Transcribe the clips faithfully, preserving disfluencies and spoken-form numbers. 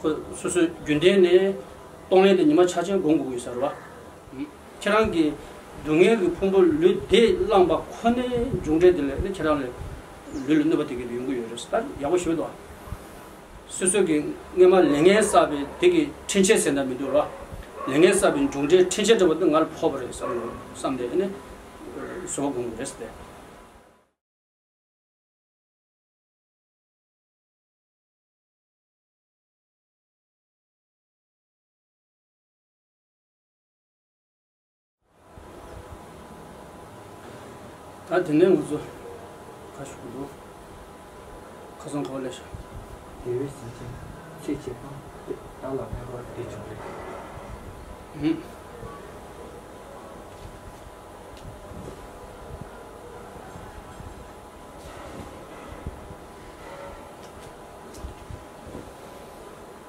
ཁོ་སོ་སོའི་རྒྱུན་ལྡན་ནས་གཏོང་ལེན་དེ་ཉི་མ་ཆ་ཆེན་སྒོམ་དགོས་ཀྱི་ཡོད་ས་རེད་བ། ཁྱེད་རང་གི་སྡུག་བསྔལ་གྱི་ཕུང་པོ་ལུས་བདེ་བླངས་པ་ཁོ་ནའི་མཇུག་འབྲས་དེ་ལས་ནི་ཁྱེད་རང་ལ་ལུས་ལ་གནོད་པ་དེ་གི་ཡོང་གི་ཡོད་རེད། ད་ཡག་པོ་ཞུ་འདུག་སོ་སོ་གི་སྔོན་མ་ལས་ངན་བསགས་པའི་དེ་གི་འཕྲིན་བཅོལ་ཟེར་ན་མི་འདུག་ར། ལས་ངན་བསགས་པའི་མཇུག་འབྲས་འཕྲིན་བཅོལ་འདྲ་པོ་དེ་ང་ལ་ཕོག་པ་རེད་བསམ་བསམ་ནས་ནི་བཟོ་བ་དགོས་ཀྱི་རེད་ཟེར་ཏེ། ད་དེ་ནས་ང་ཚོ་ཁ་ཤུགས་འདུག་ཁ་སང་གོ་ལས་ཤག་དེ་བས་ཟིན་ཅིང་ཚེ་གཅིག་པ་བདག་ལ་མེད་པར་བདེ་བྱུང་རེད། ཧུམ།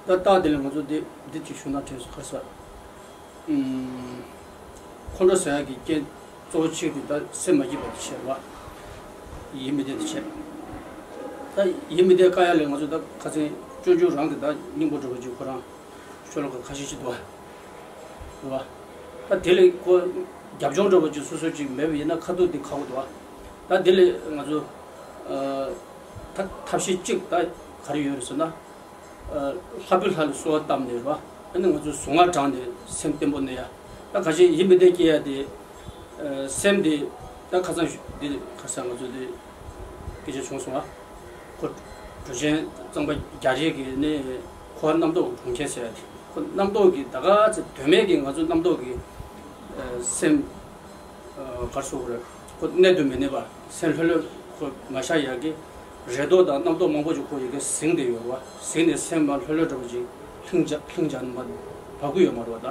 ད་རྟགས་དེ་ལ་ང་ཚོ་འདི་འདི་གཅིག་ཞུ་ན་དྲན་སོང་། ཁ་ས། ཨུམ། ཁོང་ཁྲོ་ཟ་ཡག་གི་རྐྱེན་གཙོ་བོ་གཅིག་དེ་ད་སེམས་མ་སྐྱིད་པ་དེ་བྱས་པ། ཡིད་མི་བདེ་དེ་བྱས། ད་ཡིད་མི་བདེ་དཀའ་ཡག་ལས་ང་ཚོ་ད་ཁ་སང་སྤྱོད་འཇུག་རང་གི་ད་སྙིང་པོ་འགྲོ་བ་ཅིག་ཁོ་རང་ཤོ་ལོ་ཀ་ཁ་ཤས་ཤིག་འདུག་བ། རེད་བ། ད་དེ་ལས་ཁོ་རྒྱབ་ལྗོངས་འདྲ་པོ་ཅིག་སོ་སོ་ཅིག་མེད་པ་ཡིན་ན་ཁ་ཐུག་དེ་ཁག་པོ་འདུག་བ། ད་དེ་ལས་ང་ཚོ་ཨ། ཐབས་ཤེས་གཅིག་ད་ག་རེ་ཡོད་རེད་ཟེར་ན། ཨ། ལྷ་བུ་ལྷ་ལ་གསོལ་བ་བཏབ་ནས་རེད་བ། ཨ་ནི་ང་ཚོ་གཟུངས་སྔགས་བགྲངས་ནས་སེམས་བརྟན་པོ་གནས་ཡ། ད་ག་ཅི་ཡིད་མི་བདེ་སྐྱེ་ཡ་དེ། ཨ། སེམས་དེ་ད་ཁ་སང་ཞུ་འདི་ཁ་སང་ང་ཚོ་དེ་སྐད་ཆ་བྱུང་སོང་བ། ཁོ་གྲུབ་ཆེན་གཙང་པ་རྒྱ་རས་ཀྱི་ནི་ཁོ་རྣམ་རྟོག་གྲོང་ཁྱེར་ཟེར་ཡ་དེ། ཁོ་རྣམ་རྟོག་གི་ད་ག་ཚེ་དོན་མེད་ཀྱི་ང་ཚོ་རྣམ་རྟོག་གི་ཨ། སེམས། ཨ། གར་སོགས་རེད། ཁོ་གནད་དུ་མི་གནས་པ་སེམས་ལྷོད་ལྷོད་ཁོ་མ་བཞག་ཡག་གི་རེ་དོགས་དང་རྣམ་རྟོག་མང་པོ་ཅིག་ཁོ་ཡི་གེ་ཟིང་དེ་ཡོད་བ། ཟིང་ནས་སེམས་མ་ལྷོད་ལྷོད་འདྲ་པོ་ཅིག་ལྷིང་འཇགས་ལྷིང་འཇགས་མ་བབས་ཀྱི་ཡོད་མ་རེད་བ།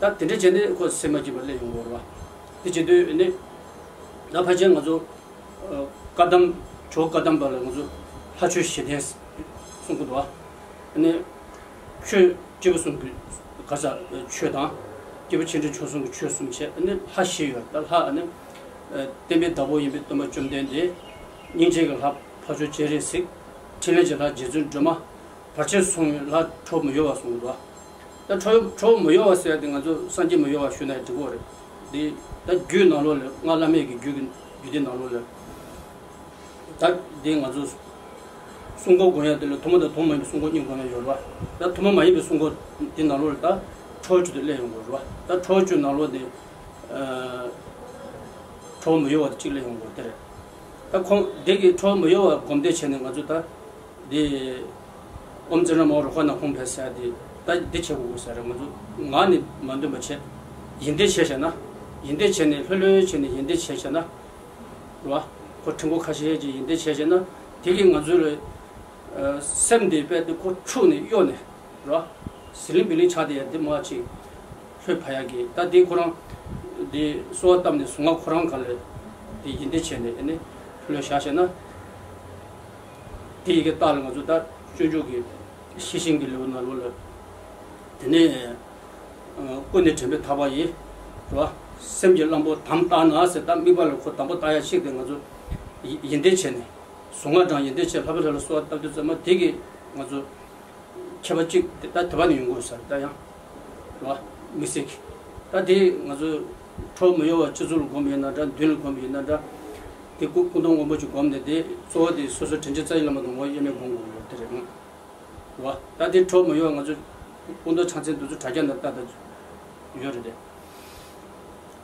ད་ད་དེ་འདྲ་བྱས་ནས་ཁོ་སེམས་མ་སྐྱིད་པ་སླེབས་ཡོང་གི་རེད་བ། དེ་བྱེད་དུས་ནི་ད་ཕལ་ཆེར་ང་ཚོ་ཨ། བཀའ་གདམས་ཇོ་བོ་བཀའ་གདམས་པ་ལ་ང་ཚོ་ལྷ་ཆོས་བཞི་ལྡན་གསུང་གི་འདུག་བ། ཨ་ནི། ཆོས་སྐྱེས་བུ་གསུམ་གྱི་ག་ས་ཆོས་དང་། སྐྱེས་བུ་ཆེ་འབྲིང་ཆུང་གསུམ་གྱི་ཆོས་གསུམ་བྱས། ཨ་ནི་ལྷ་བཞི་ཡོད། ད་ལྷ་ཨ་ནི། ཨ། བསྟན་པའི་བདག་པོ་ཡིན་པའི་སྟོན་པ་བཅོམ་ལྡན་འདས། སྙིང་རྗེ་གི་ལྷ་འཕགས་མཆོག་སྤྱན་རས་གཟིགས། ཕྲིན་ལས་ཀྱི་ལྷ་རྗེ་བཙུན་སྒྲོལ་མ། བར་ཆད་སོང་བའི་ལྷ་ཁྲོ་བོ་མི་གཡོ་བ་གསུངས་འདུག་ད་ཁྲོ་ཁྲོ་བོ་མི་གཡོ་བ་ཟེར་ཡ་དེ་ང་ཚོ་སངས་རྒྱས་མི་གཡོ་བ་ཞུ་ན་ཡང་འགྲིག་གི་རེད། འདི་ད་རྒྱུད་ནང་ལོགས་ལ་སྔགས་བླ་མེད་ཀྱི་རྒྱུད་ཀྱི་རྒྱུད་སྡེ་ནང་ལོགས་ལ། ད་འདི་ང་ཚོ་སྲུང་འཁོར་སྒོམ་ཡ་དེ་ལ་ཐུན་མོང་དང་ཐུན་མོང་མ་ཡིན་པའི་སྲུང་འཁོར་གཉིས་སྒོམ་ཡ་ཡོད་རེད་བ། ད་ཐུན་མོང་མ་ཡིན་པའི་སྲུང་འཁོར་འདི་ནང་ལོགས་ལ་ད་ཁྲོ་བོ་བཅུ་དེ་སླེབས་ཡོང་གི་རེད་བ། ད་ཁྲོ་བོ་བཅུ་ནང་ལོགས་དེ། ཨ། ཁྲོ་བོ་མི་གཡོ་བ་དེ་གཅིག་སླེབས་ཡོང་གི་རེད། དེ་རེད། ད་ཁོང་འདི་གི་ཁྲོ་བོ་མི་གཡོ་བ་སྒོམ་བཟླས་བྱས་ནས་ང་ཚོ་ད་འདི་ཨོཾ་ཙི་ན་མོ་རོ་ཧོ་ན་ཧོང་ཕེ་ཟེར་ཡ་དེ་ད་འདི་བྱེད་དགོས་ཀྱི་ས་རེད། ང་ཚོ་ངག་ནས་མ་འདོན་པ་བྱས། ཡིན་བདེ་བྱས་བྱས་ན། ཡིན་བདེ་བྱས་ནས་ལྷོད་ལྷོད་བྱས་ནས་ཡིན་བདེ་བྱས་བྱས་ན། རེད་བ། ཁོ་ཕྲེང་སྐོར་ཁ་ཤས་ཀྱིས་ཡིན་བདེ་བྱས་བྱས་ན། དེ་གིས་ང་ཚོའི་ཨ། སེམས་དེ་དཔེ་དེ་ཁོ་འཁྲུགས་ནས་གཡོ་ནས། རེད་བ། ཟི་ལིང་བི་ལིང་ཆགས་བསྡད་ཡ་དེ་མ་ཅིག་ལྷོད་ཕ་ཡ་གི། ད་དེ་ཁོ་རང་དེ་གསོལ་བ་བཏབ་ནས་གཟུངས་སྔགས་ཁོ་རང་ག་ལས་དེ་ཡིན་བདེ་བྱས་ནས་ཨ་ནི་ལྷོད་བཞག་བྱས་ན། དེ་ཡི་གེ་རྟགས་ལ་ང་ཚོ་ད་སྤྱོད་འཇུག་གི་ཤེས་བཞིན་གྱི་ལེའུ་ནང་ལོགས་ལ། དེ་ནས་ཨ། ཀུན་ནས་དྲན་པས་ཐག་པ་ཡིས། རེད་བ། སེམས་ཀྱི་གླང་པོ་དམ་བཏགས་ན་ཟེར། ད་དམིགས་པ་ལ་ཁོ་དམ་པོ་བཏགས་ཡ་གཅིག་དེ་ང་ཚོ་ཡི་ཡིན་བདེ་བྱས་ནས། གཟུངས་སྔགས་བགྲངས་ཡིན་བདེ་བྱས་ལྷ་བུ་ལྷ་ལ་གསོལ་བ་བཏབ་དུས་ཙམ་པ་དེ་གིས་ང་ཚོ་ཁྱད་པར་གཅིག་དེ་ད་དེ་བ་ནས་ཡོང་དགོས་ས་རེད། ད་ཡང་རེད་བ། དམིགས་བསལ་གྱི་ད་དེ་ང་ཚོ་ཁྲོ་བོ་མི་གཡོ་བ་སྤྱི་གཙུག་ལ་སྒོམ་ཡིན་ན་འདྲ། མདུན་ལ་སྒོམ་ཡིན་ན་འདྲ། དེ་སྐུ་སྐུ་གདུང་སྔོན་པོ་ཅིག་སྒོམ་ནས། དེ་གཙོ་བོ་དེ་སོ་སོ་དྲིན་ཅན་རྩ་བའི་བླ་མ་དང་ངོ་བོ་དབྱེར་མེད་སྒོམ་དགོས་ཡོད། དེ་རེད། རེད་བ། ད་དེ་ཁྲོ་བོ་མི་གཡོ་བ་ང་ཚོ་སྐུ་མདོག་ཕྱག་མཚན་འདི་ཚོ་དྲ་རྒྱ་ནང་ལྟ་ད་ཡོད་རེད་དེ།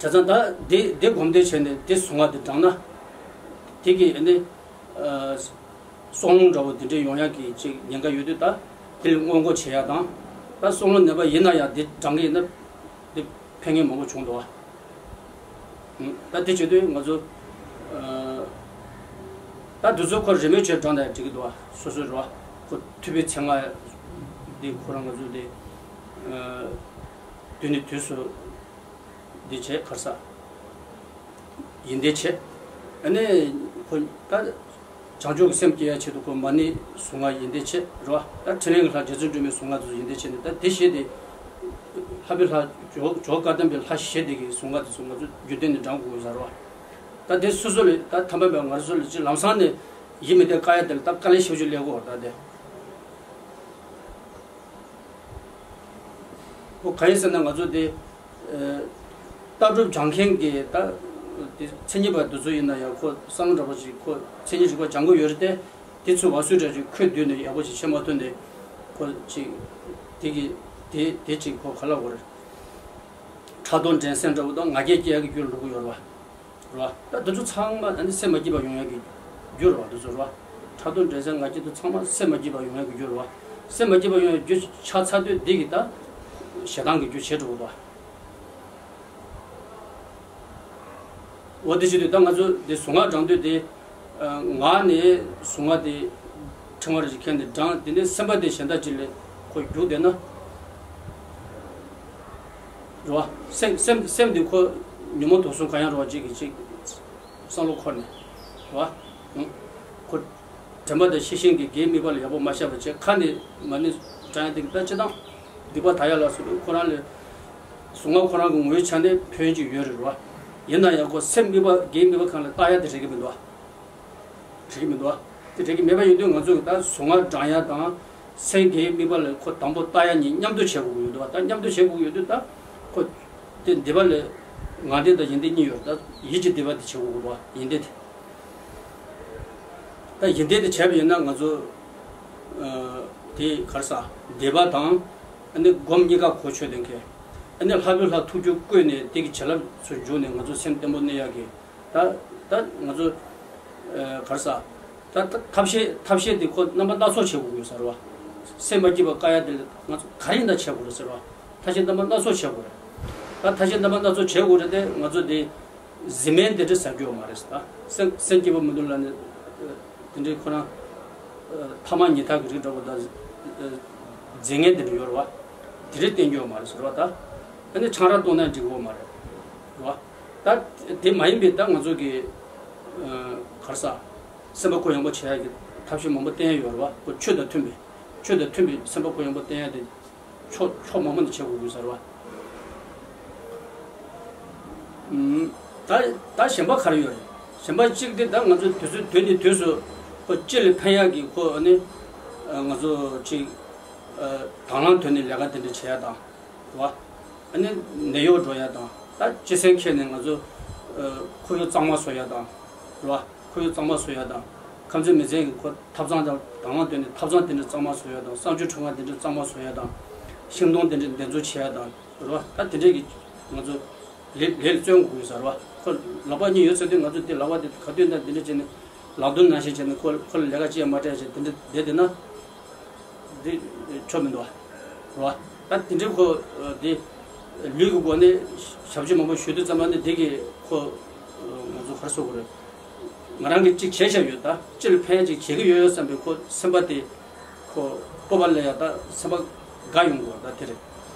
བྱས་ཙང་ད་དེ་དེ་སྒོམ་བཟླས་བྱས་ནས་དེ་གཟུངས་སྔགས་དེ་བགྲངས་ན། དེ་གིས་ཨ་ནི། ཨ། སྲོག་རླུང་འདྲ་བོ་དེ་འདྲ་ཡོང་ཡག་གི་ཅིག་ཉེན་ཁ་ཡོད་དུས། ད་དེ་ལ་སྔོན་འགོག་བྱེད་ཡག་དང་། ད་སྲོག་རླུང་ནད་པ་ཡིན་ན་ཡང་དེ་བགྲངས་ཀྱི་ཡིན་ན་དེ་ཕན་ངེས་མང་པོ་བྱུང་འདུག་བ། ད་དེ་བྱེད་དུས་ང་ཚོ། ཨ། ད་དུས་ཚོད་ཁོ་རེས་མོས་བྱས་བགྲངས་ན་ཡང་འགྲིག་གི་འདུག་བ། སོ་སོའི་རེད་བ། ཁོ་ཐུབ་པའི་ཚེ་སྔ་འདི་ཁོ་རང་ང་ཚོ་དེ། ཨ། དུས་ནས་དུས་སུ་འདི་བྱས་གར་ས་ཡིན་བདེ་བྱས། ཨ་ནི་ཁོ་ད། བྱང་ཆུབ་ཀྱི་སེམས་སྐྱེ་ཡ་ཆེད་དུ་ཁོ་མ་ཎི་གཟུངས་སྔགས་ཡིན་བདེ་བྱས་རེད་བ། ད་ཕྲིན་ལས་ཀྱི་ལྷ་རྗེ་བཙུན་སྒྲོལ་མའི་གཟུངས་སྔགས་དེ་ཚོ་ཡིན་བདེ་བྱས་ནས། ད་དེ་བཞི་དེ་ལྷ་བུ་ལྷ་ཇོ་ཇོ་བོ་བཀའ་གདམས་པའི་ལྷ་བཞི་དེ་གི་གཟུངས་སྔགས་དེ་ཚོ་ང་ཚོ་རྒྱུན་གཏན་ནས་བགྲང་དགོས་ས་རེད་བ། ད་དེ་སོ་སོ་ལ་ད་ཐ་མལ་པའི་ང་ཚོ་ལ་ཅིག་ལམ་སང་ནས་ཡིད་མི་བདེ་དཀའ་ཡ་དེ་ལ་ད་དཀའ་ལས་ཞེ་པོ་ཅིག་སླེབས་ཀྱི་ཡོད་རེད། ད་དེ། ཁོ་གང་ཡིན་ཟེར་ན་ང་ཚོ་དེ་ཨ་ལྟ་གྲུབ་སྦྱང་མཁན་གྱི་ད་དེ་མཚན་ཉིད་པ་དེ་ཚོ་ཡིན་ན་ཡང་ཁོ་བསམ་བློ་འདྲ་པོ་ཞིག་ཁོ་མཚན་ཉིད་རིག་པ་སྦྱང་གི་ཡོད་རེད་དེ། དེ་ཚོ་བ་སུའི་འདྲ་ཅིག་ཁོས་བསྡུས་ནས་ཡག་པོ་ཞིག་བྱེད་མ་ཐུབ་ནས་ཁོ་ཅིག་དེ་གི་དེ་དེ་ཅིག་ཁོ་ག་ལབ་དགོས་རེད། ཕྲག་དོག་འགྲན་སེམས་འདྲ་པོ་དང་ང་རྒྱལ་སྐྱེ་ཡག་གི་རྒྱུ་ལ་འགྲོ་གི་ཡོད་རེད་བ། རེད་བ། ད་འདི་ཚོ་ཚང་མ་ཨ་ནི་སེམས་མ་སྐྱིད་པ་ཡོང་ཡག་གི་རྒྱུ་རེད་བ། འདི་ཚོ་རེད་བ། ཕྲག་དོག་འགྲན་སེམས་ང་རྒྱལ་དེ་ཚང་མ་སེམས་མ་སྐྱིད་པ་ཡོང་ཡག་གི་རྒྱུ་རེད་བ། སེམས་མ་སྐྱིད་པ་ཡོང་ཡག་རྒྱུ་ཆགས་ཚར་དུས་འདི་གི་ད་ཞེ་སྡང་གི་རྒྱུ་བྱེད་འགྲོ་གི་འདུག་བ། འོ་དེ་བྱེད་དུས་ད་ང་ཚོ་འདི་གཟུངས་སྔགས་བགྲང་དུས་དེ་ངག་ནས་གཟུངས་སྔགས་དེ་ཕྲེང་བ་རེ་ཞིག་ཁྱེར་ནས་བགྲང་། དེ་ནས་སེམས་པ་དེ་གཞན་དག་ཅིག་ལ་ཁོ་རྒྱུག་བསྡད་ན། རེད་བ། སེམས་སེམས་སེམས་འདི་ཁོ་ཉོན་མོངས་དུག་གསུམ་གང་ཡང་རུང་བ་གཅིག་གིས་གཅིག་བསམ་བློ་འཁོར་ནས། རེད་བ། ཁོ་དྲན་པ་དང་ཤེས་བཞིན་གྱི་དགེ་དམིགས་པ་ལ་ཡག་པོ་མ་བཞག་པ་བྱས་ཁ་ནས་མ་ཎི་བགྲང་ཡ་དེ་གི་ད་སྤྱིར་བཏང་སྡིག་པ་དག་ཡ་ལ་སོགས་པའི་ཁོ་རང་ལ་གཟུངས་སྔགས་ཁོ་རང་གི་ངོ་བོའི་ཆ་ནས་ཕན་ཡོན་ཅིག་ཡོད་རེད། རེད་བ། ཡིན་ན་ཡང་ཁོ་སེམས་དམིགས་པ་དགེ་དམིགས་པ་གང་ལ་བལྟ་ཡ་དེ་རེག་གི་མི་འདུག་བ། རེག་གི་མི་འདུག་བ། དེ་རེག་གི་མེད་པ་ཡིན་དུས་ང་ཚོ་གི་ད་གཟུངས་སྔགས་བགྲང་ཡ་དང་སེམས་དགེ་དམིགས་པ་ལ་ཁོ་དང་པོ་བལྟ་ཡ་གཉིས་མཉམ་དུ་བྱེད་དགོས་ཀྱི་ཡོད་འདུག་བ། ད་མཉམ་དུ་བྱེད་དགོས་ཀྱི་ཡོད་དུས་ད་ཁོ་དེ་སྡིག་པ་ལ་ངག་སྡིག་དང་ཡིད་སྡིག་གཉིས་ཡོད་རེད། ད་ཡིད་ཀྱི་སྡིག་པ་དེ་བྱེད་དགོས་ཀྱི་འདུག་བ། ཡིད་སྡིག་དེ། ད་ཡིད་སྡིག་དེ་བྱས་པ་ཡིན་ན་ང་ཚོ་ཨ་དེ་ག་རེ་ཟ། སྡིག་པ་དང་ཨ་ནི་སྒོམ་གཉིས་ཀ་གོ་ཆོད་ལྡན་མཁན། ཨ་ནི་ལྷ་བུ་ལྷ་ཐུགས་རྒྱུད་བསྐུལ་ནས་དེ་གི་བྱིན་རླབས་ཚུར་འཇུག་ནས་ང་ཚོ་སེམས་བརྟན་པོ་གནས་ཡག་གི། ད་ད་ང་ཚོ་ཨ་ག་རེ་ཟ། ད་ད་ཐབས་ཤེས་ཐབས་ཤེས་དེ་ཁོ་རྣམ་པ་སྣ་ཚོགས་བྱེད་དགོས་ཡོད་ས་རེད་བ། སེམས་མ་སྐྱིད་པ་བཀག་ཡ་དེ་ལ་ང་ཚོ་ག་རེ་ཡིན་ན་བྱེད་དགོས་རེད་ཟེར་བ། ཐབས་ཤེས་རྣམ་པ་སྣ་ཚོགས་བྱེད་དགོས་རེད། ད་ཐབས་ཤེས་རྣམ་པ་སྣ་ཚོགས་བྱེད་དགོས་རེད་དེ་ང་ཚོ་དེ་བཟི་སྨན་དེ་འདྲ་ཟ་རྒྱུ་ཡོད་མ་རེད་ཟེར། ད་སེམས་སེམས་སྐྱིད་པོ་མི་འདུག་ལབ་ནས་དེ་འདྲའི་ཁོ་རང་ཐ་མག་ཉལ་ཐ་གི་རིགས་འདྲ་པོ་དང་བཟི་སྨན་དེ་འདྲ་ཡོད་རེད་བ། དེ་འདྲ་བསྟེན་རྒྱུ་ཡོད་མ་རེད་ཟེར་བ། ད་ཨ་ནི་ཆང་རག་བཏུང་ན་འགྲིག་གི་ཡོད་མ་རེད་བ། ད་དེ་མ་ཡིན་པའི་ད་ང་ཚོ་གི་ག་རེ་ཟ། སེམས་པ་ཁོ་ཡངས་པོ་བྱེད་ཡ་གི་ཐབས་ཤེས་མང་པོ་བསྟེན་ཡ་ཡོད་རེད་བ། ཁོ་ཆོས་དང་མཐུན་པའི་ཆོས་དང་མཐུན་པའི་སེམས་པ་ཁོ་ཡངས་པོ་བསྟེན་ཡ་དེ་ཕྱོགས་ཕྱོགས་མང་པོ་ནས་བྱེད་དགོས་ཀྱི་ཟེར་བ། ཨུམ། ད་ད་གཞན་པ་ག་རེ་ཡོད་རེད། གཞན་པ་གཅིག་དེ་ད་ང་ཚོ་དུས་ཚོད་དུས་ནས་དུས་སུ་ཁོ་སྤྱི་ལ་ཕན་ཡག་གི་ཁོ་ཨ་ནི་ང་ཚོ་གཅིག་དང་བླངས་ཐོག་ནས་ལས་ཀ་དེ་འདྲ་བྱེད་ཡ་དང་། རེད་བ། ཨ་ནི་ནད་གཡོག་འགྲོ་ཡ་དང་ད་སྤྱི་སེམས་འཁྱེར་ནས་ང་ཚོ་ཁོར་ཡུག་གཙང་མ་བཟོ་ཡ་དང་། རེད་བ། ཁོར་ཡུག་གཙང་མ་བཟོ་ཡ་དང་། ཁམས་ཚན་མི་ཚན་གྱི་ཁོ་ཐབ་ཚང་དང་དང་བླངས་བཏོན་ནས་ཐབ་ཚང་དེ་འདྲ་གཙང་མ་བཟོ་ཡ་དང་། གསང་སྤྱོད་ཁྲོམ་ཁ་དེ་འདྲ་གཙང་མ་བཟོ་ཡ་དང་། ཤིང་སྡོང་དེ་འདྲ་འདེབས་འཛུགས་བྱེད་ཡ་དང་། རེད་བ། ད་དེ་འདྲས་ཀྱི་ང་ཚོ་ལས་ལས་ལ་བརྩོན་དགོས་ཀྱི་ཟེར་བ། ཁོ་ལག་པ་གཉིས་ཡོད་ཟེར་དུས་ང་ཚོ་དེ་ལག་པ་དེ་ག་དུས་ན་དེ་འདྲ་བྱས་ནས་ལག་རྡུང་ནང་བཞིན་བྱས་ནས་ཁོ་ཁོ་ལ་ལས་ཀ་ཅི་ཡང་མ་སྤྲད་བྱས་དེ་འདྲ་བསྡད་བསྡད་ན། འདི་ཆོ་མི་འདུག་བ། རེད་བ། ད་དེ་འདྲའི་ཁོ་འདི་ལུས་ཀྱི་སྒོ་ནས་ཞབས་ཕྱི་མང་པོ་ཞུ་དུས་ཙམ་པ་ནི་འདི་གི་ཁོ་ང་ཚོ་ག་རེ་ཟེར་དགོས་རེད། ང་རང་གིས་གཅིག་བྱས་བཞག་ཡོད། ད་སྤྱི་ལ་ཕན་ཅིག་བྱེད་ཀྱི་ཡོད་ཡོད་བསམ་པའི་ཁོ་སེམས་པ་དེ་ཁོ་སྤོབས་པ་སླེབས་ཡ་ད་སེམས་པ་དགའ་ཡོང་དགོས་ད་དེ་རེད།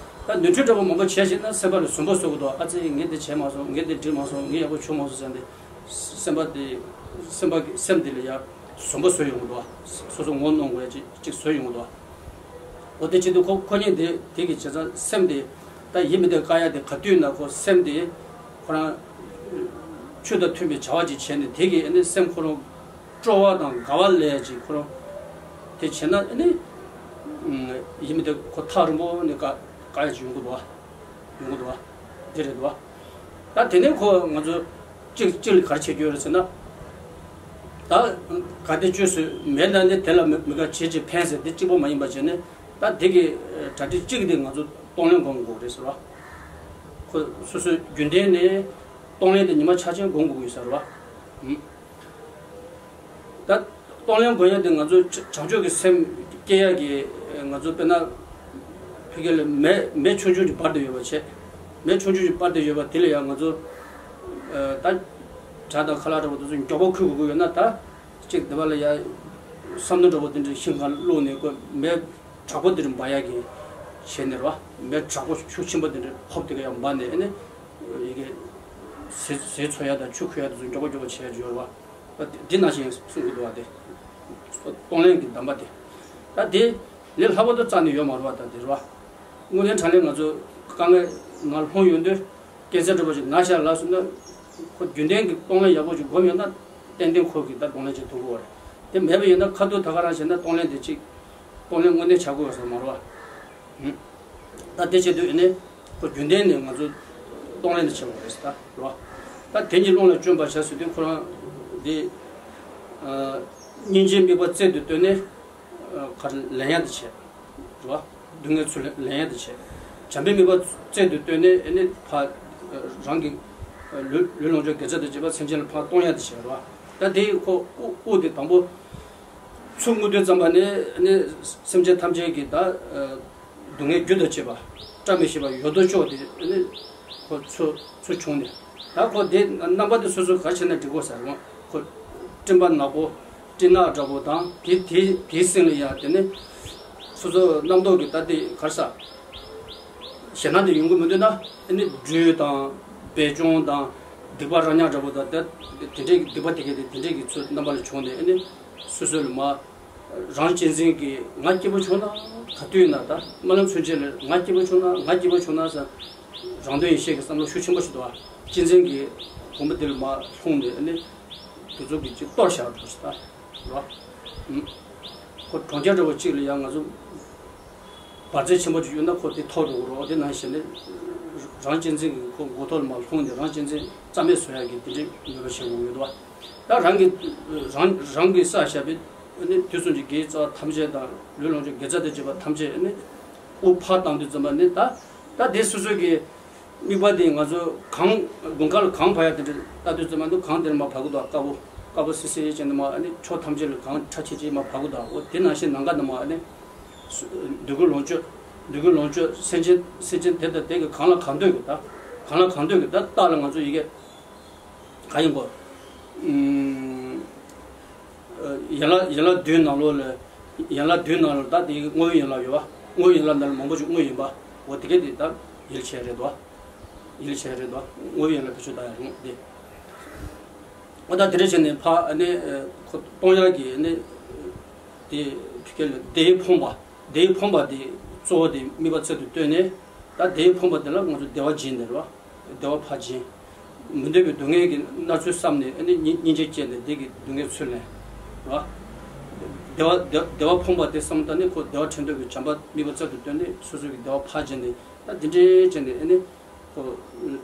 ད་ནོར་འཁྲུལ་འདྲ་པོ་མང་པོ་བྱས་ཤེས་ན་སེམས་པ་ལ་ཟུག་པ་བཟོ་གི་འདུག་ཨ་ཙི་ངས་འདི་བྱས་མ་སོང་། ངས་འདི་འགྲིག་མ་སོང་། ངས་ཡག་པོ་བྱུང་མ་སོང་བསམ་སྟེ། སེམས་པ་དེ་སེམས་པ་གི་སེམས་དེ་ལ་ཡ་ཟུག་པ་བཟོ་ཡོང་གི་འདུག་སོ་སོ་ངོ་གནོང་དགོས་ཡ་ཅིག་ཅིག་བཟོ་ཡོང་གི་འདུག་འོ་དེ་བྱེད་དུས་ཁོ་ཁོ་གཉིས་དེ་དེ་གི་བྱས་ཙང་སེམས་དེ་ད་ཡིད་མི་བདེ་བཀག་ཡ་དེ་ག་དུས་ན་ཁོ་སེམས་དེ་ཁོ་རང་ཆོས་དང་མཐུན་པའི་བྱ་བ་ཅིག་བྱས་ནས་དེ་གི་ཨ་ནི་སེམས་ཁོ་རང་སྤྲོ་བ་དང་དགའ་བ་སླེབས་ཡ་ཅིག་ཁོ་རང་དེ་བྱས་ན་ཨ་ནི་ཡིད་མི་བདེ་ཁོ་ཐག་རིང་པོ་ནས་བཀག་བཀག་ཡ་ཅིག་ཡོང་གི་འདུག་བ། ཡོང་གི་འདུག་བ། དེ་རེད་འདུག་བ། ད་དེ་ནས་ཁོ་ང་ཚོ་གཅིག་གཅིག་ལ་ག་རེ་བྱེད་རྒྱུ་ཡོད་རེད་ཟེར་ན། ད་གལ་ཏེ་བཅོས་སུ་མེད་ན་ནི་དེ་ལ་མི་མི་དགའ་བྱེད་ཅིག་ཕན་ཟེར་དེ་གཅིག་པོ་མ་ཡིན་པ་བྱས་ནས་ད་དེ་གི་གྲ་སྒྲིག་གཅིག་དེ་ང་ཚོ་གཏོང་ལེན་སྒོམ་དགོས་རེད་ཟེར་བ། ཁོ་སོ་སོའི་རྒྱུན་ལྡན་ནས་གཏོང་ལེན་དེ་ཉི་མ་ཆ་ཆེན་སྒོམ་དགོས་ཀྱི་ཟེར་བ། ད་གཏོང་ལེན་དགོས་ཡ་དེ་ང་ཚོའི་བྱང་ཆུབ་ཀྱི་སེམས་སྐྱེ་ཡ་གི་ང་ཚོ་དཔེར་ན་ཕ་གི་ལ་མེ་མེ་ཆུང་ཆུང་ཅིག་སྤར་ཏེ་ཡོད་པ་བྱས། མེ་ཆུང་ཆུང་ཅིག་སྤར་ཏེ་ཡོད་པ་དེ་ལ་ཡང་ང་ཚོ་ད་དགྲ་དང་ཁ་ལག་འདྲ་པོ་དེ་ཚོ་མགྱོགས་པོ་ཁུར་དགོས་ཀྱི་ཡོད་ན་ད་གཅིག་དེ་བ་ལ་ཡ་བསམ་མནོ་འདྲ་པོ་དེ་འདྲ་ཤིང་ཁར་བླུགས་ནས་ཁོ་མེ་དྲག་པོ་དེ་འདྲ་འབར་ཡ་གི་བྱས་ནས་རེད་བ། མེ་དྲག་པོ་ཤུགས་ཆེན་པོ་དེ་འདྲ་ཧོབ་དེ་ག་ཡང་འབར་ནས་ཨ་ནི་ཡི་གེ་ཟས་ཟས་འཚོ་ཡ་དང་ཆུ་ཁོལ་ཡ་དེ་ཚོ་མགྱོགས་པོ་མགྱོགས་པོ་བྱས་ཡ་ཡོད་རེད་བ། འདི་ནང་བཞིན་གསུང་གི་འདུག་བ། དེ་གཏོང་ལེན་གྱི་གདམས་པ་དེ། ད་དེ་ལས་སླ་པོ་དུ་རྩ་ནས་ཡོད་མ་རེད་བ། ད་དེ་རེད་བ། དངོས་གནས་དྲང་གནས་ང་ཚོ་དཀའ་ངལ་ང་ལྷུང་ཡོང་དུས་སྐད་ཆ་འདྲ་པོ་ཞིག་ན་ཤ་ལ་སོང་ན་ཁོ་རྒྱུན་ལྡན་གྱི་གཏོང་ལེན་ཡག་པོ་ཞིག་སྒོམ་ཡོད་ན་ཏན་ཏན་ཁོ་གི་ད་གཏོང་ལེན་བྱེད་ཐུབ་ཀྱི་ཡོད་རེད། དེ་མེད་པ་ཡིན་ན་ཁ་ཐུག་ད་ག་རང་བྱས་ན་གཏོང་ལེན་དེ་གཅིག་གཏོང་ལེན་དངོས་གནས་བྱ་དགོས་ཡོད་ས་མ་རེད་བ། ཧུམ། ད་དེ་བྱེད་དུས་ཨ་ནི་ཁོ་རྒྱུན་ལྡན་ནས་ང་ཚོ་གཏོང་ལེན་དུ་བྱེད་པ་རེད་ད་རེད་བ། ད་དེ་གཉིས་སློང་ལ་བསྐྱོན་པ་བྱ་ཟེར་དུས་ཁོ་རང་འདི་སྙིང་རྗེའི་དམིགས་པ་རྩལ་དུ་བཏོན་ནས་ག་རེ་ལེན་ཡག་དུ་བྱེད་རེད་བ། སྡུག་བསྔལ་ཚུར་ལེན་ཡག་དུ་བྱེད། བྱམས་པའི་དམིགས་པ་རྩལ་དུ་བཏོན་ནས་ཨ་ནི་ཕ་རང་གི་ལུས་ལུས་ལོངས་སྤྱོད་དགེ་རྩ་དང་བཅས་པ་སེམས་ཅན་ལ་ཕར་གཏོང་ཡག་དུ་བྱེད་རེད་བ། ད་དེ་ཁོ་དབུ་དབུ་དེ་དང་པོ། ཚུར་མངོན་དུས་ཙམ་པ་ནས་ནི་སེམས་ཅན་ཐམས་ཅད་ཀྱི་ད་སྡུག་བསྔལ་རྒྱུ་དང་བཅས་པ་བཀྲ་མི་ཤིས་པ་ཡོད་དོ་ཅོག་དེ་ནི་ཁོ་ཚུར་ཚུར་བྱུང་ནས། ད་ཁོ་དེ་རྣམ་པ་དེ་སོ་སོ་ག་བྱས་ན་འགྲིག་གོ་ཟེར་འོང་ཁོ། སྤྲིན་པ་ནག་པོ་སྤྲིན་ནག་འདྲ་པོ་དང་དེ་དེ་དེའི་སེམས་ལ་ཡ་དེ་ནི་སོ་སོ་རྣམ་རྟོག་གི་ད་དེ་གར་ས་ཞེད་སྣང་དེ་ཡོང་གི་མི་འདུག་ན་ཨ་ནི་སྦྲུལ་དང་སྦལ་ལྕོང་དང་སྡིག་པ་ར་ཉག་འདྲ་པོ་དང་དེ་དེ་འདྲའི་སྡིག་པ་དེ་གས་དེ་དེ་འདྲའི་གི་ཚུར་རྣམ་པ་ལ་བྱུང་ནས་ཨ་ནི། སོ་སོ་ལ་མ། རང་གཅེས་འཛིན་གྱི་ང་སྐྱིད་པོ་བྱུང་ན་ག་དུས་ཡིན་ན་ད་རྨི་ལམ་ཚུན་ཆད་ལ་ང་སྐྱིད་པོ་བྱུང་ན་ང་སྐྱིད་པོ་བྱུང་ན་ཟེར། རང་དོན་ཡིད་བྱེད་ཀྱི་བསམ་བློ་ཤུགས་ཆེན་པོ་ཞིག་འདུག་ཨ། གཅེས་འཛིན་གྱི་གོམ་པ་དེ་ལ་མ་ལྷུང་ནས་ཨ་ནི། དེ་ཚོ་གི་ཅིག་གཏོར་བཞག་འགྲོ་ཞིག་ད། རོ། ཁོ་གྲོང་ཁྱེར་འདྲ་བོ་གཅིག་ལ་ཡང་ང་ཚོ། འབར་རྫས་ཆེན་པོ་ཅིག་ཡོད་ན་ཁོ་དེ་ཐོག་འགྲོ་གི་རོ་དེ་ནང་བཞིན་ནི། རང་གཅེས་འཛིན་གྱི་ཁོ་མགོ་ཐོག་ལ་མ་ལྷུང་ནས་རང་གཅེས་འཛིན་རྩ་མེད་བཟོ་ཡག་གི་དེ་འདྲའི་ནུས་པ་ཞིག་ཡོང་གི་འདུག་བ། ད་རང་གི་རང་རང་གི་བསགས་བཞག་པའི་ནི་དུས་གསུམ་གྱི་དགེ་བའི་རྩ་བ་ཐམས་ཅད་དང་ལུས་ལོངས་སྤྱོད་དགེ་རྩ་དང་བཅས་པ་ཐམས་ཅད་ནི་དབུ་ཕར་བཏང་དུས་ཙམ་པ་ནི་ད་ད་དེ་སོ་སོ་གི་དམིགས་པ་དེ་ང་ཚོ་གང་དགུན་ཁ་ལ་གང་བབས་ཡག་དེ་འདྲ་ལྟ་དུས་ཙམ་པ་འདུག་གང་དེར་མ་བབས་གི་འདུག་དཀར་པོ་དཀར་པོ་སི་སི་ཡེ་ཅན་དུ་མ་ནི་ཕྱོགས་ཐམས་ཅད་ལ་གང་ཁྲ་ཆེ་ཆེ་མ་བབས་གི་འདུག་འོ་དེ་ནང་བཞིན་ནམ་མཁའ་དུ་མ་ནི། འདོད་རྒུ་ལོངས་སྤྱོད། འདོད་རྒུ་ལོངས་སྤྱོད་སེམས་ཅན་སེམས་ཅན་དེ་དང་དེ་གི་གང་ལ་གང་འདོད་ཀྱི་ད། གང་ལ་གང་འདོད་ཀྱི་ད་རྟགས་ལ་ང་ཚོ་ཡི་གེ་ག་ཡིན་པ། ཨུམ། ཡན་ལག་ཡན་ལག་བདུན་ནང་ལོགས་ལ། ཡན་ལག་བདུན་ནང་ལ་ད་དེ་དངོས་ཡོད་ཡན་ལག་ཡོད་པ། དངོས་ཡོད་ཡན་ལག་འདི་ལ་མང་པོ་ཅིག་དངོས་ཡིན་པ། འོ་དེ་གས་དེ་ད་ཡིད་ཆེས་རེད་དོ། ཡིད་ཆེས་རེད་དོ། དངོས་ཡོད་ཡན་ལག་བེད་སྤྱོད་བཏང་ཡ་རེད་དེ། ཨོ་ད་དེ་འདྲ་བྱས་ནས་ཕ་ཨ་ནི་ཁོ་གཏོང་ཡག་གི་ཨ་ནི་དེ་ཕི་ཀེ་ལ་བདེ་བས་ཕོངས་པ། བདེ་བས་ཕོངས་པ་དེ་གཙོ་བོ་དེ་དམིགས་པ་རྩལ་དུ་བཏོན་ནས་ད་བདེ་བས་ཕོངས་པ་དེ་ལ་ང་ཚོ་བདེ་བ་སྦྱིན་དེ་རེད་བ། བདེ་བ་ཕར་སྦྱིན། མི་འདོད་པའི་སྡུག་བསྔལ་གྱི་མནར་ཚུལ་བསམ་ནས་ཨ་ནི་སྙིང་སྙིང་རྗེ་སྐྱེས་ནས་བདེ་གི་སྡུག་བསྔལ་ཚུར་ལེན། རེད་བ། བདེ་བ་བདེ་བདེ་བ་ཕོངས་པ་དེ་བསམ་ད་ནི་ཁོ་བདེ་བ་འཕྲད་འདོད་ཀྱི་བྱམས་པ་དམིགས་པ་རྩལ་དུ་བཏོན་ནས་སོ་སོ་གི་བདེ་བ་ཕར་སྦྱིན་ནས་ད་དེ་འདྲའི་བྱས་ནས་ཨ་ནི། ཁོ་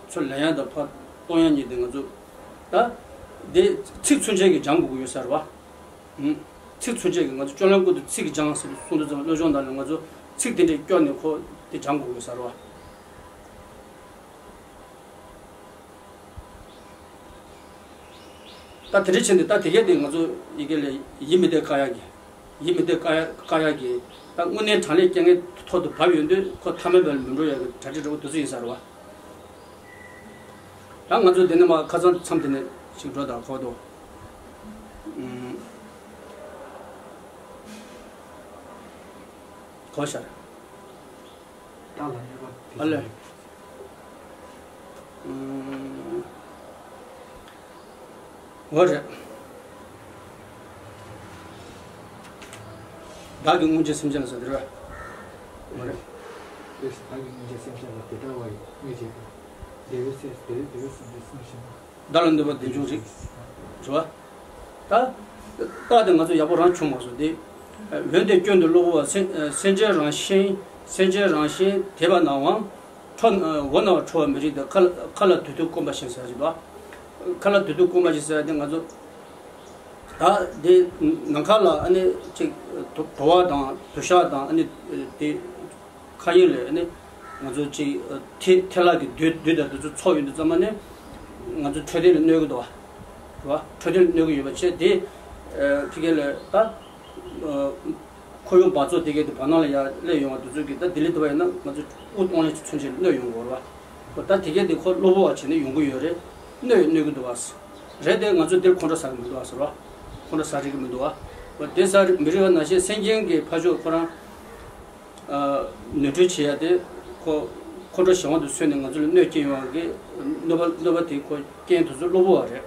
ཚུར་ལེན་ཡག་དང་ཕར་གཏོང་ཡག་གཉིས་དེ་ང་ཚོ་ད་དེ་ཚིག་མཚོན་བྱེད་ཀྱི་སྦྱང་དགོས་ཀྱི་ཡོད་ས་རེད་བ། ཨུམ། ཚིག་མཚོན་བྱེད་ཀྱི་ང་ཚོ་སྤྱོད་ལམ་ཀུན་ཏུ་ཚིག་གིས་སྦྱང་ཟེར་གསུངས་དུས་ཙམ་བློ་སྦྱོང་ནང་ལ་ང་ཚོ་ཚིག་དེ་འདྲས་སྐྱོར་ནས་ཁོ་དེ་སྦྱང་དགོས་ཀྱི་ཡོད་ས་རེད་བ། ད་དེ་འདྲ་བྱས་ནས་ད་དེ་གས་དེ་ང་ཚོ་ཡི་གེ་ལས་ཡིད་མི་བདེ་དཀའ་ཡག་གི་ཡིད་མི་བདེ་དཀའ་ཡག་དཀའ་ཡག་གི་ད་དངོས་གནས་དྲང་ལས་རྐྱེན་ངན་ཐོག་ཏུ་བབས་ཡོང་དུས་ཁོ་ཐ་མལ་པ་ལ་མི་འགྲོ་ཡག་གི་གྲ་སྒྲིག་འདྲ་བོ་དེ་ཚོ་ཡིན་ས་རེད་བ། ད་ང་ཚོ་འདི་ནས་མ་ཁ་སང་མཚམས་དེ་ནས་ཅིག་འགྲོ་དང་གོ་དོ། ཨུམ། གོ་ཤར། ད་ལ་ཉེས་པ་དེ་ཨ་ལེ། ཨུམ། འོ་རེད། བདག་གི་སྔོན་ཆད་སེམས་ཅན་ལ་ཟེར་དེ་རེད། འོ་རེད། བདག་གི་སྔོན་ཆད་སེམས་ཅན་ལ་དེ་ལྟ་བ་ཡི་དངོས་བྱེད་དུ། དེ་བས་སེ་དེ་བས་དེ་བས་སེམས་ཅན་སེམས་ཅན། བདག་ལ་འདོད་པ་དེ་འབྱུང་རིགས། རེད་བ། ད། རྟགས་དེ་ང་ཚོ་ཡག་པོ་རང་བྱུང་མ་སོང་དེ། འོན་ཏེ་སྐྱོན་དུ་གློ་བུར་བ་སེམས་སེམས་ཅན་རང་བཞིན་སེམས་ཅན་རང་བཞིན་དེ་བ་ནའང་། ཁྲོ་འོ་ན་བ་ཁྲོ་བ་མི་རིགས་དང་ཁ་ལ་ཁ་ལ་དུད་འཐུལ་སྐོམ་པ་བཞིན་ཟེར་གྱི་འདུག་ཁ་ལ་དུད་འཐུལ་སྐོམ་པ་བཞིན་ཟེར་དེ་ང་ཚོ། ད་དེ་ནམ་མཁའ་ལ་ཨ་ནི་ཅིག་དུ་དུ་བ་དང་དུ་ཞག་དང་ཨ་ནི་དེ། མཁའ་དབྱིངས་ལས་ནི་ང་ཚོ་ཅིག་ཐལ་ཐལ་ལག་གི་རྡུལ་རྡུལ་དང་དེ་ཚོ་ཚོགས་ཡོང་དུས་ཙམ་པ་ནི་ང་ཚོ་འཕྲོད་བསྟེན་ལ་གནོད་གི་འདུག་བ། རེད་བ། འཕྲོད་བསྟེན་ལ་གནོད་གི་ཡོད་པ་བྱས་དེ་ཕི་གེ་ལ་ད་ཁོར་ཡུག་འབག་བཙོག་དེ་གས་དེ་བར་སྣང་ལ་ཡར་སླེབས་ཡོང་བ་དེ་ཚོ་གི་ད་དེ་ལས་དུ་བ་ཡིན་ན་ང་ཚོ་དབུགས་གཏོང་ལེན་ཚུན་ཆད་གནོད་ཡོང་གི་རེད་བ། ད་དེ་གས་དེ་ཁོ་གློ་བུར་བ་བྱས་ནས་ཡོང་གི་ཡོད་རེད། གནོད་གནོད་གི་འདུག་བ། རེད་དེ་ང་ཚོ་དེར་ཁོང་ཁྲོ་ཟ་གི་མི་འདུག་བ་ཟེར་བ། ཁོང་ཁྲོ་ཟ་རིག་གི་མི་འདུག་བ། དེ་ཟ་མི་རིག་པ་ནང་བཞིན་སེམས་ཅན་གྱི་ཕ་ཕྱོགས་ཁོ་རང་། ནོར་འཁྲུལ་བྱེད་ཡ་དེ་ཁོ་ཁོང་ཁྲོ་གཞན་དབང་དུ་སོང་ནས་ང་ཚོ་ལ་གནོད་སྐྱེལ་ཡོང་བ་གི་གནོད་པ་གནོད་པ་དེ་ཁོ་རྐྱེན་དེ་ཚོ་གློ་བུར་བ་རེད།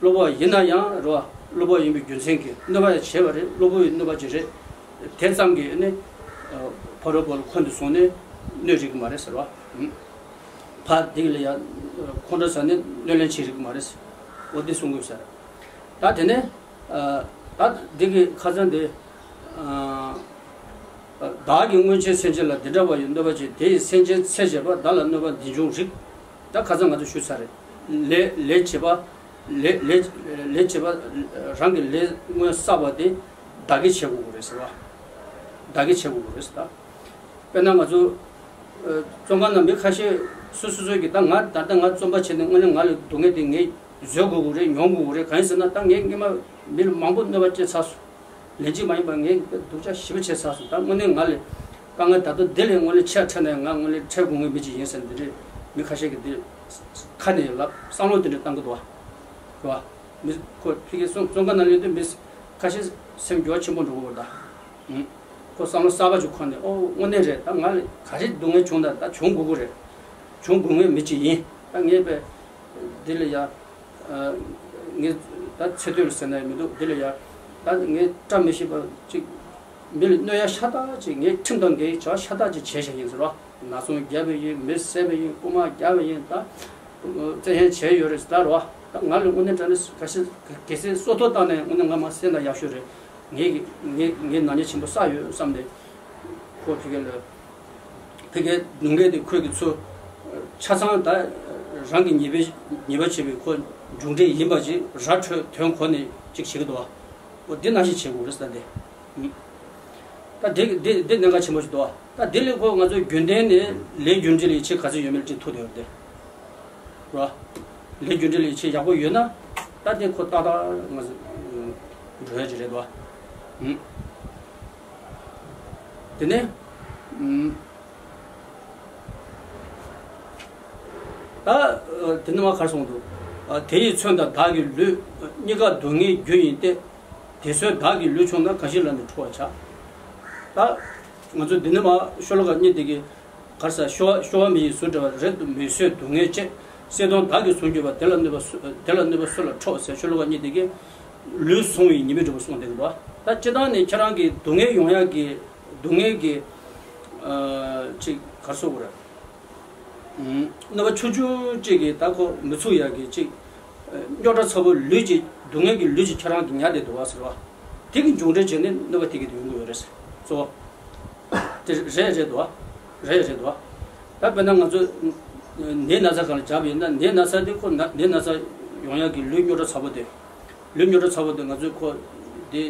གློ་བུར་བ་ཡིན་ན་ཡང་རེད་བ། གློ་བུར་བ་ཡིན་པའི་རྒྱུ་མཚན་གྱིས་གནོད་པ་ཡང་བྱས་པ་རེད། གློ་བུར་བའི་གནོད་པ་ཅིག་རེད། དེ་ཙམ་གྱིས་ནི་ཕ་རོལ་པོ་ལ་འཁོན་དུ་སོང་ནས་གནོད་རིགས་མ་རེད་ཟེར་བ། ཕ་སྡིག་ལ་ཡང་ཁོང་ཁྲོ་ཟ་ནས་གནོད་ལན་བྱེད་རིགས་མ་རེད་ཟེར། འོ་འདི་གསུང་དགོས་ཟེར། ད་དེ་ནས། ད་འདི་གི་ཁ་སང་དེ། བདག་གིས་སྔོན་ཆད་སེམས་ཅན་ལ་འདི་འདྲ་བ་ཡི་གནོད་པ་བྱས། དེ་ཡི་སེམས་ཅན་ཚེ་བྱེད་པ། བདག་ལ་གནོད་པ་འདི་འབྱུང་རིགས། ད་ཁ་སང་ང་ཚོ་ཞུས་ཚར་རེད། ལས་ལས་བྱེད་པ། ལས་ལས་ལས་བྱེད་པ། རང་གི་ལས་སྔོན་བསགས་པ་དེ་བདག་གིས་བྱེད་དགོས་ཀྱི་རེད་ཟེར་བ། བདག་གིས་བྱེད་དགོས་ཀྱི་རེད་ཟེར་ད། དཔེར་ན་ང་ཚོ་ཨ་བཙོན་ཁང་ནང་མི་ཁ་ཤས་སོ་སོ་སོ་གིས་ད་ང་ད་ལྟ་ང་བཙོན་པ་བྱས་ནས་དངོས་གནས་ང་ལ་སྡུག་བསྔལ་དེ་ངས་བཟོད་དགོས་ཀྱི་རེད། མྱོང་དགོས་ཀྱི་རེད། གང་ཡིན་ཟེར་ན་ད་ངས་སྔོན་མ་མི་ལ་མང་པོ་གནོད་པ་བསྐྱལ་ཚར་སོང་། ལན་གཅིག་མ་ཡིན་པར་ངས་སྡུག་ཅག་ཞེ་པོ་བྱས་ཚར་སོང་། ད་དངོས་གནས་ང་ལ་དཀའ་ངལ་ད་དུང་འདི་ལས་དངོས་གནས་ཆེ་ཕྲ་ནས་ང་དངོས་གནས་འཕྲད་དགོས་ངེས་མི་ཅིག་ཡིན་ཟེར། འདི་འདྲས་མི་ཁ་ཤས་ཀྱིས་འདི་ཁ་ནས་ལབ་བསམ་བློ་དེ་འདྲས་བཏང་གི་འདུག་བ། རེད་བ། མི་ཁོ་ཕ་གིའི་བཙོན་བཙོན་ཁང་ནང་ལ་ཡོད་དུས་མི་ཁ་ཤས་སེམས་འགྱུར་བ་ཆེན་པོ་འགྲོ་གི་ཡོད་རེད་ད། ཨུམ། ཁོ་བསམ་བློ་གསར་པ་ཅིག་འཁོར་ནས་ཨོ་དངོས་གནས་རེད། ད་ང་ལ་ག་རེ་སྡུག་བསྔལ་བྱུང་ད་ད་བྱུང་དགོས་ཀྱི་རེད། བྱུང་དགོས་ངེས་མི་ཅིག་ཡིན། ད་ངས་པས་འདི་ལ་ཡ། ཨ། ངས་ད་ཚེ་སྟོད་ལ་ཟེར་ན་ཡང་མི་འདུག་འདི་ལ་ཡ། ད་ངས་བཀྲ་མི་ཤིས་པ་ཅིག་མི་ལ་གནོད་ཡ་ཤ་སྟག་ཅིག་ངས་ཁྲིམས་དང་འགལ་བའི་བྱ་བ་ཤ་སྟག་ཅིག་བྱས་བཞག་ཡིན་ཟེར་བ། ནག་ཚོང་བརྒྱབ་པ་ཡིན། མི་བསད་པ་ཡིན། རྐུན་མ་བརྒྱབ་པ་ཡིན། ད་བཙན་ཤེད་བྱས་ཡོད་རེད་ཟེར་ད་རེད་བ། ད་ང་ལ་དངོས་གནས་དྲང་གནས་ག་ཤེད་གལ་སྲིད་སྲོག་ཐོག་བཏང་ནས་དངོས་གནས་ང་མ་བསད་ན་ཡག་ཤོས་རེད། ངས་ངས་ངས་ནག་ཉེས་ཆེན་པོ་བསགས་ཡོད་བསམ་ནས་ཁོ་ཕ་གི་ལ། ཕ་གིའི་སྡུག་བསྔལ་དེ་ཁོས་ཀྱི་ཚུར་ཆ་ཚང་ད་རང་གི་ཉེས་པའི་ཉེས་པ་བྱས་པའི་ཁོ་མཇུག་འབྲས་ཡིན་པ་ཅིག་ར་འཕྲོད་དོན་གོ་ནས་ཅིག་བྱེད་ཀྱི་འདུག་བ། འོ་འདི་ནང་བཞིན་བྱེད་དགོས་རེད་ཟེར་ད་འདི། ད་འདི་འདི་འདི་གནད་འགག་ཆེན་པོ་ཞིག་འདུག་བ། ད་འདི་ལས་ཁོ་ང་ཚོ་རྒྱུན་ལྡན་ནས་ལས་རྒྱུ་འབྲས་ལ་ཡིད་ཆེས་ག་ཚོད་ཡོད་མེད་ལ་ཅིག་ཐུག་བསྡད་ཡོད་རེད་དེ། རེད་བ། ལས་རྒྱུ་འབྲས་ལ་ཡིད་ཆེས་ཡག་པོ་ཡོད་ན་ད་དེ་ཁོ་ཏག་ཏག་ང་ཚོ་འགྲོ་ཡ་ཅིག་རེད་དོ། ཨུམ། དེ་ནས་ཨུམ། ད་དེ་ནས་མ་གར་སོང་འདུག་དེ་ཡི་མཚོན་དང་བདག་གི་ལུས་གཉིས་ཀ་སྡུག་བསྔལ་རྒྱུ་ཡིན་ཏེ། དེ་མཚོན་བདག་གི་ལུས་བྱུང་ན་གང་ཞིག་ལ་ནི་ཁྲོ་བར་བྱ། ད་ང་ཚོ་འདི་ནས་མ་ཤོ་ལོ་ཀ་གཉིས་དེ་གི་གར་ས་ཤོ་ཤོ་བ་མི་ཡི་གཟུགས་འདྲ་བ་རེ་མི་བཟོད་སྡུག་བསྔལ་སྐྱེ། གསེར་སྡོང་བདག་གིས་བཟུང་གྱུར་པ། དེ་ལ་གནོད་པ་སུ་དེ་ལ་གནོད་པ་སུ་ལ་ཁྲོ་ཟེར་ཤོ་ལོ་ཀ་གཉིས་དེ་གི་ལུས་བཟུང་བའི་ཉེས་དམིགས་འདྲ་བོ་གསུངས་བསྡད་ཀྱི་འདུག་ད་སྤྱིར་བཏང་ནས་ཁྱེད་རང་གི་སྡུག་བསྔལ་ཡོང་ཡག་གི་སྡུག་བསྔལ་གྱི་ཨ་ཅིག་གར་སོ་བར་གནོད་པ་ཆུང་ཆུང་གཅིག་གིས་ད་ཁོ་མི་ཚུགས་ཡག་གི་ཅིག་རྙོག་དྲ་ཚ་པོ་ལུས་ཀྱི་སྡུག་བསྔལ་གྱི་ལུས་ཀྱི་ཁྱེད་རང་གི་ཉར་བསྡད་འདུག་བ་ཟེར་བ། དེ་གི་མཇུག་འབྲས་བྱས་ནས་གནོད་པ་དེ་གི་ཡོང་གི་ཡོད་རེད་ཟེར། གཙོ་བོ་དེ་རེད་རེད་འདུག་བ། རེད་རེད་འདུག་བ། ད་དཔེར་ན་ང་ཚོ་ནད་ན་ཚ་གང་ལ་འཇགས་པ་ཡིན་ན་ནད་ན་ཚ་དེ་ཁོ་ན་ནད་ན་ཚ་ཡོང་ཡག་གི་ལུས་རྙོག་དྲ་ཚ་པོ་དེ། ལུས་རྙོག་དྲ་ཚ་པོ་དེ་ང་ཚོས་ཁོ་དེ་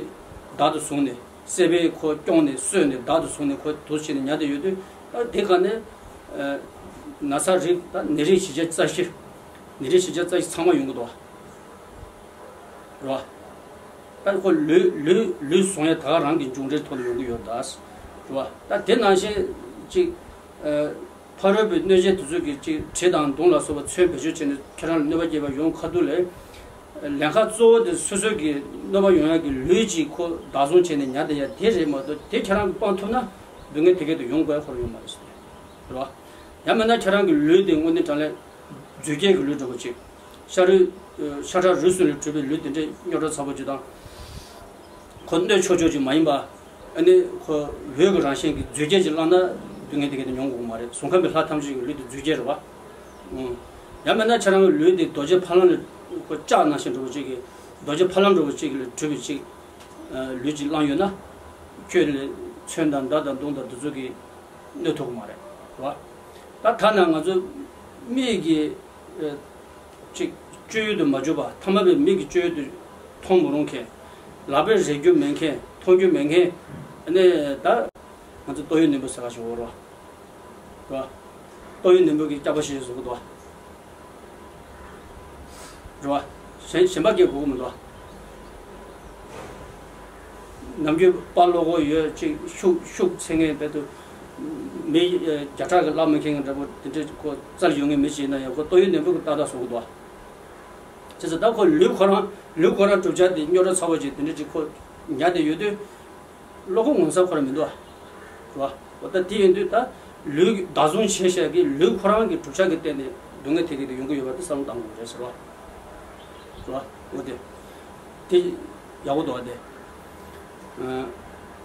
བདག་ཏུ་བཟུང་ནས། སྲེད་པས་ཁོ་སྐྱོང་ནས་གསོས་ནས་བདག་ཏུ་བཟུང་ནས་ཁོ་དུག་བྱས་ནས་ཉར་བསྡད་ཡོད་དུས། ཨ་དེ་ག་ནས་ཨ་ན་ཚ་རིགས་ད་ནད་རིགས་བཞི་བརྒྱ་རྩ་བཞི། ནད་རིགས་བཞི་བརྒྱ་རྩ་བཞི་ཚང་མ་ཡོང་གི་འདུག་བ། རེད་བ། ད་ཁོ་ལུས་ལུས་ལུས་བཟུང་ཡ་ད་ག་རང་གི་མཇུག་འབྲས་ཐོག་ནས་ཡོང་གི་ཡོད་ད། རེད་བ། ད་དེ་ནང་བཞིན་ཅིག་ཨ། ཕ་རོལ་པོའི་གནོད་བྱེད་དེ་ཚོ་གིས་ཅིག་གྲི་དང་མདུང་ལ་སོགས་པ་མཚོན་བེད་སྤྱོད་བྱས་ནས་ཁྱེད་རང་ལ་གནོད་པ་བསྐྱལ་བ་ཡོང་ཁ་ཐུག་ལས། ལན་ཁག་གཙོ་བོ་དེ་སོ་སོ་གི་གནོད་པ་ཡོང་ཡག་གི་ལུས་ཅིག་ཁོ་བདག་བཟུང་བྱས་ནས་ཉར་བསྡད་ཡ་དེ་རེད་མ་གཏོགས། དེ་ཁྱེད་རང་གིས་སྤང་ཐུབ་ན་སྡུག་བསྔལ་དེ་གས་དུ་ཡོང་དགོས་ཁོ་རང་ཡོད་མ་རེད་ཟེར། རེད་བ། ཡང་མིན་ན་ཁྱེད་རང་གི་ལུས་དེ་དངོས་གནས་དྲང་ལས་རྫུས་སྐྱེས་ཀྱི་ལུས་འདྲ་པོ་ཅིག་ཤ་རུས། ཤ་ཁྲག་རུས་གསུམ་ལས་གྲུབ་པའི་ལུས་དེ་འདྲའི་རྙོག་དྲ་ཚ་པོ་ཅིག་དང་། ཁོ་གནོད་ཆོག་ཆོག་ཅིག་མ་ཡིན་པ། ཨ་ནི་ཁོ་འོད་ཀྱི་རང་བཞིན་གྱི་རྫུས་སྐྱེས་ཅིག་བླངས་ན་སྡུག་བསྔལ་དེ་གས་དེ་མྱོང་དགོས་མ་རེད། གཟུགས་ཁམས་པའི་ལྷ་ཐམས་ཅད་ཀྱི་ལུས་དེ་རྫུས་སྐྱེས་རེད་བ། ཨང་། ཡང་མིན་ན་ཁྱེད་རང་གི་ལུས་དེ་རྡོ་རྗེ་ཕ་ལམ་ལས་ཁོ་ལྕགས་ནང་བཞིན་འདྲ་པོ་ཅིག་གི། རྡོ་རྗེ་ཕ་ལམ་འདྲ་པོ་ཅིག་ལས་གྲུབ་པའི་ཅིག་ལུས་ཅིག་བླངས་ཡོད་ན། ཁྱོད་ལ་མཚོན་དང་མདའ་དང་མདུང་དང་དེ་ཚོ་གིས་གནོད་ཐུབ་ཀྱི་མ་རེད་བ། ད་ཐ་ན་ང་ཚོ་མིག་གིས་ཨ་ཅིག་སྤྱོད་ཡུལ་དུ་མ་གྱུར་པ། ཐ་མལ་པའི་མིག་གིས་སྤྱོད་ཡུལ་དུ་མཐོང་མི་རུང་མཁན། ལག་པས་རེག་རྒྱུ་མེད་མཁན། མཐོང་རྒྱུ་མེད་མཁན། ཨ་ནི་ད་ང་ཚོ་ཏོག་དབྱིབས་ནད་འབུ་ཟེར་ག་ཞིག་ཡོད་རེད་བ། རེད་བ། ཏོག་དབྱིབས་ནད་འབུ་གི་སྐྱག་པ་ཞིག་བཟོ་གི་འདུག་བ། རེད་བ། གཞན་གཞན་པ་སྐྱེ་དགོས་ཀྱི་མི་འདུག་བ། ནམ་རྒྱུན་དཔའ་བློ་ཁོག་ཡོད་ཅིག་ཤུགས་ཤུགས་ཚད་ངེས་བེད་དུ། མི་བརྒྱ་ཕྲག་གི་བརླག་མི་མཁན་འདྲ་པོ་དེ་འདྲ་ཁོ་རྩལ་ཡོད་མཁན་མི་ཞིག་ཡིན་ན་ཡང་ཁོ་ཏོག་དབྱིབས་ནད་འབུ་གི་ཏག་ཏག་བཟོ་གི་འདུག་བ། བྱས་ཙང་ད་ཁོ་ལུས་ཁོ་རང་ལུས་ཁོ་རང་གྲུབ་ཆ་དེ་རྙོག་དྲ་ཚ་བོ་ཅིག་དེ་འདྲ་ཅིག་ཁོ་ཉར་བསྡད་ཡོད་དུས། བློ་ཁོག་ངོ་ཚ་ཁོ་རང་མི་འདུག་བ། རེད་བ། འོ་ད་དེ་ཡིན་དུས་ད་ལུས་བདག་བཟུང་བྱས་བཞག་གི་ལུས་ཁོ་རང་གི་གྲུབ་ཆ་གི་སྟེང་ནས་སྡུག་བསྔལ་དེ་གི་དེ་ཡོང་གི་ཡོད་པ་དེ་བསམ་བློ་གཏང་དགོས་རེད་ཟེར་བ། རེད་བ། འོ་དེ་དེ་ཡག་པོ་འདུག་བ་དེ།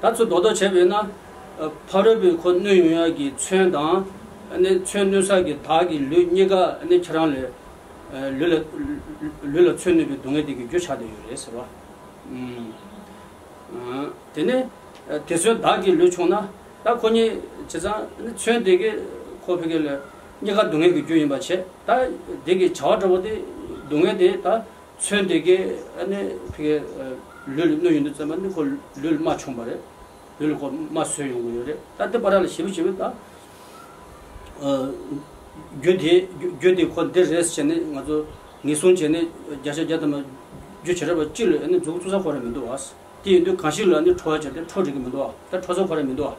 ཨ་ད་ཚོ་རྡོག་རྡོག་བྱས་པས་ན། ཨ་ཕ་རོལ་པོས་ཁོ་གནོད་ཡོང་ཡག་གི་མཚོན་དང་། ཨ་ནི་མཚོན་གནོད་ས་གི་བདག་གི་ལུས་གཉིས་ཀ་ཨ་ནི་ཁྱེད་རང་ལས། ཨ་ལུས་ལ་ལུས་ལ་མཚོན་ནུས་པའི་སྡུག་བསྔལ་དེ་གི་རྒྱུ་ཆགས་བསྡད་ཡོད་རེད་ཟེར་བ། ཨུམ། ཨ་དེ་ནས་ཨ་དེ་ཚོའི་བདག་གི་ལུས་བྱུང་ན། ད་ཁོ་གཉིས་བྱས་ཙང་ནི་མཚོན་དེ་གི་ཁོ་ཕ་གི་ལ་གཉིས་ཀ་སྡུག་བསྔལ་གྱི་རྒྱུ་ཡིན་པ་བྱས། ད་དེ་གི་བྱ་བ་འདྲ་པོ་དེ་སྡུག་བསྔལ་དེ་ད་མཚོན་དེ་གི་ཨ་ནི་ཕ་གི་ལུས་ལ་གནོད་ཡོང་དུས་ཙམ་པ་ནི་ཁོ་ལུས་ལ་རྨ་བྱུང་བ་རེད། ལུས་ལ་ཁོ་རྨ་བཟོས་ཡོང་གི་ཡོད་རེད། ད་དེ་བར་ལ་ཞེ་པོ་ཞེ་པོ་ད་རྒྱུ་དེ་རྒྱུ་དེ་ཁོ་འདི་རེད་ཟེར་ནས་ང་ཚོ་ངེས་བཟུང་བྱས་ནས་བརྒྱ་ཆ་བརྒྱ་ཐམ་པ་རྒྱུ་བྱེ་བྲག་པ་གཅིག་ལ་ཨ་ནི་འཛུགས་བཙུགས་ས་ཁོ་རང་མི་འདུག་བ། དེ་ཡིན་དུས་གང་ཞིག་ལ་ནི་ཁྲོ་བ་བྱས་ཏེ་ཁྲོ་འགྲིག་གི་མི་འདུག་བ། ད་ཁྲོ་ས་ཁོ་རང་མི་འདུག་བ།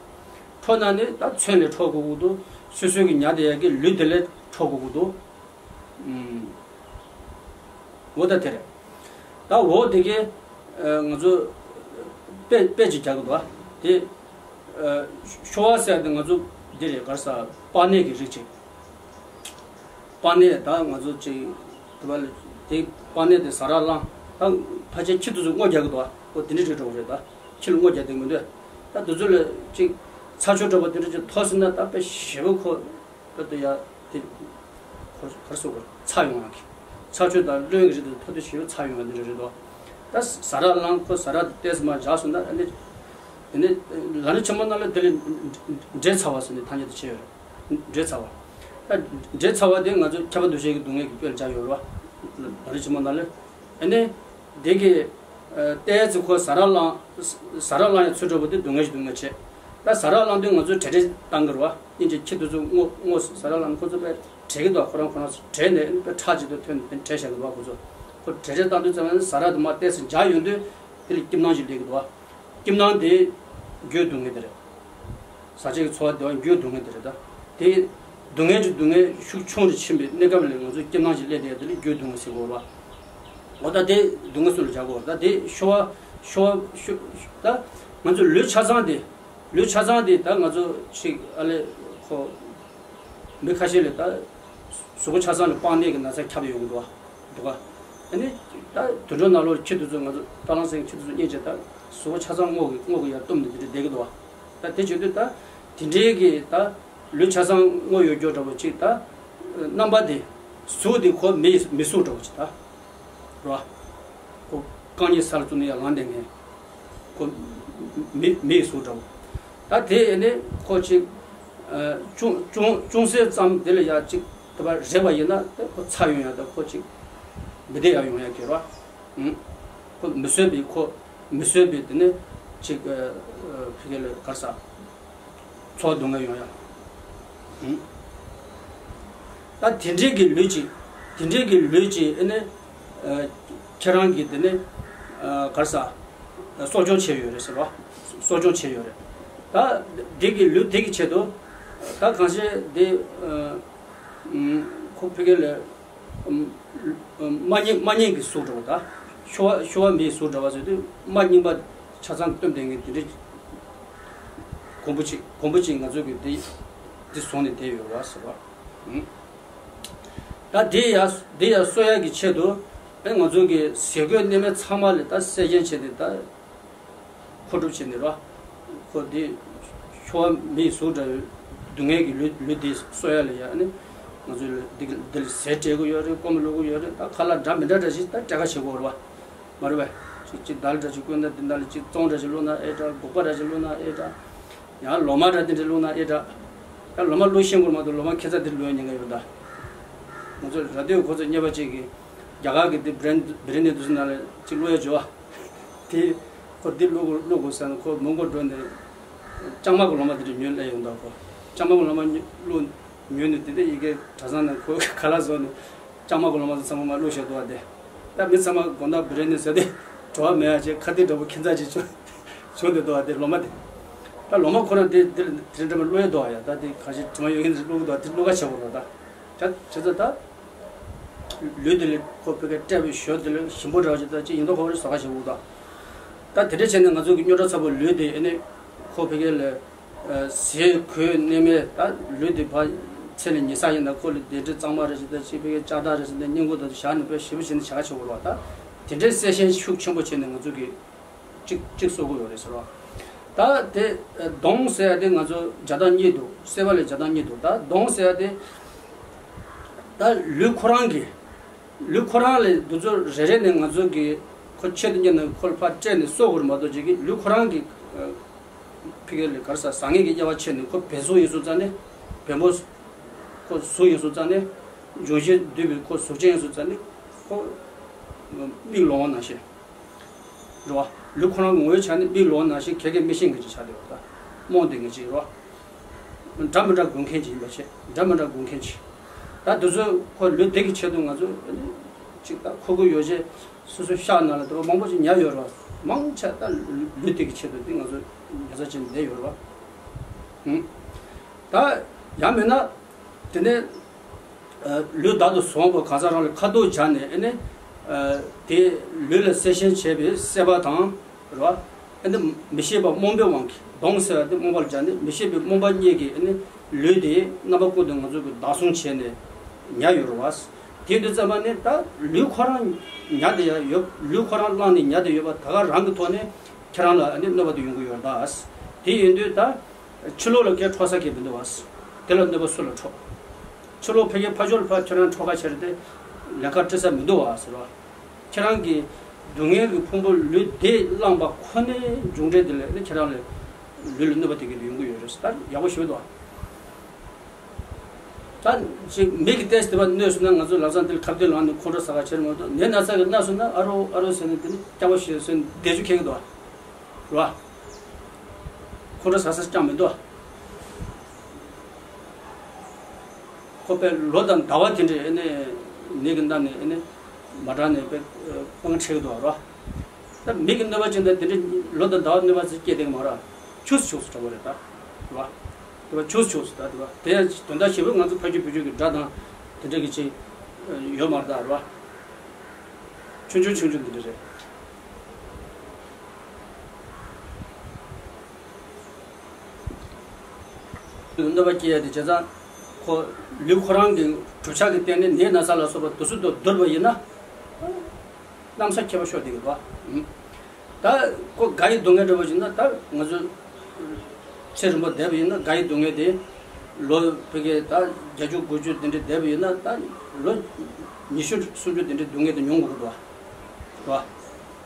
ཁྲོ་ན་ནི་ད་མཚོན་ལས་ཁྲོ་དགོས་ཀྱི་འདུག་སོ་སོའི་གི་ཉ་དེ་ཡ་གི་ལུས་དེ་ལས་ཁྲོ་དགོས་ཀྱི་འདུག་ཨུམ། འོ་ད་དེ་རེད། ད་འོ་དེ་གས་ང་ཚོ་དཔེ་དཔེ་ཅིག་རྒྱག་གི་འདུག་བ། དེ་ཤོ་བ་ཟེར་དེ་ང་ཚོ་འདི་རེད། ག་རེ་ཟ། པགས་ནད་ཀྱི་རིགས་ཅིག་པགས་ནད་ད་ང་ཚོ་ཅིག་དེ་བ་ལ་དེ་པགས་ནད་དེ་ཟ་ར་ལངས། ད་ཕལ་ཆེར་ཁྱི་དེ་ཚོ་སྔོ་རྒྱག་གི་འདུག་བ། འོ་དེ་འདྲ་རིགས་འགྲོ་གི་རེད། ད་ཁྱི་ལ་སྔོ་རྒྱག་དེ་མི་འདུག་ད་དེ་ཚོ་ལ་ཅིག་ཚ་ཆུ་འདྲ་པོ་དེ་འདྲ་ཅིག་ཐོགས་ཟིན་ན་ད་དཔེ་ཞེ་པོ་ཁོ་དཔེ་དེ་ཡ་དེ་ཁོ་ག་རེ་ཟ། ཁོ་ཚ་ཡོང་ཡ་གི། ཚ་ཆུ་དང་རློན་གྱི་རིགས་དེ་ཐོགས་དུས་ཞེ་པོ་ཚ་ཡོང་ཡ་དེ་འདྲ་རེད་འདུག་ད་ཟ་ར་ལངས། ཁོ་ཟ་ར་དེ་ཏོག་ཙམ་མར་བཞག་སོང་ན་ཨ་ནི་དེ་ནི་ལ་ནི་ཆེན་མོ་ནང་ལ་དེ་ལ་འབྲས་ཚ་བ་ཟེར་ནས་ཐ་སྙད་དེ་བྱས་ཡོད་རེད། འབྲས་ཚ་བ། ད་འབྲས་ཚ་བ་དེ་ང་ཚོ་ཁྱབ་པ་འདུ་བྱེད་ཀྱི་སྡུག་བསྔལ་གྱི་དཔེ་ལ་སྦྱར་ཡོད་རེད་བ། ལ་རི་ཆེན་མོ་ནང་ལ། ཨ་ནི་དེ་གི་ཏོག་ཙམ་ཁོ་ཟ་ར་ལངས། ཟ་ར་ལངས་ཡ་ཚུར་འགྲོ་བ་དེ་སྡུག་བསྔལ་ཞིག་སྡུག་བསྔལ་བྱེད། ད་ཟ་ར་ལངས་དུས་ང་ཚོ་བྲེལ་བྲེལ་བཏང་གི་རེད་བ། སྙིང་རྗེ་ཁྱི་དེ་ཚོ་སྔོ་སྔོ་ཟ་ར་ལངས་ཁོ་ཚོ་དཔེ་བྲེལ་གི་འདུག་ཁོ་རང་ཁོ་རང་ཚོ་བྲེལ་ནས་དཔེ་ཁྲག་ཅིག་ཏུ་ཐོན་ནས་བྲེལ་བཞག་གི་འདུག་ཁོ་ཚོ། ཁོ་བྲེལ་བྲེལ་བཏང་དུས་ཙམ་ནས་ཟ་ར་དེ་མར་ཏོག་ཙམ་འཇགས་ཡོང་དུས་དེ་ལ་སྐྱིད་སྣང་ཞིག་སླེབས་ཀྱི་འདུག་བ། སྐྱིད་སྣང་དེ་རྒྱུའི་སྡུག་བསྔལ་དེ་རེད། ཟ་བྱེད་ཀྱི་ཚོར་བ་དེ་བ་རྒྱུའི་སྡུག་བསྔལ་དེ་རེད། ད་དེ་སྡུག་བསྔལ་གྱི་སྡུག་བསྔལ་ཤུགས་ཆུང་རུ་ཕྱིན་པའི་གནས་སྐབས་ལ་ང་ཚོ་སྐྱིད་སྣང་ཞིག་སླེབས་བསྡད་ཡ་དེ་ལ་རྒྱུའི་སྡུག་བསྔལ་ཟེར་གོ་ར། འོ་ད་དེ་སྡུག་བསྔལ་སུ་ལ་བྱ་དགོས་ར། ད་དེ་ཤོ་བ་ཤོ་བ་ཤོ་ད་ང་ཚོ་ལུས་ཆ་ཚང་དེ་ལུས་ཆ་ཚང་དེ་ད་ང་ཚོ་ཅིག་ཨ་ལས་ཁོ། མི་ཁ་ཤས་ལ་ད་གཟུགས་པོ་ཆ་ཚང་ལ་པགས་ནད་ཀྱི་ན་ཚ་ཁྱབ་ཡོང་གི་འདུག་བ། འདུག་ག་ཨ་ནི་ད་དུད་འགྲོ་ནང་ལོགས་ཁྱི་དེ་ཚོ་ང་ཚོ་ད་ལང་སེང་ཁྱི་དེ་ཚོ་རྙེད་བྱས་ད་གཟུགས་པོ་ཆ་ཚང་སྔོ་གི་སྔོ་གི་ཡར་བཏུམས་ནས་དེ་འདྲ་བསྡད་ཀྱི་འདུག་བ། ད་དེ་བྱེད་དུས་ད་དེ་འདྲའི་གི་ད་ལུས་ཆ་ཚང་སྔོ་ཡོད་རྒྱུ་འདྲ་བོ་ཅིག་ད་རྣམ་པ་དེ་གཟུགས་དེ་ཁོ་མི་མི་གཟུགས་འདྲ་བོ་ཅིག་ད། རོ། ཁོ་རྐང་གཉིས་ས་ལ་བཙུགས་ནས་ཡར་ལངས་བསྡད་མཁན། ཁོ་མི་མི་ཡི་གཟུགས་འདྲ་བོ། ད་དེ་ཨེ་ནས་ཁོ་ཅིག་ཨ་ཅུང་ཅུང་ཅུང་ཟད་ཙམ་དེ་ལ་ཡ་ཅིག་དེ་བ་རེག་པ་ཡིན་ན་དེ་ཁོ་ཚ་ཡོང་ཡ་དང་ཁོ་ཅིག་མི་བདེ་ཡ་ཡོང་ཡ་གི་རོ། ཨུམ། ཁོ་མི་བཟོད་པའི་ཁོ་མི་བཟོད་པའི་དེ་ནས་ཅིག་ཨ་ཨ་ཕི་གེ་ལ་གར་ས། ཚོགས་སྡུག་བསྔལ་ཡོང་ཡ། ཨུམ། ད་དེ་འདྲའི་གི་ལུས་ཅིག་དེ་འདྲའི་གི་ལུས་ཅིག་ཨེ་ནས་ཨ་ཁྱེད་རང་གིས་དེ་ནས་ཨ་གར་ས་གསོ་སྐྱོང་བྱས་ཡོད་རེད་ཟེར་བ། གསོ་སྐྱོང་བྱས་ཡོད་རེད། ད་འདི་གི་ལུས་དེ་གི་ཆེད་དུ་ད་གང་ཤེས་དེ་ཨ་ཨུམ་ཁོ་ཕི་གེ་ལ། ཨམ། ཨམ། རྨ་རྙིང་རྨ་རྙིང་གི་གཟུགས་འདྲ་བོ་དང་། ཤོ་བ་ཤོ་བ་མིའི་གཟུགས་འདྲ་བ་ཟེར་དུས་རྨ་རྙིང་པ་ཆ་ཚང་བཏོན་བསྡད་མཁན་དེ་འདྲའི་གོང་བུ་གཅིག་གོང་བུ་གཅིག་ང་ཚོ་གི་དེ་དེ་བཟུང་ནས་བསྡད་ཡོད་རེད་བ་ཟེར་བ། ཨུམ། ད་དེ་ཡ་དེ་ཡ་གསོ་ཡ་གི་ཆེད་དུ་ཨེ་ང་ཚོ་གི་ཟས་གོས་གནས་མལ་ཚང་མ་ལ་ད་གསལ་རྐྱེན་བྱས་ཏེ་ད། མཁོ་སྒྲུབ་བྱས་ནས་རོ། ཁོ་དེ་ཤོ་བ་མིའི་གཟུགས་འདྲ་བའི་སྡུག་བསྔལ་གྱི་ལུས་ལུས་དེ་གསོ་ཡ་ལ་ཡ་ནི་ང་ཚོས་འདི་འདི་ལ་ཟས་སྤྲད་དགོས་ཡོད་རེད། སྐོམ་བླུག་དགོས་ཡོད་རེད། ད་ཁ་ལག་འདྲ་མི་འདྲ་འདྲ་ཞིག་ད་སྤྲད་ཁ་བྱེད་དགོས་རེད་བ། མ་རེད་བས། ཅིག་ཅིག་དལ་འདྲ་ཞིག་བསྐོལ་ན་འདི་འདྲ་ལ་ཅིག་བཙོང་འདྲ་ཞིག་བླུགས་ན་ཨེ་འདྲ། སྒོག་པ་འདྲ་ཞིག་བླུགས་ན་ཨེ་འདྲ། ཡང་ལོ་མ་འདྲ་འདི་འདྲ་བླུགས་ན་ཨེ་འདྲ། ད་ལོ་མ་བླུགས་ཤེས་དགོས་མ་གཏོགས་ལོ་མ་ཁྱད་མཚར་འདི་ལོས་ཉེན་ཁ་ཡོད་ད། ང་ཚོ་ར་སྟོད་ཁོ་ཚོ་གཉེར་པ་ཅིག་གིས་རྒྱ་གར་གྱི་འདི་བྷི་རེན་བྷི་རེན་ནི་འདུག་སེ་ནང་ལ་ཅིག་བླུགས་ཡ་བྱོས་བ། དེ་ཁོ་འདི་བླུག་དགོས་བླུག་དགོས་ཟེར་ནས་ཁོ་མོན་གྷོ་འགྲོ་ནས་ལྕང་མ་གི་ལོ་མ་དེ་འདྲ་ཉོས་སླེབས་ཡོང་ད་ཁོ། ལྕང་མ་གི་ལོ་མ་ཉོ་བླུག་ཉོས་ནས་དེ་འདྲ་ཡི་གེ་གྲྭ་ཚང་ནང་ཁོ་ཁ་ལག་བཟོ་ནས་ལྕང་མ་གི་ལོ་མ་དེ་ཚང་མ་མར་བླུགས་བཞག་འདུག་བ། དེ་ད་མི་ཚང་མ་དགོང་དག་བྷི་རེན་ནི་ཟེར་དེ་བྲོ་བ་མེད་ཡ་ཅིག་ཁ་གཏད་འདྲ་པོ་ཁྱད་མཚར་ཅིག་བྱུང་བྱུང་བསྡད་འདུག་བ། དེ་ལོ་མ་དེ་ད་ལོ་མ་ཁོ་རང་དེ་དེ་དེ་འདྲ་མ་བླུགས་ཡ་འདུག་བ། ཡ་ད་དེ་ག་ཞིག་དྲི་མ་ཡོད་མཁན་དེ་བླུག་གི་འདུག་བ། དེ་བླུག་ག་བྱེད་དགོས་རེད་བ། ད་བྱས་ཙང་ད། ལུས་དེ་ལ་ཁོ་ཕ་གིར་སྤྲད་པའི་ཞོ་དེ་ལ་ཞིམ་པོ་འདྲ་བ་ཞིག་ད་ཅི་ཡིན་མདོག་ཁ་པོ་རེ་བཟོ་ག་བྱེད་དགོས་ད། ད་དེ་འདྲ་བྱས་ནས་ང་ཚོ་གི་རྙོག་དྲ་ཚ་པོ་ལུས་དེ་ཨེ་ནས་ཁོ་ཕ་གི་ལ་ཟས་གོས་གནས་མལ་ད་ལུས་དེ་ཕར་ཚེ་ལ་ཉེ་ས་ཡིན་ད་ཁོ་ལ་སྡེར་ཁྲི་གཙང་མ་རེ་ཞིག་ད་ཅི་ཕ་གི་ལྕགས་ཐག་རེ་ཞིག་ད་སྙིང་གོ་ད་བཞག་ནས་དཔེ་ཞེ་པོ་བྱས་ནས་བྱ་ག་བྱེད་དགོས་རེད་བ། ད་དེ་འདྲའི་གསལ་ཞེན་ཤུགས་ཆེན་པོ་བྱས་ནས་ང་ཚོ་གི་གཅིག་གཅིག་གསོ་གི་ཡོད་རེད་ཟེར་བ། ད་དེ་གདོང་ཟེར་ཡ་དེ་ང་ཚོ་བྱ་སྟངས་གཉིས་འདུག་སེལ་བ་ལ་བྱ་སྟངས་གཉིས་འདུག་ད་གདོང་ཟེར་ཡ་དེ་ད་ལུས་ཁོ་རང་གི་ལུས་ཁོ་རང་ལས་འདི་ཚོ་རེ་རེ་ནས་ང་ཚོ་གི་ཁོ་ཆེད་དུ་གཉེར་ནས་ཁོ་ལ་ཕར་སྤྲད་ནས་གསོ་དགོས་རེད་མ་གཏོགས་ཅིག་གི་ལུས་ཁོ་རང་གི་ཨ་ ཕ་གི་ལ་ག་རེ་ཟ། ཟ་ངེས་ཀྱི་དབྱེ་བ་ཕྱེ་ནས་ཁོ་བེམ་གཟུགས་ཡིན་སོང་ཙང་ནས། བེམ་པོ་ཁོ་གཟུགས་ཡིན་སོང་ཙང་ནས། འབྱུང་བཞི་འདུས་པའི་ཁོ་གཟུགས་ཅན་ཡིན་སོང་ཙང་ནས་ཁོ་མིག་ལོང་བ་ནང་བཞིན་རེད་བ། ལུས་ཁོ་རང་གི་ངོ་བོའི་ཆ་ནས་མིག་ལོང་བ་ནང་བཞིན་གད་གས་མིག་ཤེས་ངེས་ཅན་ཆགས་བསྡད་ཡོད་རེད་ད། རྨོངས་བསྡད་ངེས་ཅན་རེད་བ། འདྲ་མི་འདྲ་གོ་མཁན་ཅིག་ཡིན་པ་བྱས། འདྲ་མི་འདྲ་གོ་མཁན་ཅིག་ད་དེ་ཚོ་ཁོ་ལུས་དེ་གི་ཆེད་དུ་ང་ཚོ་ཅིག་ད་ཁོ་གི་ཡོ་བྱད་སོ་སོའི་ཤག་ནང་ལ་དེ་བ་མང་པོ་ཅིག་ཉར་ཡོད་རེད་བ། མང་ཆེ་ད་ལུས་དེ་གི་ཆེད་དུ་དེ་ང་ཚོ་ཉར་ཚགས་བྱས་ནས་བསྡད་ཡོད་རེད་བ། ཧུམ། ད་ཡང་མིན་ན། དེ་ནས་ལུས་བདག་ཏུ་བཟུང་བ་གང་ཟག་རང་ལ་ཁ་དོག་སྦྱར་ནས་ཨེ་ནས་དེ་ལུས་ལ་གསལ་ཞེན་བྱེད་པའི་སྲེད་པ་དང་རེད་བ། ཨེ་ནས་མི་ཤེས་པ་རྨོངས་པའི་དབང་གིས། གདོན་ཟེར་བ་དེ་རྨོངས་པ་ལ་སྦྱར་ནས། མི་ཤེས་པའི་རྨོངས་པ་གཉིས་ཀྱིས་ཨེ་ནས་ལུས་དེ་རྣམ་པ་ཀུན་ཏུ་ང་ཚོ་གིས་བདག་བཟུང་བྱས་ནས་ཉར་ཡོད་རེད་བ། དེ་དུས་ཙམ་པ་ནས་ད་ལུས་ཁོ་རང་ཉར་བསྡད་ཡ་ཡོད། ལུས་ཁོ་རང་བླངས་ནས་ཉར་བསྡད་ཡོད་པ་ད་ག་རང་གི་ཐོག་ནས་ཁྱེད་རང་ལ་ཨེ་ནས་གནོད་པ་དེ་ཡོང་གི་ཡོད་རེད་ད། དེ་ཡིན་དུས་ད། ཕྱི་ལོགས་ལ་སྐད་འཕྲོག་ས་གི་མི་འདུག་བ། དེ་ལ་གནོད་པ་སུ་ལ་འཕྲོག་ཕྱི་ལོགས་ཕ་གིའི་ཕ་ཕྱོགས་ལ་ཕར་ཁྱེད་རང་འཕྲོག་ཁ་ཁྱེར་ཏེ་ལན་ཁ་སྤྲད་ས་མི་འདུག་བ་ཟེར་བ། ཁྱེད་རང་གི་སྡུག་བསྔལ་གྱི་ཕུང་པོ་ལུས་དེ་བླངས་པ་ཁོ་ནའི་མཇུག་འབྲས་དེ་ལ་ནི་ཁྱེད་རང་ལ་ལུས་ལ་གནོད་པ་དེ་གི་ཡོང་གི་ཡོད་རེད་ཟེར། ད་ཡག་པོ་ཞུ་འདུག་བ། ད་ཅིག་མིག་གིས་བལྟས་དེ་བ་གནོད་སོང་ན་ང་ཚོ་ལམ་སང་དེ་ལ་ཁ་གཏད་ལངས་ནས་ཁོང་ཁྲོ་ཟ་ཁ་ཁྱེར་མ་གཏོགས། ནད་ན་ཚ་གི་ན་སོང་ན་ཨ་རོ་ཨ་རོ་ཟེར་ནས་དེ་ནི་སྐྱག་པ་ཞེས་ཟེར་ནས་བཟླས་བརྗོད་ཁེལ་གི་འདུག་བ། རེད་བ། ཁོང་ཁྲོ་ཟ་ས་ཅང་མི་འདུག་ཁོ་པའི་ལོ་དང་ཟླ་བ་དེ་འདྲའི་ཨེ་ནས་ནད་ཀྱི་མནར་ནས་ཨེ་ནས་མ་དྲག་ནས་པའི་དཔུང་ཁྲལ་གི་འདུག་རོ། ད་མིག་གི་གནོད་པ་ཅན་དང་དེ་འདྲའི་ལོ་དང་ཟླ་བ་གནོད་པ་ཟེར་སྐྱེ་དེ་གི་མ་ར། ཆུ་ཆུ་འདྲ་བོ་རེད་ད། རེད་བ། དེ་བ་ཆུ་ཆུ་ད་དེ་བ་དེ་ཡང་དོན་དག་ཞེ་པོ་ང་ཚོ་ཕ་རྒྱུད་བུ་རྒྱུད་ཀྱི་དགྲ་དང་དེ་འདྲ་གི་ཅིག་ཡོད་མ་རེད་ད། རེད་བ། ཆུང་ཆུང་ཆུང་ཆུང་འདི་འདྲ་རེད། གནོད་པ་སྐྱེལ་ཡ་དེ་བྱས་ཙང་ཁོ་ལུས་ཁོ་རང་གི་གྲུབ་ཆ་གི་སྟེང་ནས་ནད་ན་ཚ་ལ་སོགས་པ་དུས་སུ་དུ་བསྡུར་བ་ཡིན་ན། གནམ་ས་ཁྱད་པར་ཤོར་བསྡད་ཀྱི་འདུག་བ། ད་ཁོ་དགའ་ཡི་སྡུག་བསྔལ་འདྲ་བོ་ཞིག་ན་ད་ང་ཚོ་ཚེ་རིང་པོ་བསྡད་པ་ཡིན་ན་དགའ་ཡི་སྡུག་བསྔལ་དེ་ལོ་ཕ་གི་ད་བརྒྱད་ཅུ་དགུ་བཅུ་དེ་འདྲ་བསྡད་པ་ཡིན་ན་ད་ལོ་ཉི་ཤུ་སུམ་ཅུ་དེ་འདྲ་སྡུག་བསྔལ་དེ་མྱོང་དགོས་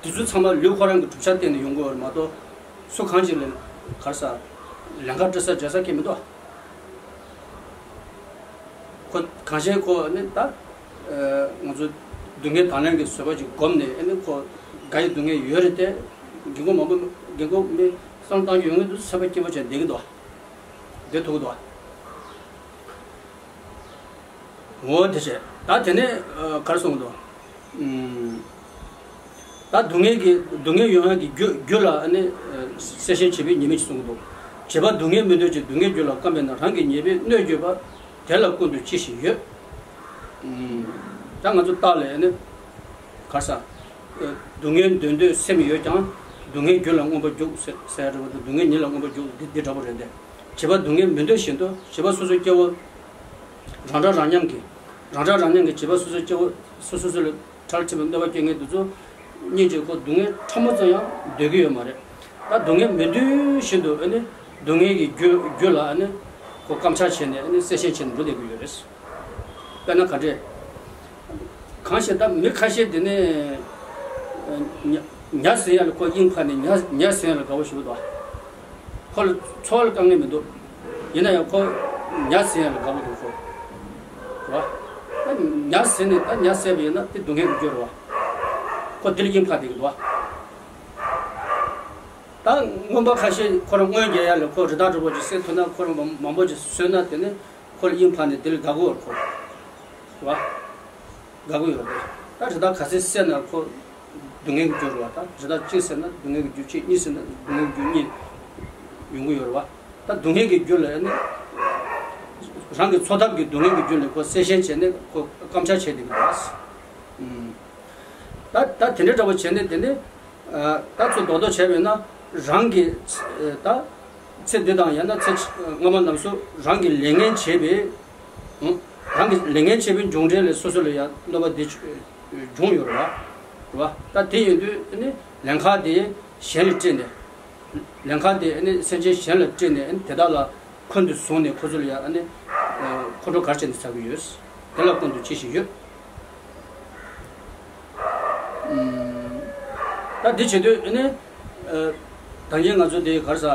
ཀྱི་འདུག་བ། རེད་བ། དེ་ཚོ་ཚང་མ་ལུས་ཁོ་རང་གི་གྲུབ་ཆ་བརྟེན་ནས་ཡོང་གི་ཡོད་རེད་མ་གཏོགས། སུ་གང་ཅིག་ལ་ག་རེ་ཟ། ལན་ཁ་སྤྲད་ས་འཇལ་ས་སྐྱེ་མི་འདུག་ཁོ་གང་ཤེས་ཁོ་ནི་ད་ང་ཚོ་སྡུག་བསྔལ་དང་ལེན་གྱི་བཟོད་པ་ཅིག་བསྒོམས་ནས་ཨ་ནི་ཁོ་དགའ་ཡི་སྡུག་བསྔལ་ཡོད་རེད་དེ། རྒན་གོག་མང་པོ་རྒན་གོག་མི་བསམ་བློ་བཏང་རྒྱུ་ཡོང་གི་འདུག་སེམས་པ་སྐྱིད་པོ་བྱས་བསྡད་ཀྱི་འདུག་བསྡད་ཐུབ་ཀྱི་འདུག་འོ་དེ་བྱས་ད་དེ་ནས་ག་རེ་གསུང་གི་འདུག་ད་སྡུག་བསྔལ་གྱི་སྡུག་བསྔལ་ཡོང་ཡག་གི་རྒྱུ་རྒྱུ་ལ་ཨ་ནི་གསལ་ཞེན་བྱེད་པའི་ཉེས་དམིགས་གསུང་གི་འདུག་བྱེད་པ་སྡུག་བསྔལ་མི་འདོད་ཅིང་སྡུག་བསྔལ་རྒྱུ་ལ་བརྐམ་པས་ན་རང་གི་ཉེས་པས་གནོད་གྱུར་པ། དེ་ལ་ཀུན་ཏུ་ཅི་ཞིག་ཡོད། ད་ང་ཚོ་རྟགས་ལ་ཨ་ནི་ག་རེ་ཟ། སྡུག་བསྔལ་འདོད་འདོད་སེམས་ཡོད་ཀྱང་སྡུག་བསྔལ་རྒྱུ་ལ་མངོན་པར་རྒྱུག་ཟེར་ཟེར་རེད་བ། སྡུག་བསྔལ་ཉིད་ལ་མངོན་པར་རྒྱུག་འདི་འདི་འདྲ་པོ་རེད་དེ། བྱེད་པ་སྡུག་བསྔལ་མི་འདོད་བཞིན་དུ་བྱེད་པ་སོ་སོའི་སྐྱེ་བོ་རང་འདྲ་རང་མཉམ་གྱི་རང་འདྲ་རང་མཉམ་གྱི་བྱེད་པ་སོ་སོའི་སྐྱེ་བོ་སོ་སོ་སོ་ལ་ཁྲལ་ཆེ་བའི་གནོད་པ་སྐྱེལ་མཁན་དེ་ཚོ་སྙིང་རྗེ་ཁོ་སྡུག་བསྔལ་ཕྲ་མོ་ཙམ་ཡང་འདོད་ཀྱི་ཡོད་མ་རེད། ད་སྡུག་བསྔལ་མི་འདོད་བཞིན་དུ་ཨ་ནི་སྡུག་བསྔལ་གྱི་རྒྱུ་རྒྱུ་ལ་ཨ་ནི་ཁོ་བརྐམ་ཆགས་བྱས་ནས་ཨ་ནི་གསལ་ཞེན་བྱས་ནས་འགྲོ་བསྡད་ཀྱི་ཡོད་རེད། དཔེར་ན་ག་འདྲས། གང་ཞིག་ད་མི་ཁ་ཤས་དེ་ནས་ཉ་ཉ་ཟིན་ཡ་ལ་ཁོ་དབྱིངས་ཕར་ནས་ཉ་ཉ་ཟིན་ཡ་ལ་དགའ་བོ་ཞུ་གི་འདུག་ཁོ་ལ་འཚོ་བ་ལ་དཀའ་ངལ་མི་འདུག་ཡིན་ན་ཡང་ཁོ་ཉ་ཟིན་ཡ་ལ་དགའ་བོ་འདུག་ཁོ། རེད་བ། ད་ཉ་ཟིན་ནས་ད་ཉ་བསད་པ་ཡིན་ན་དེ་སྡུག་བསྔལ་གྱི་རྒྱུ་རེད་བ། ཁོ་དེ་ལ་དབྱིངས་ཕར་བསྡད་ཀྱི་འདུག་ད་རྔོན་པ་ཁ་ཤས་ཁོ་རང་རྔོན་རྒྱག་ཡ་ལ་ཁོ་རི་དྭགས་འདྲ་པོ་ཅིག་བསད་ཐུབ་ན་ཁོ་རང་མང་པོ་ཅིག་གསོད་ན་དེ་ནི་ཁོ་ལ་དབྱིངས་ཕར་ནས་དེ་ལ་དགའ་གི་ཡོད་རེད་ཁོ། རེད་བ། དགའ་གི་ཡོད་རེད། ད་རི་དྭགས་ག་ཚད་བསད་ན་ཁོ་སྡུག་བསྔལ་གྱི་རྒྱུ་རེད་བ། ད་རི་དྭགས་གཅིག་བསད་ན་སྡུག་བསྔལ་གྱི་རྒྱུ་གཅིག་གཉིས་བསད་ན་སྡུག་བསྔལ་གྱི་རྒྱུ་གཉིས་ཡོང་གི་ཡོད་རེད་བ། ད་སྡུག་བསྔལ་གྱི་རྒྱུ་ལ་ནི་རང་གི་འཚོ་ཐབས་ཀྱི་སྡུག་བསྔལ་གྱི་རྒྱུ་ལ་ཁོ་གསལ་ཞེན་བྱས་ནས་ཁོ་བརྐམ་ཆགས་བྱས་བསྡད་ཀྱི་འདུག་ད་ད་དེ་འདྲ་འདྲ་པོ་བྱས་ནས་དེ་ནི། ད་ཚོ་རྡོག་རྡོག་བྱས་པས་ན་རང་གི་ད་ཚེ་འདི་དང་ཡང་ན་ཚེ་སྔ་མ་རྣམས་སུ་རང་གི་ལས་ངན་བྱས་པའི་རང་གི་ལས་ངན་བྱས་པའི་མཇུག་འབྲས་ལས་སོ་སོ་ལ་ཡང་གནོད་པ་འདི་བྱུང་ཡོད་རེད་བ། རེད་བ། ད་དེ་ཡིན་དུས་ནི་ལན་ཁག་དེ་གཞན་ལ་སྤྲད་ནས་ལན་ཁག་དེ་ནི་སེམས་ཅན་གཞན་ལ་སྤྲད་ནས་དེ་དག་ལ་ཁོན་དུ་བཟུང་ནས་ཁོ་ཚོ་ལ་ཡང་ནི་ཁོ་ཁོང་ཁྲོ་ག་རེ་བྱས་ནས་ཟ་གི་ཡོད། དེ་ལ་ཁོན་དུ་ཅི་ཞིག་ཡོད། ད་འདི་བྱེད་དུས་ནི། ད་གིན་ང་ཚོ་འདི་ག་རེ་ཟ།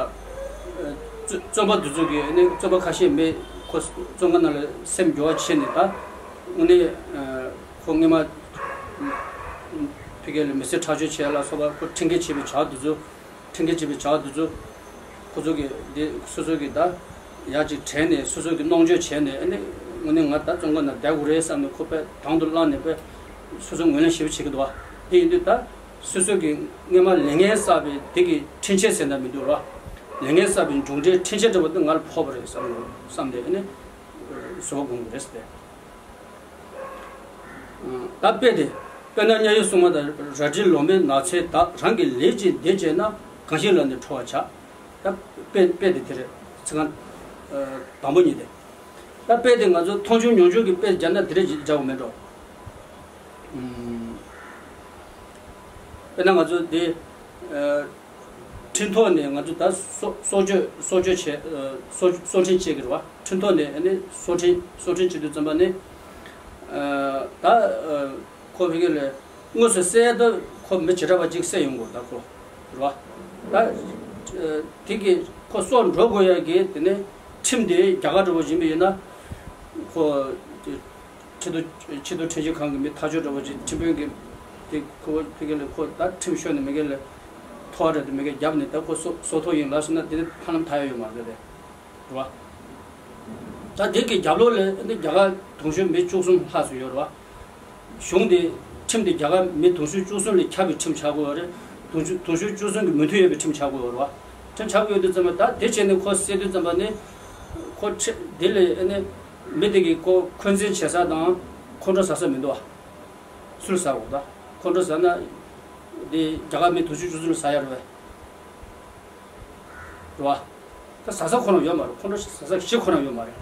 བཙོན་བཙོན་པ་དེ་ཚོ་གི་ནི་བཙོན་པ་ཁ་ཤས་མེད་ཁོ་བཙོན་ཁང་ནང་ལ་སེམས་འགྱུར་བ་བྱས་ནས་ད་དངོས་གནས་ཁོ་སྔོན་མ་ཕ་གི་ལ་མི་སེར་ཁྲག་སྦྱོར་བྱས་ལ་སོགས་པ་ཁོ་ཁྲིམས་འགལ་བྱས་པའི་བྱ་བ་དེ་ཚོ་ཁྲིམས་འགལ་བྱས་པའི་བྱ་བ་དེ་ཚོ་ཁོ་ཚོ་གི་འདི་སོ་སོ་གི་ད་ཡར་ཅིག་དྲན་ནས་སོ་སོ་གི་གནོང་འགྱོད་བྱས་ནས་ཨ་ནི་དངོས་གནས་ང་ད་བཙོན་ཁང་ནང་བསྡད་དགོས་རེད་བསམ་ནས་ཁོ་དཔེ་དང་དུ་བླངས་ནས་དཔེ་སོ་སོ་ངོས་ལེན་ཞེ་པོ་བྱེད་ཀྱི་འདུག་བ། དེ་ཡིན་དུས་ད་སོ་སོ་གི་སྔོན་མ་ལས་ངན་བསགས་པའི་དེ་གི་འཕྲིན་ཆད་ཟེར་ན་མི་འདུག་ར། ལས་ངན་བསགས་པའི་མཇུག་འབྲས་འཕྲིན་ཆད་འདྲ་བོ་དེ་ང་ལ་ཕོག་པ་རེད་བསམ་བློ་བསམ་སྟེ་ཨ་ནི་བཟོ་བ་དགོངས་ཀྱི་རེད་ཟེར་ཏེ། ད་དཔེ་དེ། དཔེར་ན་གཉའ་ཡོལ་སྲུང་མ་དང་རལ་གྲི་ལོ་མའི་ནགས་ཚལ་དག་རང་གི་ལས་ཀྱིས་འདི་བྱས་ན་གང་ཞིག་ལ་ནི་ཁྲོ་བར་བྱ། ད་དཔེ་དཔེ་དེ་དེ་རེད་ཚིག་རྐང་། དང་པོ་གཉིས་དེ། ད་དཔེ་དེ་ང་ཚོ་མཐོང་ཆོས་མྱོང་ཆོས་ཀྱི་དཔེ་སྦྱར་ན་དེ་རེད་སྦྱར་དགོས་མེད་འགྲོ། དཔེར་ན་ང་ཚོ་དེ། ཁྲིམས་ཐོག་ནས་ང་ཚོ་ད་སྲོག་སྲོག་གཅོད་སྲོག་གཅོད་བྱས་སྲོག་སྲོག་ཁྲིམས་བཅད་ཀྱི་རེད་བ། ཁྲིམས་ཐོག་ནས་ཨ་ནི་སྲོག་ཁྲིམས་སྲོག་ཁྲིམས་བཅད་དུས་ཙམ་པ་ནི། ད་ཁོ་ཕ་གི་ལ་དངོས་སུ་བསད་ད་ཁོ་མི་བྱེ་བྲག་པ་གཅིག་བསད་ཡོང་དགོས་ད་ཁོ་རེད་བ། ད་དེ་གི་ཁོ་སྲོག་འགྲོ་དགོས་ཡ་གི་དེ་ནི་ཁྲིམས་དེ་རྒྱ་གར་འདྲ་བོ་ཡིན་པ་ཡིན་ན་ཁོ། ཆེས་མཐོ་ཆེས་མཐོ་ཁྲིམས་ཞིབ་ཁང་གི་མི་ཐག་གཅོད་འདྲ་བོ་ཅིག་ཁྲིམས་དཔོན་གྱི་དེ་ཁོ་ཕ་གི་ལ་ཁོ་ད་ཁྲིམས་ཤོར་ནས་མི་གི་ལ་ཐོ་བ་རེད་དེ་མི་གི་རྒྱབ་ནས་ད་ཁོ་སྲོག་སྲོག་ཐོག་ཡིན་ལབ་སོང་ན་དེ་ནི་ཧ་ལམ་ཐར་ཡ་ཡོད་མ་རེད་དེ་རེད་བ། ད་དེ་གི་རྒྱབ་ལོགས་ལ་ནི་རྒྱ་གར་དུང་ཕྱུར་མི་བཅུ་གསུམ་ལྷག་ཙམ་ཡོད་རེད་བ། གཞུང་དེ་ཁྲིམས་དེ་རྒྱ་གར་མི་དུང་ཕྱུར་བཅུ་གསུམ་ལས་ཁྱབ་པའི་ཁྲིམས་ཆགས་ཀྱི་ཡོད་རེད། དུང་ཕྱུར་དུང་ཕྱུར་བཅུ་གསུམ་གྱི་མོས་མཐུན་ཡོད་པའི་ཁྲིམས་ཆགས་ཀྱི་ཡོད་རེད་བ། ཁྲིམས་ཆགས་ཀྱི་ཡོད་དུས་ཙམ་པ་ད་དེ་བྱས་ནས་ཁོ་བསད་དུས་ཙམ་པ་ནི། ཁོ་ཁྲི་དེ་ལས་ཨ་ནི་མི་དེ་གིས་ཁོ་འཁོན་འཛིན་བྱེད་ས་དང་ཁོང་ཁྲོ་ཟ་ས་མི་འདུག་བ། སུ་ལ་ཟ་དགོས་ད། ཁོང་ཁྲོ་ཟ་ན་དེ་རྒྱ་གར་མི་དུང་ཕྱུར་བཅུ་གསུམ་ལ་ཟ་ཡ་རེད་བས། རེད་བ། ད་ཟ་ས་ཁོ་རང་ཡོད་མ་རེད། ཁོང་ཁྲོ་ཟ་ས་གཞི་ཁོ་རང་ཡོད་མ་རེད།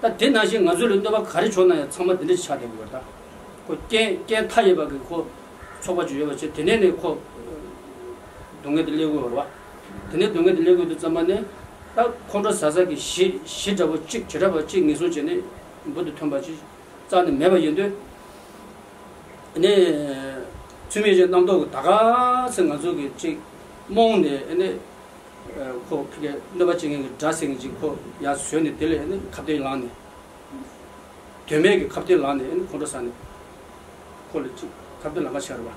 ད་དེ་ནང་བཞིན་ང་ཚོ་ལ་གནོད་པ་ག་རེ་བྱུང་ན་ཡང་ཚང་མ་དེ་འདྲ་ཞིག་ཆགས་བསྡད་ཀྱི་ཡོད་རེད་ད། ཁོ་རྐྱེན་རྐྱེན་མཐའ་ཡས་པ་གི་ཁོ་ཚོགས་པ་ཅིག་ཡོད་པ་བྱས་དེ་ནས་ནི་ཁོ་སྡུག་བསྔལ་དེ་སླེབས་ཀྱི་ཡོད་རེད་བ། དེ་ནས་སྡུག་བསྔལ་དེ་སླེབས་ཀྱི་ཡོད་དུས་ཙམ་པ་ནི་ད་ཁོང་ཁྲོ་ཟ་ས་གི་གཞི་གཞི་འདྲ་བོ་གཅིག་བྱེ་བྲག་པ་གཅིག་ངེས་བཟུང་བྱས་ནས་འབུར་དུ་ཐོན་པ་ཅིག་རྩ་ནས་མེད་པ་ཡིན་དུས། ཨ་ནི། ཚུལ་མིན་གྱི་རྣམ་རྟོག་གི་ད་ག་ཚེ་ང་ཚོ་གི་ཅིག་རྨོངས་ནས་ཨ་ནི། ཁོ་ཕ་གི་གནོད་པ་བྱེད་མཁན་གྱི་དགྲ་ཟེར་མཁན་ཅིག་ཁོ་ཡར་བཟོས་ནས་དེ་ལས་ཨ་ནི་ཁ་གཏད་ལངས་ནས། དོན་མེད་ཀྱི་ཁ་གཏད་ལངས་ནས་ཨ་ནི་ཁོང་ཁྲོ་ཟ་ནས། ཁོ་ལ་ཅིག་ཁ་གཏད་ལངས་ཀ་ཆགས་རེད་བ།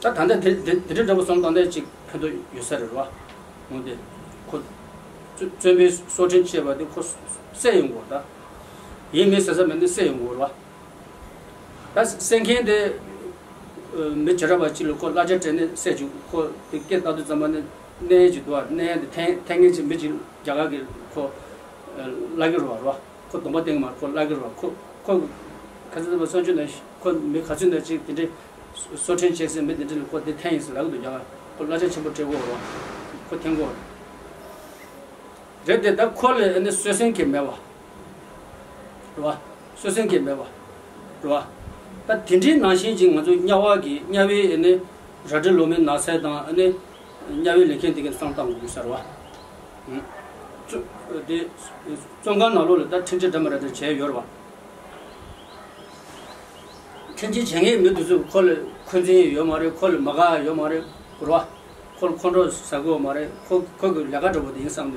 ད་ད་ལྟ་དེ་དེ་དེ་འདྲ་འདྲ་པོ་སོང་ཙང་ད་ཅིག་ཕན་ཐོགས་ཡོད་ས་རེད་བ། འོན་ཏེ། ཁོ། བཙོན་པའི་སྲོག་ཁྲིམས་བཅད་པ་དེ་ཁོ་བསད་ཡོང་དགོས་ད། ཡིན་མིན་ཟེར་ས་མེད་ནི་བསད་ཡོང་དགོས་རེད་བ། ད་བསད་མཁན་དེ། མི་བྱེ་བྲག་པ་གཅིག་ལ་ཁོ་གླ་ཆ་སྤྲད་ནས་བསད་བཅུག་ཁོ་དེ་སྐད་བཏང་དུས་ཙམ་པ་ནི་མནན་ཡས་ཅིག་འདུག་བ། མནན་ཡས་དེ་འཐེན་འཐེན་མཁན་ཅིག་མི་ཅིག་རྒྱ་གར་གྱི་ཁོ། བླ་གི་རུ་བ་རུ་བ། ཁོ་གདོང་པ་སྟེང་མར་ཁོ་བླ་གི་རུ་བ་ཁོ་ཁོ། ཁ་སང་ཚོ་བསམ་བྱུང་ན་ཁོ་མི་ག་ཚོད་ན་ཅིག་དེ་འདྲའི་སྲོག་ཁྲིམས་བཅད་སའི་མི་དེ་འདྲ་ལ་ཁོ་དེ་འཐེན་ཡིན་ཟེར་ལབ་གི་འདུག་རྒྱ་གར་ཁོ་གླ་ཆ་ཆེན་པོ་སྤྲད་དགོས་རུ་བ། ཁོ་འཐེན་དགོས་རེད་དེ་ད་ཁོ་ལ་ཨ་ནི་གསོད་སེམས་ཀྱི་མེད་བ། རེད་བ། གསོད་སེམས་ཀྱི་མེད་བ། རེད་བ། ད་དེ་འདྲའི་ནང་བཞིན་ཅིག་ང་ཚོ་དམྱལ་བ་གི་དམྱལ་བའི་ཨ་ནི་རལ་གྲི་ལོ་མའི་ནགས་ཚལ་དང་ཨ་ནི་དམྱལ་བའི་ལས་མཁན་དེ་གའི་བསམ་བློ་བཏང་དགོས་ཀྱི་ས་རེད་བ། ཨུ། བཙོན་དེ་བཙོན་ཁང་ནང་ལོགས་ལ་ད་ཁྲིམས་ཆད་འདྲ་མི་འདྲ་དེ་བྱས་ཡོད་རེད་བ། ཁྲིམས་ཆད་བྱེད་མཁན་མི་དེ་ཚོ་ཁོ་ལ་འཁོན་འཛིན་ཡོད་མ་རེད། ཁོ་ལ་མ་དགའ་ཡོད་མ་རེད། རེད་བ། ཁོ་ལ་ཁོང་ཁྲོ་ཟ་གི་ཡོད་མ་རེད། ཁོ་ཁོ་གི་ལས་ཀ་འདྲ་པོ་དེ་ཡིན་བསམ་ནས་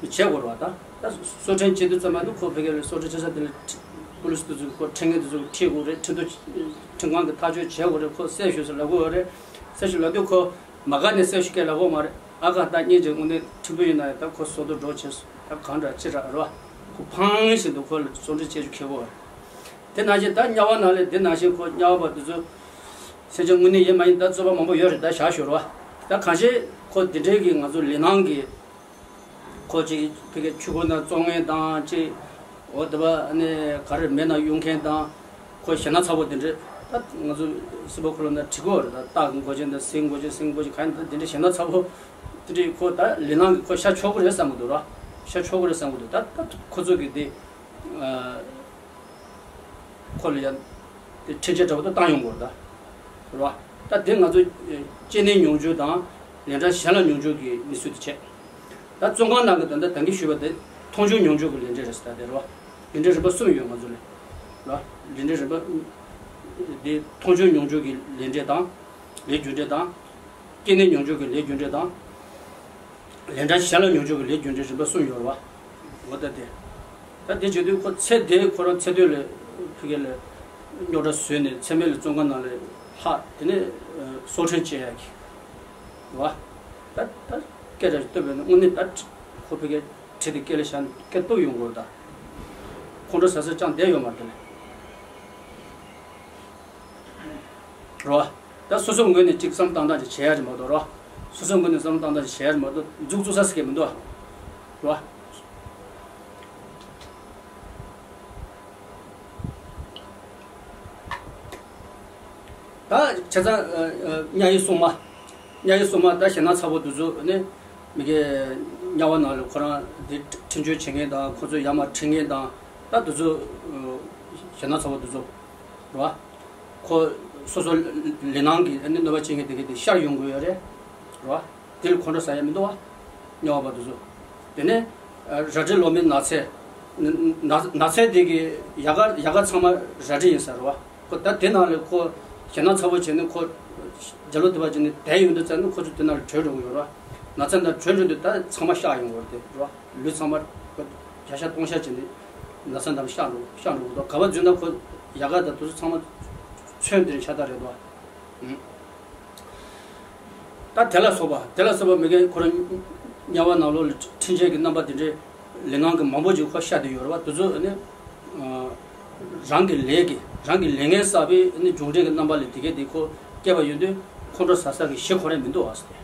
བྱེད་དགོས་རེད་བ། ད་ད་སྲོག་ཁྲིམས་བཅད་དུས་ཙམ་པ་ནི་ཁོ་ཕ་གི་ལ་སྲོག་ཁྲིམས་བཅད་ས་དེ་ལ་ཁྲི་པུ་ལི་སི་དེ་ཚོ་ཁོ་ཁྲིམས་འགལ་དེ་ཚོ་ཁྲིད་དགོས་རེད། ཁྲིམས་ཐོག་ཁྲིམས་ཁང་གི་ཐག་གཅོད་བྱེད་དགོས་རེད། ཁོ་བསད་ཤོག་ཟེར་ལབ་དགོས་རེད། བསད་ཤོག་ལབ་དུས་ཁོ་མ་དགའ་ནས་བསད་ཤོག་སྐད་ལབ་དགོས་མ་རེད། ཨ་ཁ་ད་སྙིང་རྗེ་དངོས་གནས་ཁྲིམས་དཔོན་ཡིན་ན་ཡང་ད་ཁོ་སྲོག་ཐོག་འགྲོ་བྱེད་ད་གང་འདྲ་ཅི་འདྲ་རེད་བ། ཁོ་ཕངས་བཞིན་དུ་ཁོ་ལ་སྲོག་ཁྲིམས་བཅད་ཤོག་ཁེལ་དགོས་རེད། དེ་ནང་བཞིན་ད་དམྱལ་བ་ནང་ལས་དེ་ནང་བཞིན་ཁོ་དམྱལ་བ་པ་དེ་ཚོ་སེམས་ཅན་དངོས་གནས་ཡིན་མ་ཡིན་ད་རྩོད་པ་མང་པོ་ཡོད་རེད། ད་བཞག་ཞོར་བ་ད་གང་ཤེས་ཁོ་དེ་འདྲའི་གི་ང་ཚོ་ལི་ནང་གི་ཁོ་ཅིག་ཕ་གི་ཆུ་ཁོལ་ནང་བཙོང་མཁན་དང་ཅིག་འོ་དེ་བ་ནས་ག་རེ་མེ་ནང་གཡུག་མཁན་དང་ཁོ་ཞེ་ན་ཚ་པོ་དེ་འདྲ་ད་ང་ཚོ་སྲིད་པ་ཁོ་ལ་ན་དྲི་གོ་རེད། ད་སྟག་གི་མགོ་ཅན་དང་སེང་མགོ་ཅན་སེང་མགོ་ཅན་ག་ཡིན་ད་དེ་འདྲ་ཞེ་ན་ཚ་པོ་དེ་འདྲའི་ཁོ་ད་ལི་ནང་གི་ཁོ་ཤ་ཆོག་གི་རེད་བསམ་གི་འདུག་ར། ཤ་ཆོག་གི་རེད་བསམ་གི་འདུག་ད་ད་ཁོ་ཚོ་གི་དེ། ཁོ་ལ་ཡང་དེ་ཁྲིམས་ཆད་འདྲ་པོ་ད་བཏང་ཡོང་དགོས་རེད་ད། རེད་བ། ད་དེ་ང་ཚོ་སྐྱེས་ནས་མྱོང་ཚུལ་དང་ལས་འབྲས་གཞན་ལ་མྱོང་ཚུལ་གྱི་གནས་ཚུལ་དེ་བྱས། ད་བཙོན་ཁང་ནང་གི་ད་ལྟ་ད་གིན་ཞུས་པ་དེ་མཐོང་ཆོས་མྱོང་ཚུལ་གྱི་ལས་འབྲས་རེད་ཟེར་ད་དེ་རེད་བ། ལས་འབྲས་རིམ་པ་གསུམ་ཡོད་ང་ཚོ་ལ། རེད་བ། ལས་འབྲས་རིམ་པ། དེ་མཐོང་ཆོས་མྱོང་ཚུལ་གྱི་ལས་འབྲས་དང་། ལས་རྒྱུ་འབྲས་དང་། སྐྱེས་ནས་མྱོང་ཚུལ་གྱི་ལས་རྒྱུ་འབྲས་དང་། ལན་གྲངས་གཞན་ལ་མྱོང་ཆོག་གི་ལས་རྒྱུ་འབྲས་རིམ་པ་གསུམ་ཡོད་རེད་བ། འོ་ད་དེ། ད་དེ་བྱེད་དུས་ཁོ་ཚེ་འདིའི་ཁོ་རང་ཚེ་སྟོད་ལ་ཕ་གི་ལ་རྙོག་དྲ་བཟོས་ནས་ཚེ་སྨད་ལ་བཙོན་ཁང་ནང་ལ་ལྷག་དེ་ནས་སྲོག་ཁྲིམས་བཅད་ཡག་གི་རེད་བ། ད་ད་སྐད་ཆ་ཞིག་བཏོན་པས་ན་དངོས་གནས་ད་ཁོ་ཕ་གི་བྲིས་ཏེ་སྐད་ལ་བཞག་ནས་སྐད་བཏོག་ཡོང་དགོས་ད། ཁོང་ཁྲོ་ཟ་ས་ཅང་བསྡད་ཡོད་མ་རེད་དེ་ལས། རོ། ད་སོ་སོའི་ངོས་ནས་ཅིག་བསམ་བློ་བཏང་སྟངས་ཅིག་བྱེད་ཡ་རེད་མ་གཏོགས་རོ། སོ་སོའི་ངོས་ནས་བསམ་བློ་བཏང་སྟངས་ཅིག་བྱེད་ཡ་རེད་མ་གཏོགས་མཛུབ་བཙུགས་ས་ཟེར་གྱི་མི་འདུག་ཨ། རོ། ད་བྱས་ཙང་ཨ་ཨ་གཉའ་ཡི་སྲུང་མ། གཉའ་ཡི་སྲུང་མ་ད་ཞེད་སྣང་ཚ་པོ་དེ་ཚོ་ནི་མི་གི་དམྱལ་བ་ནང་ལ་ཁོ་རང་དེ་འཕྲིན་བཅོལ་བྱེད་མཁན་དང་ཁོ་ཚོ་ཡར་མར་ཁྲིད་མཁན་དང་ད་དེ་ཚོ་ཨ་ཞེད་སྣང་ཚ་པོ་དེ་ཚོ་རེད་བ། ཁོ་སོ་སོ་ལི་ནང་གི་ཨ་ནི་གནོད་པ་བྱེད་མཁན་དེ་ག་དེ་ཤར་ཡོང་གི་ཡོད་རེད། རེད་བ། དེ་ལ་ཁོང་ཁྲོ་ཟ་ཡ་མི་འདུག་བ། དམྱལ་བ་པ་དེ་ཚོ། དེ་ནས་ཨ་རལ་གྲི་ལོ་མའི་ནགས་ཚལ། ནགས་ནགས་ཚལ་དེ་གི་ཡལ་ག་ཡལ་ག་ཚང་མ་རལ་གྲི་ཡིན་ས་རེད་བ། ཁོ་ད་དེ་ནང་ལ་ཁོ་ཞེད་སྣང་ཚ་པོ་བྱས་ནས་ཁོ་རྒྱ་ལོ་དེ་བ་བྱས་ནས་བསྡད་ཡོང་དུས་ཙམ་ནས་ཁོ་ཚོ་དེ་ནང་ལ་བྲོས་འགྲོ་གི་ཡོད་རེད་བ། ནགས་ཚལ་ནང་བྲོས་འགྲོ་དུས་ད་ཚང་མ་གཤགས་ཡོང་གི་ཡོད་རེད་དེ་རེད་བ། ལུས་ཚང་མ་བརྒྱ་ཆ་སྟོང་གཤགས་བྱས་ནས་ནགས་ཚལ་ནང་གཤགས་འགྲོ་གཤགས་འགྲོ་གི་འདུག་ག་པར་འཛུལ་ན་ཁོ་ཡལ་ག་དང་དེ་ཚོ་ཚང་མ་ཚོན་དེ་ཤ་སྟག་རེད་འདུག་ཨང་། ད་དེ་ལ་སོགས་པ་དེ་ལ་སོགས་པ་མི་རྒན་ཁོ་རང་དམྱལ་བ་ནང་ལོགས་ལ་འཕྲིན་བཅོལ་གྱི་རྣམ་པ་དེ་འདྲའི་ལས་ངན་གྱི་མང་པོ་ཅིག་ཁོ་ཤ་དེ་ཡོད་རེད་བ། དེ་ཚོ་ནི་ཨ་རང་གི་ལས་ཀྱི་རང་གི་ལས་ངན་བསགས་པའི་ནི་རྒྱུ་འབྲས་ཀྱི་རྣམ་པ་ལས་དེ་གས་དེ་ཁོ་སྐྱེས་པ་ཡོད་དུས་ཁོང་ཁྲོ་ཟ་ས་གི་གཞི་ཁོ་རང་མི་འདུག་ཨ་ཟེར་ཏེ།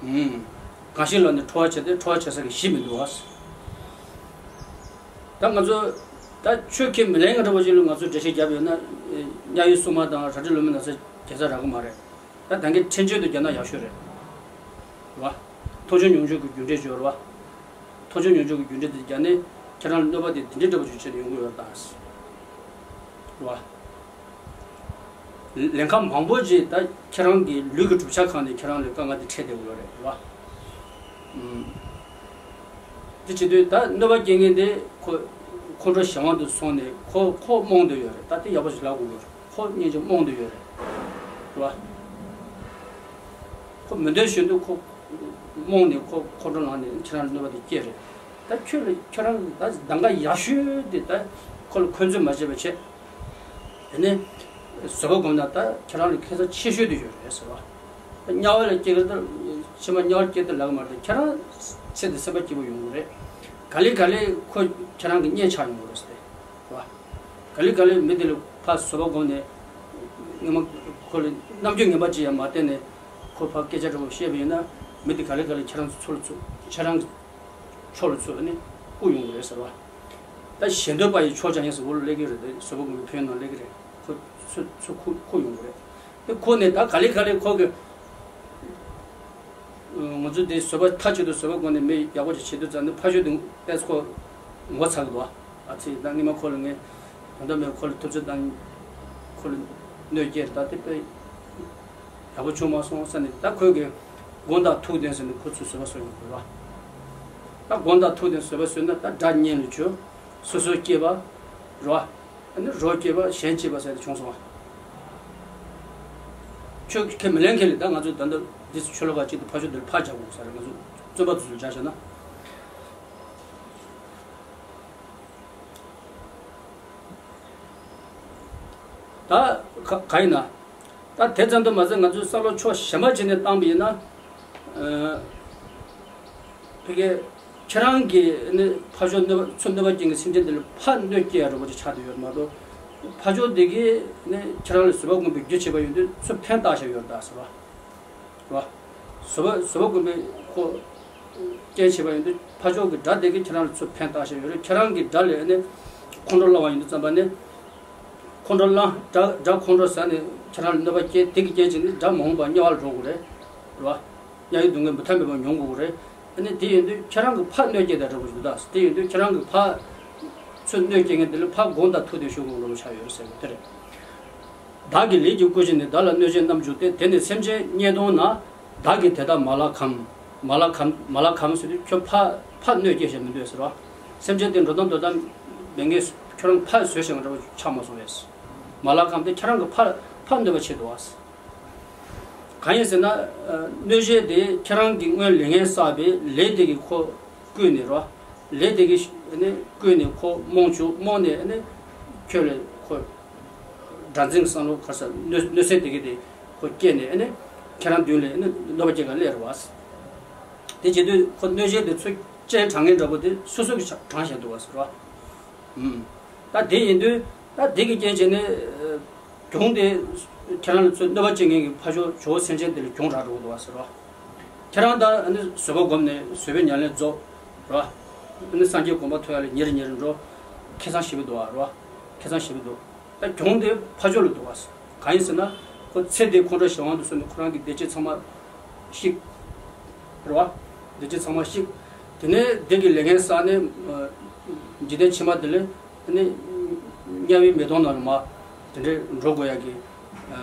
ཨུམ། གང་ཞིག་ལ་ནི་ཁྲོ་བ་བྱས་ཏེ་ཁྲོ་བ་བྱེད་ས་གི་གཞི་མི་འདུག་ཨ་ཟེར། ད་ང་ཚོ་ད་ཆོས་ཁས་མི་ལེན་ག་འདྲ་པོ་ཞིག་ལ་ང་ཚོ་འགྲེལ་བཤད་བརྒྱབ་ཡོད་ན་གཉའ་ཡི་སྲུང་མ་དང་རལ་གྲི་ལོ་མའི་ནགས་ཚལ་རྒྱལ་ས་རག་གི་མ་རེད། ད་ད་གིན་འཕྲིན་བཅོལ་དུ་རྒྱག་ན་ཡག་ཤོས་རེད་བ། མཐོང་ཆོས་མྱོང་ཆོས་ཀྱི་རྒྱུ་འབྲས་སྦྱོར་བ། མཐོང་ཆོས་མྱོང་ཆོས་ཀྱི་རྒྱུ་འབྲས་དེ་རྒྱག་ནས་ཁྱེད་རང་ལ་གནོད་པ་དེ་དེ་འདྲའི་འདྲ་པོ་ཞིག་བྱས་ནས་ཡོང་གི་ཡོད་རེད་ད། བ། ལན་ཁག་མང་པོ་ཅིག་ད་ཁྱེད་རང་གི་ལུས་ཀྱི་གྲུབ་ཆ་གང་ནས་ཁྱེད་རང་ལ་དཀའ་ངལ་དེ་འཕྲད་བསྡད་ཡོད་རེད་བ། ཨུམ། དེ་བྱེད་དུས་ད་གནོད་པ་སྐྱེལ་མཁན་དེ་ཁོ་ཁོང་ཁྲོ་གཞན་དབང་དུ་སོང་ནས་ཁོ་ཁོ་རྨོངས་བསྡད་ཡོད་རེད། ད་དེ་ཡག་པོ་ཞིག་ལབ་དགོས་ཀྱི་རེད། ཁོ་སྙིང་རྗེ་རྨོངས་བསྡད་ཡོད་རེད་བ། ཁོ་མི་འདོད་ཞུ་འདུག་ཁོ་རྨོངས་ནས་ཁོ་ཁོང་ཁྲོ་ལངས་ནས་ཁྱེད་རང་ལ་གནོད་པ་དེ་སྐྱེལ་རེད། ད་ཁྱོད་ལ་ཁྱོད་རང་ད་གདམ་ག་ཡག་ཤོས་དེ་ད་ཁོ་ལ་འཁོན་རྩོད་མ་བྱེད་པ་བྱེད། དེ་ནས་བཟོད་པ་སྒོམ་ན་ད་ཁྱེད་རང་ལ་ཁེ་བཟང་ཆེ་ཤོས་དེ་ཡོད་རེད་ཟེར་བ། དམྱལ་བ་ལ་སྐྱེ་གི་ད་ཕྱི་མ་དམྱལ་བར་སྐྱེ་དུས་ལབ་གི་མ་རེད། ཁྱེད་རང་ཚེ་འདི་སེམས་པ་སྐྱིད་པོ་ཡོང་གི་རེད། ག་ལེ་ག་ལེ་ཁོ་ཁྱེད་རང་གི་གཉེན་ཆགས་ཡོང་གི་རེད་ཟེར་ཏེ། བ། ག་ལེ་ག་ལེ་མི་དེ་ལ་ཕར་བཟོད་པ་སྒོམ་ནས་སྔོན་མ་ཁོ་ལ་རྣམ་འགྱུར་ངན་པ་ཅིག་ཡང་མ་བསྟན་ནས་ཁོ་ཕར་སྐད་ཆ་འདྲ་པོ་བཤད་པ་ཡིན་ན་མི་དེ་ག་ལེ་ག་ལེ་ཁྱེད་རང་ཚོ་ཚུར་ལ་ཚུར་ཁྱེད་རང་གི་ཕྱོགས་ལ་ཚུར་ནི་བཀུག་ཡོང་གི་རེད་ཟེར་བ། ད་ཞེ་འདོད་པ་ཡི་ཕྱོགས་ཀྱང་ཡིན་ཟེར་བོ་ལ་སླེབས་ཀྱི་རེད། དེ་བཟོད་པ་སྒོམ་པའི་ཕན་ནང་སླེབས་ཀྱི་རེད། ཁོ་ཚུར་ཚུར་བཀུག་བཀུག་ཡོང་གི་རེད། དེ་ཁོ་ནས་ད་ག་ལེ་ག་ལེ་ཁོ་གི་ང་ཚོ་དེ་བཟོད་པ་མཐའ་གཅིག་ཏུ་བཟོད་པ་སྒོམ་ནས་མི་ཡག་པོ་ཅིག་བྱེད་དུས་ཙམ་ནས་ཕ་ཆོས་དེ་ཏེས་ཁོ་ངོ་ཚ་གི་འདུག་ཨ་ཙི་ད་སྔོན་མ་ཁོ་ལ་ངས་ད་ལྟ་མེད་ཁོ་ལ་ཐུབ་ཚོད་བཏང་། ཁོ་ལ་གནོད་སྐྱེལ་ད་དེ་དཔེ་ཡག་པོ་བྱུང་མ་སོང་ས་ནས་ད་ཁོས་གི་སྒོམ་དང་ཐུགས་ལྡན་ཟེར་ནས་ཁོ་ཚོས་བཟོད་པ་གསོལ་ཡོང་གི་རེད་བ། ད་སྒོམ་དང་ཐུགས་ལྡན་བཟོད་པ་གསོལ་ན་ད་དགྲ་གཉེན་ལ་གྱུར། སོ་སོ་སྐྱེས་པ་རེད་བ། ཨ་ནི་རོ་སྐྱེས་པ་གཞན་གཅེས་པ་ཟེར་ཏེ་བྱུང་སོང་བ། ཆོས་ཁས་མི་ལེན་མཁན་ལ་ད་ང་ཚོ་ད་ལྟ་འདི་ཆོས་ལོ་ཀ་གཅིག་ཏུ་ཕ་ཆོས་འདིར་ཕར་རྒྱག་དགོས་ས་རེད། ང་ཚོ་བཙོན་པ་དེ་ཚོ་རྒྱག་བྱས་ན། ད་ག་ག་ཡིན་ན། ད་དེ་ཙམ་དུ་མ་ཟད་ང་ཚོས་བསམ་བློ་ཕྱོགས་གཞན་པ་བྱས་ནས་བཏང་པ་ཡིན་ན། ཨ། ཕ་གི་ཁྱེད་རང་གིས་ནི་ཕ་ཆོས་གནོད་པ་ཚུར་གནོད་པ་སྐྱེལ་མཁན་སེམས་ཅན་དེ་ལ་ཕར་གནོད་སྐྱེལ་ཡ་འདྲ་པོ་ཅིག་ཆགས་བསྡད་ཡོད་མ་གཏོགས། ཕ་ཆོས་དེ་གིས་ནི་ཁྱེད་རང་ལ་བཟོད་པ་སྒོམ་པའི་རྒྱུ་བྱས་པ་ཡིན་དུས་ཚུར་ཕན་བཏགས་བཞག་ཡོད་ད་ཟེར་བ། རེད་བ། བཟོད་པ་བཟོད་པ་སྒོམ་པའི་ཁོ་རྐྱེན་བྱས་པ་ཡིན་དུས་ཕ་ཆོས་ཀྱི་དགྲ་དེ་གིས་ཁྱེད་རང་ལ་ཚུར་ཕན་བཏགས་བཞག་ཡོད་རེད། ཁྱེད་རང་གི་དགྲ་ལ་ནི་ཁོང་ཁྲོ་སློང་བ་ཡིན་དུས་ཙམ་པ་ནི། ཁོང་ཁྲོ་ལངས། དགྲ་དགྲ་ཁོང་ཁྲོ་ཟ་ནས་ཁྱེད་རང་ལ་གནོད་པ་སྐྱེལ། དེ་གི་རྐྱེན་བྱས་ནས་དགྲ་མ་འོངས་པར་དམྱལ་བ་ལ་འགྲོ་དགོས་རེད། རེད་བ། དམྱལ་བའི་སྡུག་བསྔལ་མུ་མཐའ་མེད་པ་མྱོང་དགོས་རེད། ཨ་ནི་དེ་ཡིན་དུས་ཁྱེད་རང་གི་ཕར་གནོད་སྐྱེལ་དང་འདྲ་པོ་ཞིག་འདུག་ད། དེ་ཡིན་དུས་ཁྱེད་རང་གི་ཕར་ཚུར་གནོད་སྐྱེལ་མཁན་དེ་ལ་ཕར་སྒོམ་དང་ཐུགས་ལྡན་ཞུ་དགོས་འདྲ་པོ་ཆགས་ཡོད་ཟེར་བ་དེ་རེད། བདག་གི་ལས་ཀྱིས་བསྐུལ་བྱས་ནས། བདག་ལ་གནོད་བྱེད་རྣམས་འཇུག་སྟེ། དེ་ནི་སེམས་ཅན་བརྙས་གཏོང་ན། བདག་གིས་དེ་དག་མ་ལ་ཁམས། མ་ལ་ཁམས། མ་ལ་ཁམས་ཟེར་དུས་ཁྱོད་ཕར་ཕར་གནོད་སྐྱེལ་བྱེད་མི་འདོད་ཟེར་བ། སེམས་ཅན་དེ་འགྲོ་དོན་དོན་དམ་མེད་ངེས་ཁྱོད་རང་ཕར་བཟོས་ཤིང་འདྲ་པོ་ཆགས་མ་སོང་བས། མ་ལ་ཁམས་དེ་ཁྱེད་རང་གི་ཕར་ཕར་གནོད་པ་བྱེད་དོ་བ། གང་ཡིན་ཟེར་ན། གནོད་བྱེད་དེ་ཁྱེད་རང་གིས་སྔོན་ལས་ངན་བསགས་པའི་ལས་དེ་གིས་ཁོ་བསྐུལ་ནས་རོ། ལས་དེ་གིས་ནི་བསྐུལ་ནས་ཁོ་རྨོངས་བྱུང་། རྨོངས་ནས་ནི་ཁྱོད་ལ་ཁོ་དགྲར་འཛིན་བསམ་བློ་ག་རེ་ཟ། གནོད་གནོད་སེམས་དེ་གིས་དེ་ཁོ་སྐྱེས་ནས་ནི་ཁྱེད་རང་མདུན་ལ་ནི་གནོད་པ་སྐྱེལ་ག་སླེབས་རེད་བ། དེ་བྱེད་དུས་ཁོ་གནོད་བྱེད་དེ་ཚུར་སྤྱན་དྲང་མཁན་འདྲ་པོ་དེ་སོ་སོ་གིས་དྲང་བཞག་འདུག་བ་ཟེར་བ། ཨུམ། ད་དེ་ཡིན་དུས་ད་དེ་གི་རྐྱེན་བྱས་ནས། ཨ། གྱོང་དེ་ཁྱེད་རང་ལ་ཚུར་གནོད་པ་བྱེད་མཁན་གྱི་ཕ་ཇོ་ཇོ་བོ་སེམས་ཅན་དེ་ལ་གྱོང་རག་འགྲོ་གི་འདུག་བ་ཟེར་བ། ཁྱེད་རང་ད་ཨ་ནི་བཟོད་པ་བསྒོམས་ནས་བཟོད་པའི་ཉམས་ལེན་རྫོགས་རོ། ཨ་ནི་སངས་རྒྱས་གོ་འཕང་ཐོབ་ཡག་ལ་ཉེ་རུ་ཉེ་རུ་འགྲོ། ཁེ་བཟང་ཞེ་པོ་འདུག་བ་རོ། ཁེ་བཟང་ཞེ་པོ་འདུག་ད་གྱོང་དེ་ཕ་ཇོ་ལ་འདུག་བ། གང་ཡིན་ཟེར་ན། ཁོ་ཚེ་འདིའི་ཁོང་ཁྲོ་ཞེ་དབང་དུ་སོང་ནས་ཁོ་རང་གི་བདེ་སྐྱིད་ཚང་མ་བཤིག་རེད་བ། བདེ་སྐྱིད་ཚང་མ་བཤིག་དེ་ནས་བདེ་གི་ལས་ངན་བསགས་ནས། ཨ། འཇིག་རྟེན་ཕྱི་མ་དེ་ལ་ནི་དམྱལ་བའི་མེ་དོང་ནང་ལ་མར་དེ་འདྲའི་འགྲོ་དགོས་ཡག་གི། ཨ།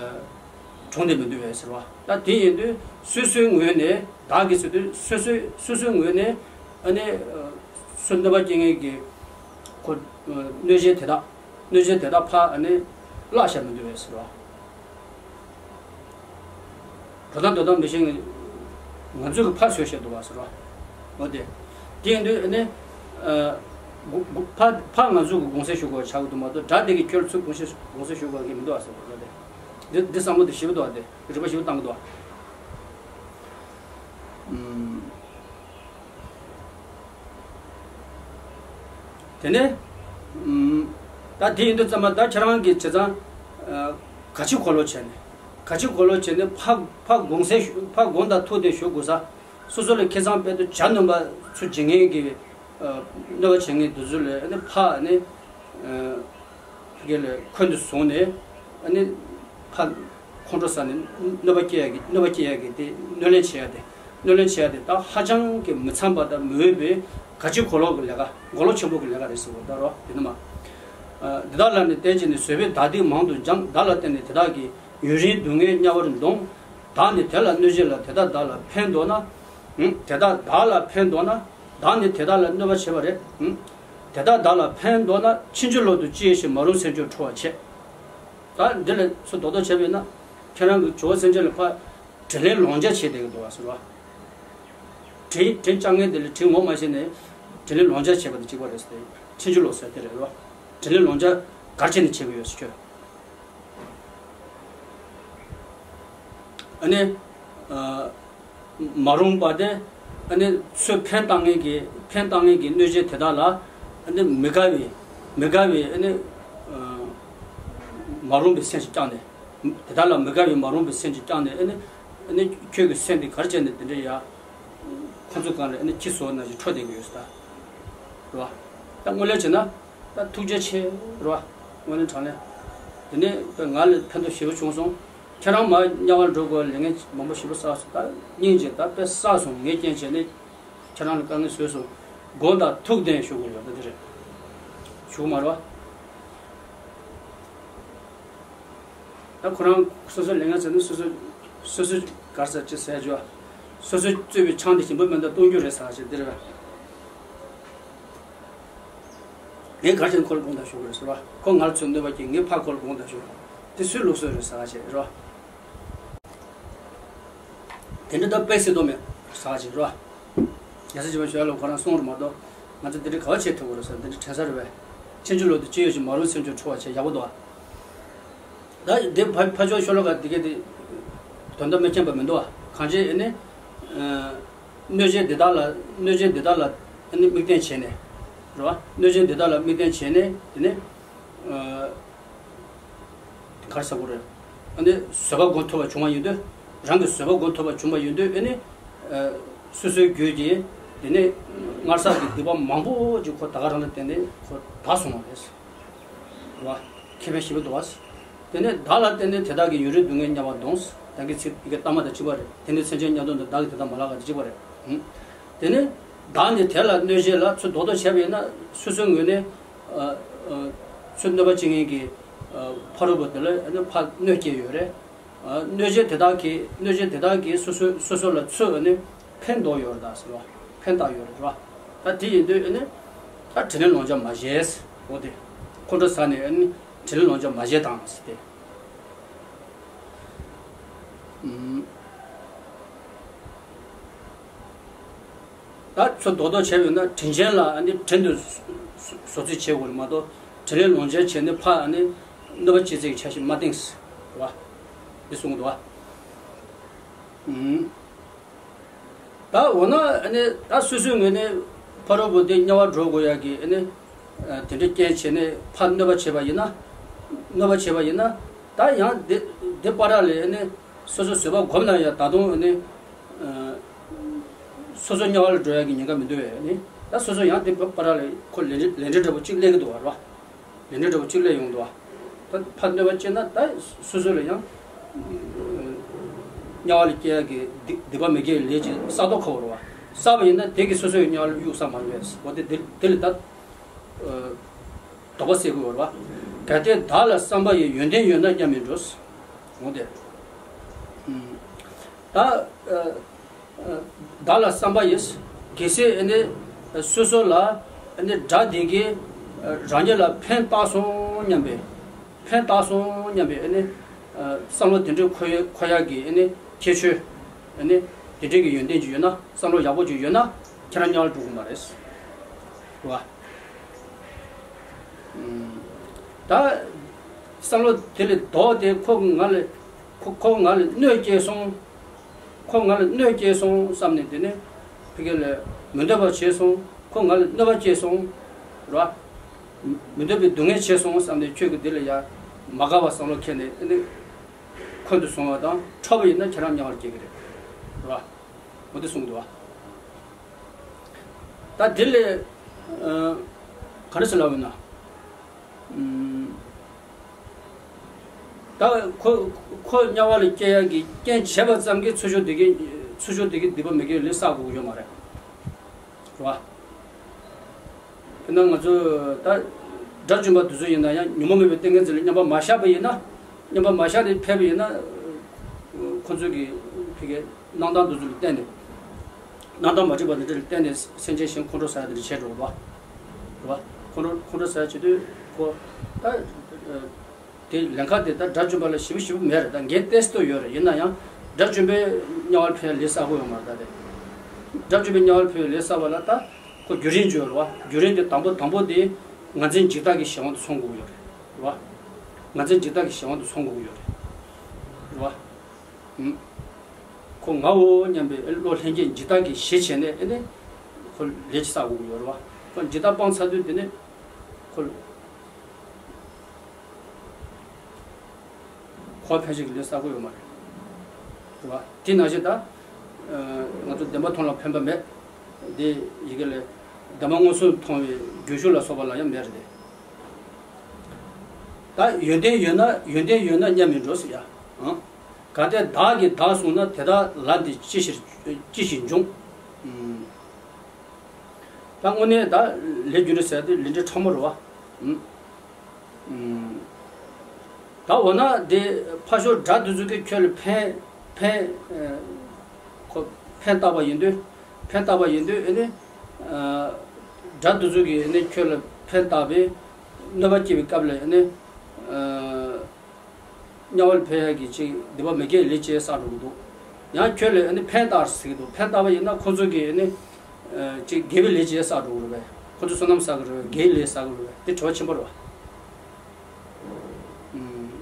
གྱོང་དེ་མི་འདུག་བས་ཟེར་བ། ད་དེ་ཡིན་དུས་སོ་སོའི་ངོས་ནས། བདག་གིས་ཟེར་དུས་སོ་སོའི་སོ་སོའི་ངོས་ནས་ཨ་ནི། ཨ། སོ་གནོད་པ་སྐྱེལ་མཁན་གྱི་ཁོ། ཨ། གནོད་བྱེད་དེ་དག་གནོད་བྱེད་དེ་དག་ཕར་ཨ་ནི་བརླག་བཞག་མི་འདུག་བས་ཟེར་བ། འགྲོ་སྟངས་འགྲོ་སྟངས་མི་ཤེས་མཁན་ང་ཚོས་གི་ཕར་བཟོས་བཞག་འདུག་བ་ཟེར་བ། འོ་དེ། དེ་ཡིན་དུས་ཨ་ནི། ཨ། གོ་གོ་ཕར་ཕར་ང་ཚོས་གི་དགོངས་སེལ་ཞུ་དགོས་ཆགས་ཀྱི་འདུག་མ་གཏོགས། དགྲ་དེ་གིས་ཁྱོད་ཚུར་དགོངས་སེལ་དགོངས་སེལ་ཞུ་དགོས་ཀྱི་མི་འདུག་བ་ཟེར་བ། འོ་དེ། འདི་འདི་བསམ་བློ་དེ་ཞེ་པོ་འདུག་བ། དེ་རིག་པ་ཞེ་པོ་བཏང་གི་འདུག་བ། ཨུམ། དེ་ནས། ཨུམ། ད་དེ་ཡིན་དུས་ཙམ་པ་ད་ཁྱེད་རང་གིས་བྱས་ཙང་། ཨ། ག་ཅི་གོ་ལོག་བྱས་ནས། ག་ཅི་གོ་ལོག་བྱས་ནས་ཕར་ཕར་དགོངས་སེལ་ཞུ། ཕར་དགོངས་དང་ཐུགས་དེ་ཞུ་དགོས་ས། སོ་སོ་ལ་ཁེ་བཟང་དཔེ་དུ་བྱ་ནོན་པ་ཚུར་བྱེད་མཁན་གྱི། ཨ། གནོད་པ་བྱེད་མཁན་དེ་ཚོ་ལ་ཨ་ནི་ཕར་ཨ་ནི། ཨ། ཕ་གི་ལ་འཁོན་དུ་བཟུང་ནས་ཨ་ནི་ཕར་ཁོང་ཁྲོ་ཟ་ནས་གནོད་པ་སྐྱེལ་ཡག་གི། གནོད་པ་སྐྱེལ་ཡག་གི་དེ། གནོད་ལན་བྱེད་ཡག་དེ། གནོད་ལན་བྱེད་ཡག་དེ་ད་ཧ་ཅང་གི་མི་འཚམ་པ་དང་མི་འོས་པའི་ག་ཅི་གོ་ལོག་གི་ལས་ཀ། གོ་ལོག་ཆེན་པོ་གི་ལས་ཀ་རེད་ཟེར་བ་ད་རོ། དེ་ནི་མ། ཨ། འདི་དག་ལ་ནི་བརྟེན་བྱས་ནས་བཟོད་པས་བདག་སྡིག་མང་དུ་སྦྱངས། བདག་ལ་བརྟེན་ནས་དེ་དག་གིས་ཡུན་རིང་སྡུག་བསྔལ་དམྱལ་བར་འདོང་། བདག་ནི་དེ་ལ་གནོད་བྱེད་ལ། དེ་དག་བདག་ལ་ཕན་འདོགས་ན། ཨུམ། དེ་དག་བདག་ལ་ཕན་འདོགས་ན། བདག་ནི་དེ་དག་ལ་གནོད་པ་བྱེད་པ་རེད། ཨུམ། དེ་དག་བདག་ལ་ཕན་འདོགས་ན། ཕྱིན་ཅི་ལོག་ཏུ་ཅི་ཡོད་བཞིན། མ་རུངས་སེམས་མཆོག་ཁྲོ་བར་བྱེད། ད་འདི་ལ་ཚུར་རྡོག་རྡོག་བྱས་པས་ན། ཁྱེད་རང་གི་ཇོ་བོ་སེམས་ཅན་ལ་ཕར་དྲིན་ལན་ལོག་འཇལ་བྱེད་བསྡད་ཀྱི་འདུག་བ་ཟེར་བ། དྲིན་དྲིན་བསྐྱངས་མཁན་དེ་ལ་དྲིན་ངོ་མ་ཤེས་ནས་དྲིན་ལན་ལོག་འཇལ་བྱེད་པ་དང་གཅིག་པ་རེད་ཟེར། ཕྱིན་ཅི་ལོག་ཟེར་དེ་རེད་བ། དྲིན་ལན་ལོག་འཇལ་ག་རེ་བྱས་ནས་བྱེད་ཀྱི་ཡོད་ཟེར་ཁྱོད། ཨ་ནི། ཨ། མ་རུངས་པ་དེ། ཨ་ནི་ཚུར་ཕན་བཏགས་མཁན་གྱི། ཕན་བཏགས་མཁན་གྱི་གནོད་བྱེད་དེ་དག་ལ་ཨ་ནི་མི་དགའ་བའི། མི་དགའ་བའི་ཨ་ནི། ཨ། མ་རུངས་པའི་སེམས་ཤིག་བསྐྱངས་ནས། དེ་དག་ལ་མི་དགའ་བའི་མ་རུངས་པའི་སེམས་ཤིག་བསྐྱངས་ནས་ཨ་ནི། ཨ་ནི་ཁྱོད་ཀྱི་སེམས་དེ་ག་རེ་བྱས་ནས་དེ་འདྲ་ཡ། ཁོ་ཚོ་སྒང་ལ་ཨ་ནི་ཁྱི་ཟོག་ནང་བཞིན་འཕྲོ་བསྡད་ཀྱི་ཡོད་ས་ད། རེད་བ། ད་དངོས་གནས་བྱས་ན། ད་ཐུགས་རྗེ་ཆེ་རེད་བ། དངོས་གནས་དྲང་གནས། དེ་ནས་ད་ང་ལ་ཕན་ཐོགས་ཞེ་པོ་བྱུང་སོང་། ཁྱེད་རང་མར་དམྱལ་བར་འགྲོ་དགོས་ལས་ངན་མང་པོ་ཞེ་པོ་བསགས་སོང་། ད་སྙིང་རྗེ་ད་དཔེ་བསགས་སོང་། ངས་རྐྱེན་བྱས་ནས་ཁྱེད་རང་ལ་དཀའ་ངལ་བཟོས་སོང་། མགོ་དང་ཐུག་བསྟན་ཞུ་དགོས་ཡོད། ད་དེ་རེད། ཞུ་མ་རེད་བ། ད་ཁོ་རང་སོ་སོ་ལས་ངན་བྱས་ན་སོ་སོ། སོ་སོ་གར་ས་ཅི་ཟེར་རྒྱུ། སོ་སོ་གཙོས་པའི་ཆང་དེ་ཞིམ་པོ་མེད་ན་བཏུང་རྒྱུ་རེད་ཟེར་བ་ཞིག་འདི་རེད་བ། ངས་ག་རེ་བྱས་ནས་ཁོ་ལ་དགོངས་དག་ཞུ་དགོས་རེད་ཟེར་བ། ཁོ་ང་ལ་ཚུར་གནོད་པ་སྐྱེལ། ངས་ཕར་ཁོ་ལ་དགོངས་དག་ཞུ། དེ་སུའི་ལུགས་སྲོལ་རེད་ཟེར་བ་ཞིག་རེད་བ། དེ་འདྲ་ད་དཔེ་སྲིད་དོ་མེད་ཟེར་བ་ཞིག་རེད་བ། རྒྱལ་སྲས་ཆེན་པོ་ཞི་བ་ལྷ་ཁོ་རང་གསུངས་རེད་མ་གཏོགས། ང་ཚོ་འདི་འདྲ་ག་བ་བྱེད་ཐུབ་ཀྱི་རེད་ཟེར། འདི་འདྲ་དྲན་ས་རེད་བས། ཕྱིན་ཅི་ལོག་ཏུ་ཅི་ཡོད་ཞིག། མ་རུངས་སེམས་མཆོག་ཁྲོ་བར་བྱེད། ཡག་པོ་འདུག་བ། ད་འདི་ཕ་ཕ་ཕྱོགས་ཤོ་ལོ་ཀ་འདི་ག་དེ་དོན་དག་མི་མཁྱེན་པ་མི་འདུག་བ། གང་ཅི་ཨ་ནི། ཨ། གནོད་བྱེད་འདི་དག་ལ། གནོད་བྱེད་འདི་དག་ལ་ཨ་ནི་དམིགས་རྟེན་བྱས་ནས། རེད་བ། གནོད་བྱེད་འདི་དག་ལ་དམིགས་རྟེན་བྱས་ནས་དེ་ནས། ཨ། ག་རེ་ཟེར་དགོས་རེད། ཨ་ནི་བཟོད་པ་སྒོམ་ཐུབ་པ་བྱུང་བ་ཡིན་དུས། རང་གི་བཟོད་པ་སྒོམ་ཐུབ་པ་བྱུང་བ་ཡིན་དུས་ཨ་ནི། ཨ། སོ་སོའི་རྒྱུད་ཀྱི་དེ་ནས་སྔར་བསགས་ཀྱི་སྡིག་པ་མང་པོ་ཅིག་ཁོ་ད་ག་རང་ལ་བརྟེན་ནས་ཁོ་དག་སོང་བ་རེད། རེད་བ། ཁེ་ཕན་ཞེ་པོ་འདུག་བ། དེ་ནས་བདག་ལ་བརྟེན་ནས་དེ་དག་གིས་ཡུན་རིང་སྡུག་བསྔལ་དམྱལ་བར་འདོང་། ད་གིན་ཚིག་ཡི་གེ་ལྟག་མ་དང་གཅིག་པ་རེད། དེ་ནས་སེམས་ཅན་དམྱལ་སྡུག་འདི། བདག་གིས་དེ་དག་མ་བརླག་ག་དང་གཅིག་པ་རེད། ཧུམ། དེ་ནས་བདག་ནི་དེ་ལ་གནོད་བྱེད་ལ། ཚུར་རྡོག་རྡོག་བྱས་པ་ཡིན་ན་སོ་སོའི་ངོས་ནས། ཨ། ཨ། ཚུར་གནོད་པ་བྱེད་མཁན་གྱི། ཨ། ཕ་རོལ་པོ་དེ་ལ་ཨ་ནི་ཕར་གནོད་སྐྱེལ་ཡོད་རེད། ཨ། གནོད་བྱེད་དེ་དག་གིས། གནོད་བྱེད་དེ་དག་གིས་སོ་སོ། སོ་སོ་ལ་ཚུར་ཨ་ནི་ཕན་འདོགས་ཡོད་རེད་ད་ཟེར་བ། ཕན་བཏགས་ཡོད་རེད་བ། ད་དེ་ཡིན་དུས་ཨ་ནི་ད་དྲིན་ལན་ལོག་འཇལ་མ་བྱེད་ཟེར། འོ་དེ་ཁོང་ཁྲོ་ཟ་ནས་ཨ་ནི་དྲིན་ལན་ལོག་འཇལ་མ་བྱེད་དང་ཟེར་ཏེ། ཨུམ། ད་ཚུར་རྡོག་རྡོག་བྱས་པ་ཡིན་ན་དྲིན་ཆེན་ལ་ཨ་ནི་དྲིན་དུ་བཟོ་བཟོ་རྩིས་བྱེད་དགོས་རེད་མ་གཏོགས་དྲིན་ལན་ལོག་འཇལ་བྱས་ནས་ཕར་ཨ་ནི་གནོད་པ་སྐྱེལ་རྩིས་ཀྱི་འཆར་གཞི་མ་བཏིང་ཟེར་བ། འདི་གསུང་གི་འདུག་བ། ད་འོ་ན་ཨ་ནི་ད་སོ་སོའི་ངོས་ནས་ཕ་རོལ་པོ་དེ་དམྱལ་བར་འགྲོ་དགོས་ཡག་གི་ཨ་ནི་དེ་འདྲའི་རྐྱེན་བྱས་ནས་ཕར་གནོད་པ་བྱས་པ་ཡིན་ན། གནོད་པ་བྱས་པ་ཡིན་ན། ད་ཡང་དེ་དེ་བར་ལ་ཨ་ནི་སོ་སོ་བཟོད་པ་སྒོམ་ན་ཡང་ད་དུང་ཨ་ནི་སོ་སོ་དམྱལ་བར་འགྲོ་ཡག་གི་ཉེན་ཁ་མི་འདུག་བས་ཨ་ནི་ད་སོ་སོ་ཡང་དེ་བར་ལ་ཁོ་ལས་འབྲས་ལས་འབྲས་འདྲ་པོ་གཅིག་སླེབས་ཀྱི་འདུག་བ་རེད་བ། ལས་འབྲས་འདྲ་པོ་གཅིག་སླེབས་ཡོང་འདུག་བ། ད་ཕར་གནོད་པ་བསྐྱལ་ན་ད་སོ་སོ་ལ་ཡང་དམྱལ་བ་ལ་སྐྱེ་ཡག་གི་སྡིག་སྡིག་པ་མི་དགེ་བའི་ལས་ཅིག་བསགས་མདོག་ཁ་པོ་རེད་བ། བསགས་པ་ཡིན་ན་དེ་གིས་སོ་སོ་ཡང་དམྱལ་བ་ལ་གཡུག་ས་མ་རེད་པས། འོ་དེ་དེ་དེ་ལ་ད་དོགས་པ་སེལ་དགོས་རེད་བ། གལ་ཏེ་བདག་ལ་བསམ་པ་ཡི། ཡོན་ཏན་ཡོད་ན་མཉམ་མིན་འགྲོ། འོ་དེ། ད། བདག་ལ་བསམ་པ་ཡིས། གལ་སྲིད་ཨ་ནི་སོ་སོ་ལ་ཨ་ནི་དགྲ་དེ་གིས་རང་ཉིད་ལ་ཕན་བཏགས་སོང་སྙམ་པའི། ཕན་བཏགས་སོང་སྙམ་པའི་ཨ་ནི་བསམ་བློ་དེ་འདྲ་འཁོར་ཡ་འཁོར་ཡག་གི་ཨ་ནི་ཁྱད་ཆོས་ཨ་ནི་དེ་འདྲའི་གི་ཡོན་ཏན་ཅིག་ཡོད་ན། བསམ་བློ་ཡག་པོ་ཅིག་ཡོད་ན་ཁྱེད་རང་དམྱལ་བར་འགྲོ་གི་མ་རེད། རེད་བ། ད་བསམ་བློ་དེ་ལས་ལྡོག་སྟེ་ཁོ་ང་ལ་ཁོ་ཁོ་ང་ལ་གནོད་སྐྱེལ་སོང་། ཁོ་ང་ལ་གནོད་སྐྱེལ་སོང་བསམ་ནས་དེ་ནས་ཕ་གི་ལ་མི་འདོད་པ་བྱས་སོང་། ཁོ་ང་ལ་གནོད་པ་སྐྱེལ་སོང་། རེད་བ། མི་འདོད་པའི་སྡུག་བསྔལ་བྱས་སོང་བསམ་ནས་ཁྱོད་ཀྱིས་དེ་ལ་ཡ་མ་དགའ་བ་བསམ་བློ་འཁྱེར་ནས་ཨ་ནི་འཁོན་དུ་བཟུང་བ་དང་འཕྲོག་པ་ཡིན་ན་ཁྱེད་རང་དམྱལ་བར་སྐྱེ་གི་རེད། རེད་བ། འོ་དེ་གསུངས་འདུག་བ། ད་དེ་ལས་ཨ་ག་རེ་ཟེར་ལབ་ཡོད་ན། ཨམ། ད་ཁོ་ཁོ་དམྱལ་བ་ལ་སྐྱེ་ཡག་གི་རྐྱེན་བྱས་པ་ཙམ་གྱིས་ཚུར་ཤོག་དེ་གི་ཚུར་ཤོག་དེ་གི་སྡིག་པ་མི་དགེ་བའི་ལས་བསགས་དགོས་ཀྱི་ཡོད་མ་རེད། རེད་བ། དཔེར་ན་ང་ཚོ་ད་དགྲ་བཅོམ་པ་དེ་ཚོ་ཡིན་ན་ཡང་ཉོན་མོངས་མེད་པའི་ཏིང་ངེ་འཛིན་ལ་མཉམ་པར་མ་བཞག་པ་ཡིན་ན། མཉམ་པར་མ་བཞག་ནས་ཕེབས་པ་ཡིན་ན། ཁོ་ཚོས་ཀྱི་ཕ་གི་གནང་སྟངས་དེ་ཚོ་ལ་བརྟེན་ནས། གནང་སྟངས་མ་འགྲིག་པ་དེ་འདྲ་ལ་བརྟེན་ནས་སེམས་ཅན་གཞན་ཁོང་ཁྲོ་ཟ་ཡ་དེ་འདྲ་བྱས་འགྲོ་གི་འདུག་བ། རེད་བ། ཁོང་ཁྲོ་ཁོང་ཁྲོ་ཟ་ཡ་བྱེད་དུས་ཁོ་ད། དེ་ལན་ཁག་དེ་ད་དགྲ་བཅོམ་པ་ལ་ཞེ་པོ་ཞེ་པོ་མེད་རེད། ད་འགན་ཏོག་ཙམ་ཡོད་རེད། ཡིན་ན་ཡང་དགྲ་བཅོམ་པས་དམྱལ་བར་ཕེབས་ལས་བསགས་ཀྱི་ཡོད་མ་རེད། ད་དེ་དགྲ་བཅོམ་པས་དམྱལ་བར་ཕེབས་ལས་བསགས་པ་ལ་ད་ཁོ་རྒྱུ་རྐྱེན་ཅིག་ཡོད་རེད་བ། རྒྱུ་རྐྱེན་དེ་དང་པོ་དང་པོ་དེ་ངར་འཛིན་འཇིགས་སྐྲག་གི་གཞན་དབང་དུ་སོང་དགོས་ཀྱི་ཡོད་རེད། རེད་བ། ངར་འཛིན་འཇིགས་སྐྲག་གི་གཞན་དབང་དུ་སོང་དགོས་ཀྱི་ཡོད་རེད། རེད་བ། ཨུམ། ཁོ་ངའོ་སྙམ་པའི་བློ་ལྷན་སྐྱེས་འཇིགས་སྐྲག་གི་གཞི་བྱས་ནས་ཨེ་ནས་ཁོ་ལས་ཅིག་བསགས་དགོས་ཀྱི་ཡོད་རེད་བ། ཁོ་འཇིགས་སྐྲག་སྤངས་ཚར་དུས་དེ་ནས་ཁོ། ཁོ་ཕན་ཞིག་གི་ལས་བསགས་ཀྱི་ཡོད་མ་རེད། རེད་བ། དེ་ནང་བཞིན་ད། ང་ཚོ་བདེན་པ་མཐོང་ལ་ཕན་པ་མེད། དེ་ཡི་གེ་ལས་བདེན་པ་མངོན་སུམ་མཐོང་བའི་རྒྱུན་ཞུགས་ལ་སོགས་པ་ལ་ཡང་མེད་རེད་དེ། ད་ཡོན་ཏན་ཡོད་ན་ཡོན་ཏན་ཡོད་ན་མཉམ་མིན་འགྲོ་ཟེར་ཡ། ཨང་། གལ་ཏེ་བདག་གིས་བདག་བསྲུངས་ན། དེ་དག་ལ་འདི་ཅི་ཕྱིར་ཅི་ཞིག་འབྱུང་། ཨང་། ད་དངོས་གནས་ད་ལས་རྒྱུ་འབྲས་ཟེར་དེ་ལས་འབྲས་ཕྲ་མོ་རེད་བ། ཨང་། ཨང་། ད་འོ་ན་དེ་ཕར་ཞོག་དགྲ་དེ་ཚོ་གིས་ཁྱོད་ལ་ཕན་ཕན། ཁོ་ཕན་བཏགས་པ་ཡིན་དུས། ཕན་བཏགས་པ་ཡིན་དུས་ཨེ་ནི། དགྲ་དེ་ཚོ་གིས་ཨེ་ནི་ཁྱོད་ལ་ཕན་བཏགས་པའི་གནོད་པ་སྐྱེལ་བའི་སྐབས་ལ་ཨེ་ནི། དམྱལ་བ་ལ་ཕེབས་ཡག་གི་ཅིག་སྡིག་པ་མི་དགེ་བའི་ལས་ཅིག་བསགས་འགྲོ་གི་འདུག། ཡང་ཁྱོད་ལ་ཨེ་ནི་ཕན་བཏགས་ཟེར་གི་འདུག། ཕན་བཏགས་པ་ཡིན་ན་ཁོ་ཚོ་གིས་ཨེ་ནི། ཅིག་དགེ་བའི་ལས་ཅིག་བསགས་འགྲོ་གི་རེད་པས། ཁོ་ཚོ་བསོད་ནམས་བསགས་གི་རེད་པས། དགེ་བའི་ལས་བསགས་གི་རེད་པས། དེ་དྲི་བ་ཆེན་པོ་རེད་པ། ཨུམ།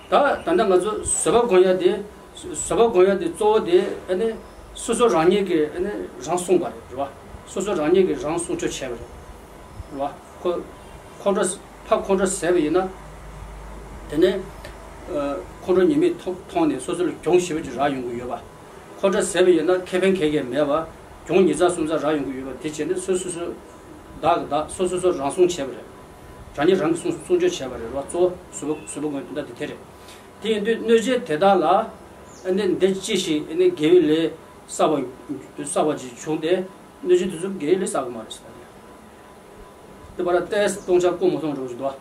ད་ད་ལྟ་ང་ཚོ་བཟོད་པ་སྒོམ་ཡ་དེ། བཟོད་པ་སྒོམ་ཡ་དེ་གཙོ་བོ་དེ་ཨ་ནི་སོ་སོ་རང་ཉིད་ཀྱིས་ཨ་ནི་རང་བསྲུངས་པ་རེད། རེད་བ། སོ་སོ་རང་ཉིད་ཀྱིས་རང་བསྲུང་སྐྱོབ་བྱས་པ་རེད། རེད་བ། ཁོ་ཁོང་ཁྲོ་ཕར་ཁོང་ཁྲོ་ཟད་པ་ཡིན་ན། དེ་ནས་ཁོང་ཁྲོ་ཉེས་དམིགས་མཐོང་མཐོང་ནས་སོ་སོ་ལ་གྱོང་ཞེ་པོ་ཅིག་རག་ཡོང་གི་ཡོད་པ། ཁོང་ཁྲོ་ཟད་པ་ཡིན་ན་ཁེ་ཕན་གང་ཡང་མེད་པ། གྱོང་ཉིས་ཚར་གསུམ་ཚར་རག་ཡོང་གི་ཡོད་པ། དེ་བྱས་ནས་སོ་སོ་སོ། བདག་གིས་བདག་སོ་སོ་སོ་རང་སྲུང་བྱས་པ་རེད། རང་ཉིད་རང་གིས་སྲུང་སྲུང་སྐྱོབ་བྱས་པ་རེད་བ། གཙོ་བོ་བཟོད་པ་བཟོད་པ་སྒོམ་དོན་དག་དེ་དེ་རེད། དེ་ཡིན་དུས་གནོད་བྱེད་དེ་དག་ལ་ཨ་ནི་འདི་ཅི་ཞིག་ཨ་ནི་དགེ་བའི་ལས་བསགས་པ་བསགས་པ་ཅིག་བྱུང་སྟེ་གནོད་བྱེད་དེ་ཚོ་དགེ་བའི་ལས་བསགས་པ་མ་རེད་ཟེར་བ་རེད། དེ་བར་ཏེས་སྟོང་ཆ་ཀུན་མ་སྟོང་འགྲོ་བཞིན་འདུག་བ།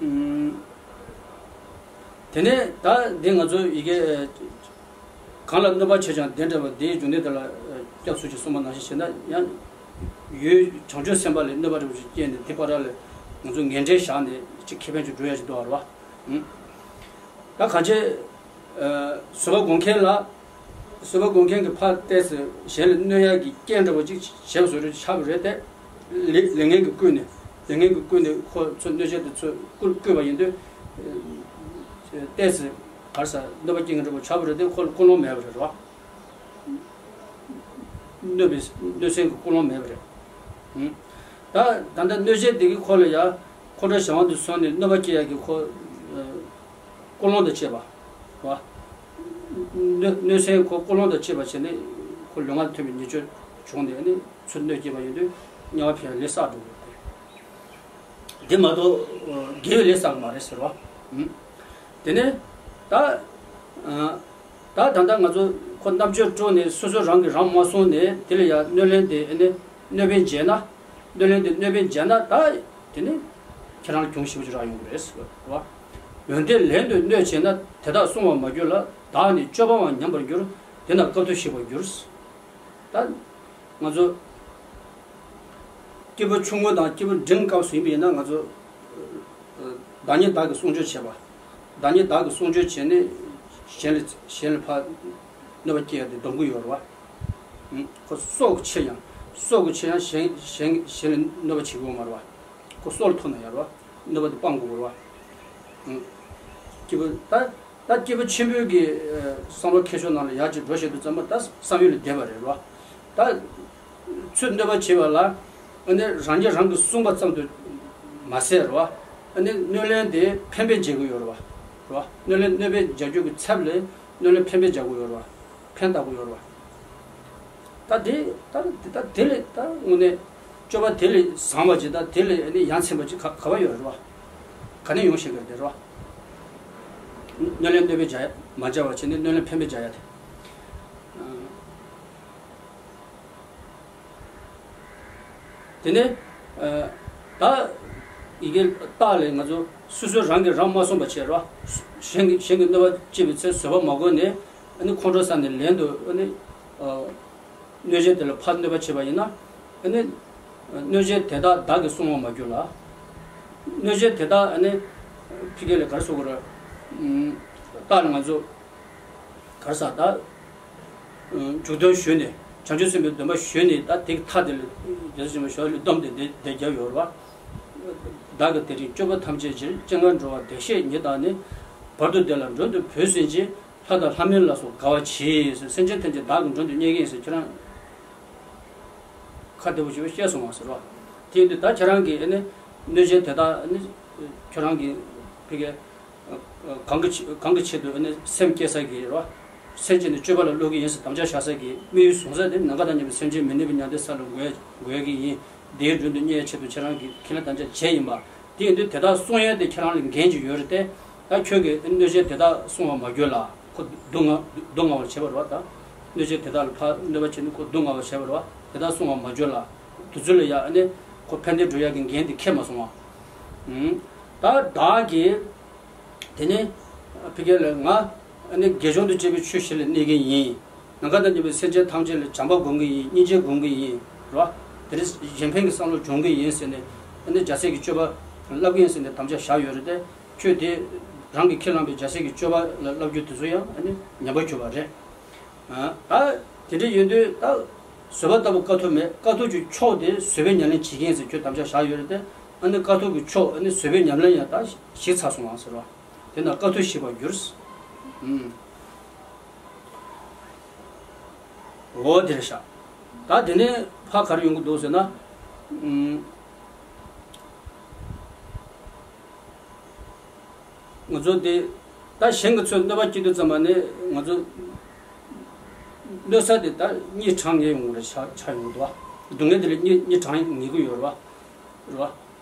ཨུམ། དེ་ནས་ད་འདི་ང་ཚོ་ཡི་གེ་གང་ལ་གནོད་པ་བྱས་ཀྱང་བདེ་འདྲ་བ་དེའི་རྒྱུ་འདི་དེ་ལ་སྐྱབས་སུ་མཆི་གསུངས་པ་ནང་བཞིན་བྱས་ན་ཡང་ཡུལ་བྱང་ཆུབ་སེམས་དཔའ་ལས་གནོད་པ་འདྲ་བ་ཞིག་སྐྱེས་ནས་དེ་བར་ལ་ང་ཚོ་ངན་འབྲེལ་བཞག་ནས་ཅིག་ཁེ་ཕན་ཅིག་སྒྲུབ་ཡ་ཞིག་འདུག་བ་རེད་བ། ཨུམ། ད་གང་ཅི། ཨ། བཟོད་པ་སྒོམ་མཁན་ལ། བཟོད་པ་སྒོམ་མཁན་གྱིས་ཕར་བལྟས་ཚེ་གཞན་ལ་གནོད་ཡག་གི་རྐྱེན་འདྲ་བོ་ཅིག་བྱས་པ་བཟོ་འདྲ་ཆགས་པ་རེད་དེ། ལས་ལས་ངན་གྱིས་བསྐུལ་ནས། ལས་ངན་གྱིས་བསྐུལ་ནས་ཁོ་ཚོ་གནོད་བྱེད་དེ་ཚོས་བསྐུལ་བསྐུལ་བ་ཡིན་དུས། ཨ། བལྟས་ཚེ་ག་རེ་ཟ། གནོད་པ་སྐྱེལ་མཁན་འདྲ་བོ་ཆགས་པ་རེད་དེ། ཁོ་ལ་ཀུན་སློང་མེད་པ་རེད་རོ། གནོད་པའི་གནོད་སེམས་ཀྱི་ཀུན་སློང་མེད་པ་རེད། ཨང་། ད་ད་ལྟ་གནོད་བྱེད་དེ་གིས་ཁོ་ལ་ཡ། ཁོང་ཁྲོ་ཞེ་དྲག་ཏུ་བཟུང་ནས་གནོད་པ་སྐྱེལ་ཡག་གི་ཁོ། ཨ། ཀུན་སློང་དང་བཅས་པ། བ། གནོད་གནོད་སེམས་ཁོ་ཀུན་སློང་དང་བཅས་པ་བྱས་ནས་ཁོ་ལུས་ངག་ཐོན་པའི་ཉེས་སྤྱོད་བྱུང་ནས་ནི་ཚུར་གནོད་སྐྱེལ་བ་ཡིན་དུས་དམྱལ་བ་ཕན་ལས་བསགས་འགྲོ་དགོས་ཏེ། འདི་མ་གཏོགས་དགེ་བའི་ལས་བསགས་མ་རེད་ཟེར་བ། ཨང་། དེ་ནས་ད། ཨ། ད་ད་ལྟ་ང་ཚོ་ཁོ་རྣམ་དཔྱོད་དཀྲོལ་ནས་སོ་སོ་རང་གིས་རང་མ་བསྲུངས་ནས་དེ་ལ་ཡང་གནོད་ལན་དེ་ཨ་ནི་གནོད་པས་འཇལ་ན། གནོད་ལན་དེ་གནོད་པས་འཇལ་ན་ད་དེ་ནི་ཁྱེད་རང་ལ་གྱོང་ཞེ་པོ་ཅིག་རག་ཡོང་གི་རེད་ཟེར་བ། འོན་ཏེ་ལན་དུ་གནོད་བྱས་ན་དེ་དག་བསྲུང་བར་མ་གྱུར་ལ། བདག་ནི་སྤྱོད་པའང་ཉམས་པར་འགྱུར། དེས་ན་དཀའ་ཐུབ་ཞིག་པར་འགྱུར། ད་ང་ཚོ་སྐྱེས་བུ་ཆུང་ངུ་དང་སྐྱེས་བུ་འབྲིང་སྐབས་སུ་ཡིན་པ་ཡིན་ན་ང་ཚོ། ཨ། བདག་ཉིད་བདག་གིས་བསྲུང་སྐྱོབ་བྱེད་པ། བདག་ཉིད་བདག་གིས་བསྲུང་སྐྱོབ་བྱས་ནས་གཞན་ལ་གཞན་ལ་ཕར་གནོད་པ་སྐྱེལ་ཡ་དེ་སྡོམ་གྱི་ཡོད་རེད་བ། ཨང་། ཁོ་སྲོག་གི་ཕྱིར་ཡང་། སྲོག་གི་ཕྱིར་ཡང་གཞན་གཞན་གཞན་ལ་གནོད་པ་བྱེད་དགོས་མ་རེད་བ། ཁོ་སྲོག་ལ་ཐུག་ན་ཡང་རེད་བ། གནོད་པ་དེ་སྤང་དགོས་རེད་བ། ཨང་། སྐྱེས་བུ་ད། ད་སྐྱེས་བུ་ཆེན་པོའི་གི། ཨ། བསམ་བློ་འཁྱེར་ཕྱོགས་ནང་ལ་ཡར་ཅིག་འགྲོ་བྱེད་དུས་ཙམ་པ་ད་བསམ་ཡུལ་ལས་འདས་པ་རེད་རོ། ད་ཚུར་གནོད་པ་བྱེད་པ་ལ་ཨ་ནི་རང་གིས་རང་གིས་བསྲུངས་པ་ཙམ་དུ་མ་ཟད་རོ། ཨ་ནི་གནོད་ལན་དེ་ཕན་པས་འཇལ་གྱི་ཡོད་རེད་བ། རོ། གནོད་ལན་གནོད་པས་འཇལ་རྒྱུ་གི་ཚབ་ལ་གནོད་ལན་ཕན་པས་འཇལ་དགོས་ཡོད་རེད་བ། ཕན་བཏགས་དགོས་ཡོད་རེད་བ། ད་དེ་ད་ད་དེ་ལས་ད་དངོས་གནས་སྤྱོད་པ་དེ་ལས་བཟང་བ་ཅིག་ད་དེ་ལས་ཨ་ནི་ཡ་མཚན་པ་ཅིག་ག་ག་བ་ཡོད་རེད་བ། ག་ནས་ཡོང་ཤེས་ཀྱི་རེད་བ། གནོད་ལན་གནོད་པས་འཇལ་ཡ་མ་འཇལ་བ་བྱས་ནས་གནོད་ལན་ཕན་པས་འཇལ་ཡ་དེ། དེ་ནས་ད་ཡི་གེ་རྟགས་ལས་ང་ཚོ་སོ་སོ་རང་གིས་རང་མ་བསྲུངས་པ་བྱས་རོ། གཞན་གྱི་གཞན་གྱི་གནོད་པ་སྐྱེལ་བའི་ཚེ་བཟོད་པ་མ་བསྒོམས་ནས་ཨ་ནི་ཁོང་ཁྲོ་ཟ་ནས་ལན་དུ་ཨ་ནི། གནོད་བྱེད་དེ་ལ་ཕར་གནོད་པ་བྱེད་པ་ཡིན་ན། ཨ་ནི། གནོད་བྱེད་དེ་དག་བདག་གིས་བསྲུང་བར་མ་གྱུར་ལ། གནོད་བྱེད་དེ་དག་ཨ་ནི། ཕ་གི་ལ་ག་རེ་ཟེར་དགོས་རེད། ཨུམ། རྟགས་ལ་ང་ཚོ། ག་རེ་ཟ་ད། ཨུམ། འཇུག་དོན་ཞུས་ནས། བྱང་ཆུབ་སེམས་དཔའི་འདུན་པ་ཞུས་ནས་ད་དེ་གི་མཐའ་དེ་ལ། རྒྱལ་སྲས་ཆེན་པོ་ཞི་བ་ལྷས་བསྡོམས་ཏེ་དེ་དེ་རྒྱབ་ཡོད་རེད་བ། བདག་གིས་དེ་རིང་སྤྱོད་པ་ཐམས་ཅད་ཕྱིར། སྤྱན་སྔར་འགྲོ་བ་བདེ་གཤེགས་ཉིད་དང་ནི། བར་དུ་བདེ་ལ་མགྲོན་དུ་བོས་ཟིན་ཅིང་། ལྷ་དང་ལྷ་མིན་ལ་སོགས་དགའ་བ་བྱེད་ཟེར། སེམས་ཅན་ཐམས་ཅད་བདག་གི་མགྲོན་དུ་གཉེར་གྱི་ཡིན་ཟེར་ཁྱེད་རང་ཁ་བདེ་པོ་བྱས་པ་བཤད་སོང་བ་ཟེར་བ། དེ་ཡིན་དུས་ད་ཁྱེད་རང་གིས་ཨ་ནི་གནོད་བྱེད་དེ་དག་ཨ་ནི་ཁྱེད་རང་གིས་ཕ་གི་གང་གི་ཆེད་གང་གི་ཆེད་དུ་ཨ་ནི་སེམས་བསྐྱེད་ས་གི་རེད་བ། སེམས་བསྐྱེད་ནས་སྤྱོད་པ་ལ་བསློག་གི་ཡིན་ཟེར་དམ་བཅའ་བཞག་ས་གི་དམིགས་ཡུལ་བཟུང་ས་དེ་ནམ་མཁའ་དང་མཉམ་པའི་སེམས་ཅན་མི་གནས་པའི་མྱང་འདས་ས་ལ་འགོད་འགོད་ཀྱི་ཡིན། དེའི་མགྲོན་དུ་གཉེར་ཡའི་ཆེད་དུ་ཁྱེད་རང་གིས་ཁས་ལེན་དམ་བཅའ་བྱས་ཡིན་པ། དེ་ཡིན་དུས་དེ་དག་བསྲུང་ཡས་དེ་ཁྱེད་རང་ལ་འགན་ཅིག་ཡོད་རེད་དེ། ད་ཁྱོད་ཀྱིས་གནོད་བྱེད་དེ་དག་བསྲུང་བར་མ་གྱུར་ལ། ཁོ་སྡུག་བསྔལ་སྡུག་བསྔལ་བར་བྱེད་པ་རེད་བ་ད། གནོད་བྱེད་དེ་དག་ལ་ཕར་གནོད་པ་བྱས་ནས་ཁོ་སྡུག་བསྔལ་བར་བྱེད་པ་རེད་བ། དེ་དག་བསྲུང་བར་མ་གྱུར་ལ། དུས་ཚོད་ལ་ཡ་ཨ་ནི་ཁོ་ཕན་བདེ་འགྲོ་ཡག་གི་འགན་དེ་འཁྱེར་མ་སོང་བ། ཨུམ། ད་བདག་གིས། དེ་ནས་ཕ་གི་ལ་ང་ཨ་ནི་དགེ་སྦྱོང་དང་བཅས་པའི་ཆོས་བཞི་ལ་གནས་ཀྱི་ཡིན། ནམ་མཁའ་དང་མཉམ་པའི་སེམས་ཅན་ཐམས་ཅད་ལ་བྱམས་པ་སྒོམ་གྱི་ཡིན། སྙིང་རྗེ་སྒོམ་གྱི་ཡིན། རེད་བ། དེ་ནས་གཞན་ཕན་གྱི་བསམ་བློ་སྦྱོང་གི་ཡིན་ཟེར་ནས་ཨ་ནི་རྒྱལ་སྲས་ཀྱི་སྤྱོད་པ་བསླབ་ཀྱི་ཡིན་ཟེར་ནས་དམ་བཅའ་བཞག་ཡོད་རེད་དེ། ཁྱོད་དེ་རང་གིས་ཁས་བླངས་པའི་རྒྱལ་སྲས་ཀྱི་སྤྱོད་པ་ལ་བསླབ་རྒྱུ་དེ་ཚོ་ཡང་ཨ་ནི་ཉམས་པར་གྱུར་པ་རེད། ཨ། ད་དེ་འདྲ་ཡིན་དུས་ད་བཟོད་པ་ལྟ་བུ་དཀའ་ཐུབ་མེད། དཀའ་ཐུབ་ཀྱི་མཆོག་དེ་བཟོད་པའི་ཉམས་ལེན་བྱེད་མཁན་ཟེར་ཁྱོད་དམ་བཅའ་བཞག་ཡོད་རེད་དེ། ཨ་ནི་དཀའ་ཐུབ་ཀྱི་མཆོག་ཨ་ནི་བཟོད་པའི་ཉམས་ལེན་ཡང་ད་ཞིག་ཚར་སོང་བ་ཟེར་བ། དེ་ན་དཀའ་ཐུབ་ཞི་བར་འགྱུར། ཨུམ། འོ་དེ་རེད་ཤག་ད་དེ་ནས་ཕ་ག་རེ་ཡོང་གི་འདུག་ཟེར་ན། ཨུམ། ང་ཚོ་དེ་ད་གཞན་གྱི་ཚོས་གནོད་པ་སྐྱེལ་དུས་ཙམ་པ་ནས་ང་ཚོ་གནོད་ས་དེ་ད་གཉིས་གྲངས་ངེས་ཡོང་གི་རེད། ཆགས་ཆགས་ཡོང་གི་འདུག་བ། སྡུག་བསྔལ་དེ་ལ་གཉིས་གཉིས་གྲངས་ངེས་ཀྱི་ཡོད་རེད་བ། རེད་བ།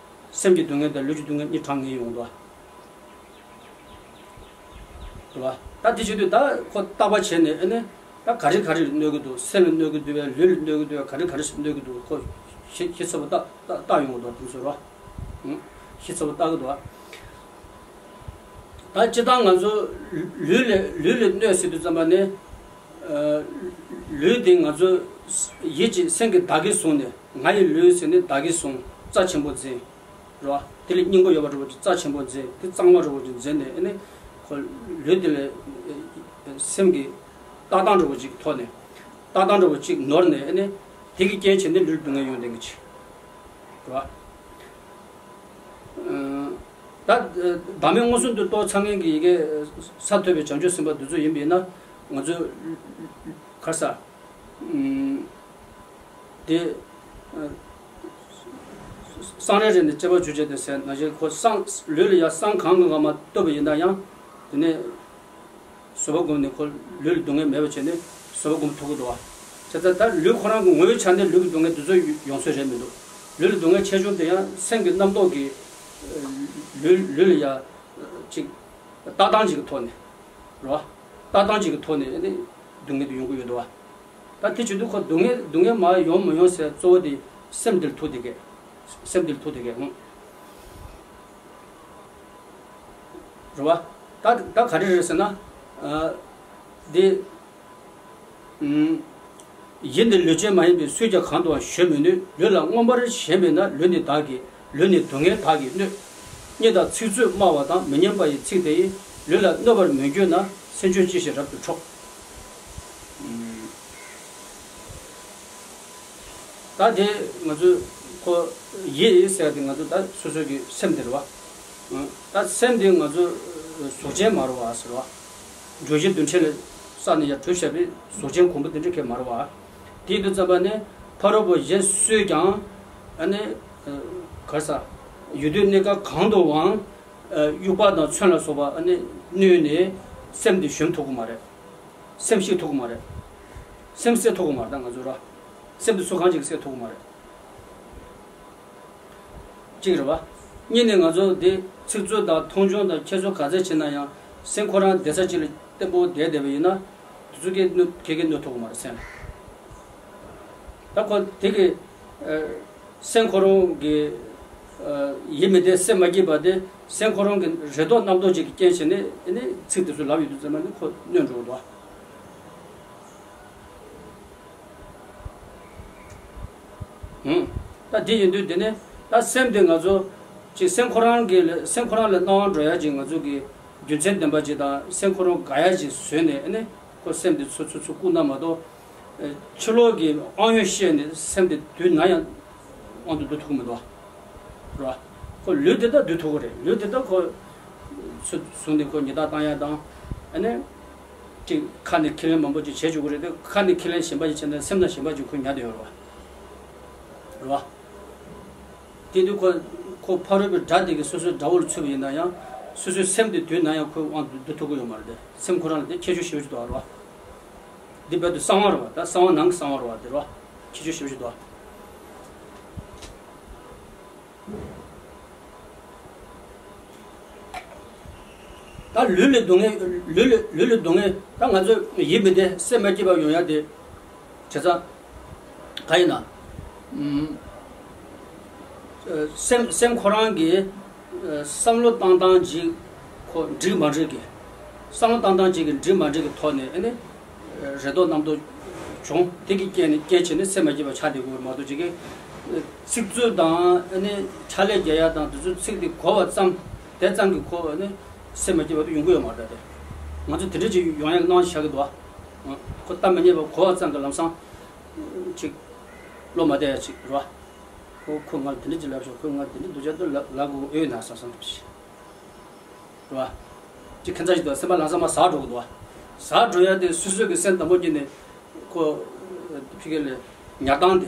སེམས་ཀྱི་སྡུག་བསྔལ་དང་ལུས་ཀྱི་སྡུག་བསྔལ་གཉིས་གྲངས་ངེས་ཡོང་གི་འདུག་བ། རེད་བ། ད་དེ་བྱེད་དུས་ད་ཁོ་བརྟག་པ་བྱས་ནས་ཨ་ནི་ད་ག་རེ་ག་རེ་གནོད་ཀྱི་འདུག་སེམས་ལ་གནོད་ཀྱི་འདུག་བས། ལུས་ལ་གནོད་ཀྱི་འདུག་བས། ག་རེ་ག་རེ་གནོད་ཀྱི་འདུག་ཁོ་ཤེས་ཤེས་ཚར་བ་བརྟག་བརྟག་བརྟག་ཡོང་གི་འདུག་དེ་ཚོ་རེད་བ། ཨང་། ཤེས་ཚར་བ་བརྟག་གི་འདུག་བ། ད་སྤྱིར་བཏང་ང་ཚོ་ལུས་ལ་ལུས་ལ་གནོད་ཟེར་དུས་ཙམ་པ་ནི། ཨ། ལུས་དེ་ང་ཚོ་ཡིད་ཀྱི་སེམས་ཀྱིས་བདག་གིར་བཟུང་ནས། ང་ཡི་ལུས་ཟེར་ནས་བདག་གིར་བཟུང་། རྩ་ཆེན་པོ་འཛིན། རེད་བ། དེ་ལ་སྙིང་པོ་ཡོད་པ་འདྲ་བོ་ཅིག་རྩ་ཆེན་པོ་འཛིན། དེ་གཙང་མ་འདྲ་བོ་ཅིག་འཛིན་ནས་ཨ་ནི། ཁོ་ལུས་དེ་ལ་སེམས་ཀྱི་ལྟ་སྟངས་འདྲ་བོ་ཅིག་ཐོག་ནས། ལྟ་སྟངས་འདྲ་བོ་ཅིག་ནོར་ནས་ཨ་ནི་དེ་གི་རྐྱེན་བྱས་ནས་ལུས་ལ་སྡུག་བསྔལ་ཡོང་བསྡད་མཁན་ཅིག་རེད་བ། ད་བདག་མེད་མངོན་སུམ་དུ་རྟོགས་ཚར་མཁན་གྱི་ཡི་གེ་ས་ཐོབ་པའི་བྱང་ཆུབ་སེམས་དཔའ་འདི་ཚོ་ཡིན་པས་ན། ང་ཚོས་ག་རེ་ཟ། དེ། སངས་རྒྱས་རེད་ནས་སྐྱེ་བ་བཅུ་བྱས་ཏེ་ཟེར་ན་བཞིན་ཁོ་སངས་ལུས་ལ་ཡང་སངས་གང་གི་ངང་མ་ལྟོས་པ་ཡིན་ན་ཡང་། དེ་ནས་བཟོད་པ་བསྒོམས་ནས་ཁོ་ལུས་ལ་སྡུག་བསྔལ་མེད་པ་བྱས་ནས་བཟོད་པ་བསྒོམ་ཐུབ་ཀྱི་འདུག་བ། བྱས་ཙང་ད་ལུས་ཁོ་རང་གི་ངོ་བོའི་ཆ་ནས་ལུས་ཀྱི་སྡུག་བསྔལ་དེ་ཚོ་ཡོང་ས་རེད་མི་འདུག་ལུས་ལ་སྡུག་བསྔལ་ཆེ་ཆུང་དེ་ཡང་སེམས་ཀྱི་རྣམ་རྟོག་གིས་ལུས་ལུས་ལ་ཡང་ཅིག་ལྟ་སྟངས་ཅིག་གི་ཐོག་ནས་རེད་བ། ལྟ་སྟངས་ཅིག་གི་ཐོག་ནས་ནི་སྡུག་བསྔལ་དེ་ཡོང་གི་ཡོད་འདུག་བ། ད་དེ་བྱེད་དུས་ཁོ་སྡུག་བསྔལ་སྡུག་བསྔལ་མ་ཡོང་མི་ཡོང་ཟེར་གཙོ་བོ་དེ་སེམས་འདིར་ཐུག་བསྡད་མཁན། སེམས་འདིར་ཐུག་བསྡད་མཁན་ཨང་། རེད་བ། ད་ད་ག་རེ་རེད་ཟེར་ན། ཨ། འདི། ཨུམ། ཡིད་ནི་ལུས་ཅན་མ་ཡིན་པས་སུས་ཀྱང་གང་དུའང་གཞོལ་མི་ནུས། ལུས་ལ་མངོན་པར་ཞེན་པས་ན་ལུས་ནི་བདག་གི། ལུས་ནི་སྡུག་བསྔལ་བདག་གིས་གནོད། སྙན་དང་ཚིག་མཛོད་སྨྲ་བ་དང་མི་སྙན་པ་ཡི་ཚིག་དེ་ཡིས། ལུས་ལ་གནོད་པར་མི་འགྱུར་ན། སེམས་ཆུང་ཅི་ཞིག་རབ་ཏུ་འཕྲོག་ད་དེ་ང་ཚོས་ཁོ་ཡིད་ཟེར་དེ་ང་ཚོ་ད་སོ་སོ་གི་སེམས་དེ་རེད་བ། ད་སེམས་དེ་ང་ཚོ་གཟུགས་ཅན་མ་རེད་བ་ཟེར་བ། འགྲོ་བཞི་རྡུལ་ཕྲན་ལས་བསགས་ནས་ཡར་གྲུབ་བཞག་པའི་གཟུགས་ཅན་གོང་བུ་དེ་འདྲ་གས་མ་རེད་བ། དེ་དུས་ཙམ་པ་ནས་ཕ་རོལ་པོ་གཞན་སུས་ཀྱང་ཨ་ནི་གར་ས་ཡུལ་དུས་གནས་སྐབས་གང་དུའང་དབྱུག་པ་དང་མཚོན་ལ་སོགས་པ་ཨ་ནི་བསྣུན་ནས་སེམས་དེ་གཞོམ་ཐུབ་ཀྱི་མ་རེད། སེམས་བཤིག་ཐུབ་ཀྱི་མ་རེད། སེམས་བསད་ཐུབ་ཀྱི་མ་རེད་ད་ང་ཚོ་ར། སེམས་དེ་སུ་གང་ཅིག་བསད་ཐུབ་ཀྱི་མ་རེད། གཅིག་རེད་བ། གཉིས་ནས་ང་ཚོ་འདི་ཚིག་མཛོད་དང་མཐོང་ཆུང་དང་ཁྱད་གསོད་ག་ཚད་བྱས་ན་ཡང་སེམས་ཁོ་རང་བསྡད་ས་གཅིག་ལ་བརྟན་པོ་བསྡད་བསྡད་པ་ཡིན་ན། དེ་ཚོ་གས་གནོད་ཁྱེད་ཀྱིས་གནོད་ཐུབ་ཀྱི་མ་རེད་སེམས། ད་ཁོ་དེ་གི་སེམས་ཁོ་རང་གི་ཡིད་མི་བདེ་སེམས་མ་སྐྱིད་པ་དེ་སེམས་ཁོ་རང་གི་རེ་དོགས་རྣམ་རྟོག་ཅིག་གི་རྐྱེན་བྱས་ནས་ཨ་ནི་ཚིག་དེ་ཚོ་ལབ་ཡོད་དུས་ཙམ་པ་ནི་ཁོ་གནོད་འགྲོ་གི་འདུག་ཨང་། ད་དེ་ཡིན་དུས་དེ་ནི་ད་སེམས་དེ་ང་ཚོ་ཅིག་སེམས་ཁོ་རང་གི་ལ་སེམས་ཁོ་རང་ལ་སྣང་བ་འགྲོ་ཡ་ཅིག་ང་ཚོ་གི་རྒྱུ་མཚན་ལྡན་པ་ཅིག་དང་སེམས་ཁོ་རང་དགའ་ཡ་ཅིག་བཟོས་ནས་ཨ་ནི་ཁོ་སེམས་དེ་ཚུར་ཚུར་ཚུར་བཀུག་ན་མ་གཏོགས། ཕྱི་ལོགས་ཀྱི་དབང་ཡོད་ཤེས་ནས་སེམས་དེ་དུས་ན་ཡང་དབང་དུ་བསྡུ་ཐུབ་ཀྱི་མི་འདུག་ར། ཁོ་ལུས་དེ་དག་བསྡུ་ཐུབ་ཀྱི་རེད། ལུས་དེ་དག་ཁོ་ཚུར་བཟུང་ནས་ཁོ་ཉི་ལྟར་བཏང་ཡ་དང་། ཨ་ནི། ཅིག་ཁ་ནས་ཁས་ལེན་མང་པོ་ཅིག་བྱེད་བཅུག་གི་རེད་དེ་ཁ་ནས་ཁས་ལེན་གཞན་པ་ཅིག་བྱས་ན་སེམས་ནང་གཞན་པ་ཅིག་ཁོ་ཉར་བསྡད་ཡོད་རེད་བ། རེད་བ། དེ་དུས་ཁོ་ཁོ་ཕ་རོལ་པོའི་དགྲ་དེ་གིས་སོ་སོའི་དགྲ་བོ་ལ་ཚུད་པ་ཡིན་ན་ཡང་སོ་སོའི་སེམས་དེ་དུས་ན་ཡང་ཁོས་དབང་དུ་བསྡུ་ཐུབ་ཀྱི་ཡོད་མ་རེད་དེ་སེམས་ཁོ་རང་ལ་དེ་ཁྱད་ཆོས་ཞེ་པོ་ཅིག་འདུག་བ་རེད་བ། འདི་རྦད་དེ་གསང་བ་རེད་བ། ད་གསང་བ་ནང་གི་གསང་བ་རེད་བ་དེ་རེད་བ། ཁྱད་ཆོས་ཞེ་པོ་ཅིག་འདུག་བ། ད་ལུས་ལ་སྡུག་བསྔལ་ལུས་ལ་ལུས་ལ་སྡུག་བསྔལ་ད་ང་ཚོ་ཡིད་མི་བདེ་སེམས་མ་སྐྱིད་པ་ཡོང་ཡ་དེ། བྱས་ཙང་ག་ཡིན་ན། ཨུམ། སེམས་སེམས་ཁོ་རང་གི་བསམ་བློ་བཏང་སྟངས་ཅིག་ཁོ་འགྲིག་མ་འགྲིག་གི། བསམ་བློ་བཏང་སྟངས་ཅིག་གི་འགྲིག་མ་འགྲིག་གི་ཐོག་ནས་ཨ་ནི། རེ་དོགས་རྣམ་རྟོག་བྱུང་། དེ་གི་རྐྱེན་ནས་རྐྱེན་བྱས་ནས་སེམས་མ་སྐྱིད་པ་ཆགས་བསྡད་དགོས་པ་མ་གཏོགས་ཅིག་གི། ཚིག་མཛོད་དང་ཨ་ནི་ཕྱག་ལས་རྒྱག་ཡ་དང་དེ་ཚོ་ཚིག་དེ་གོ་བ་ཙམ་དེ་ཙམ་གྱིས་ཁོ་ཨ་ནི་སེམས་མ་སྐྱིད་པ་དེ་ཡོང་གི་ཡོད་མ་རེད་དེ། ང་ཚོ་དེ་འདྲ་ཅིག་ཡོང་ཡ་གི་སྣང་བ་ཤར་གི་འདུག་ཨ། ཁོ་སྟབས་མ་ཉེས་པ་གོ་བ་ཙམ་གྱིས་ལམ་སང་ཅིག་བློ་མ་བདེ་ཡ་ཅིག་རེད་བ། ཁོ་ཁོ་ང་ལ་དེ་འདྲ་ཅིག་ལབ་ཤོག་ཁོས་ང་དེ་འདྲ་སྡུག་ཅག་འདུག་ལབ་ལབ་དགོས་ཨེ་ཡོད་ན་བསམ་བསམ་ཅིག་རེད་བ། ཅིག་ཁྱད་མཚར་ཞིག་འདུག་སེམས་པ་ལམ་སང་མར་ཟག་འགྲོ་གི་འདུག་བ། ཟག་འགྲོ་ཡ་དེ་སོ་སོ་གི་སེམས་དང་པོ་ཉིད་ནས་ཁོ་ཕ་གི་ལ་ཉར་སྟངས་དེ།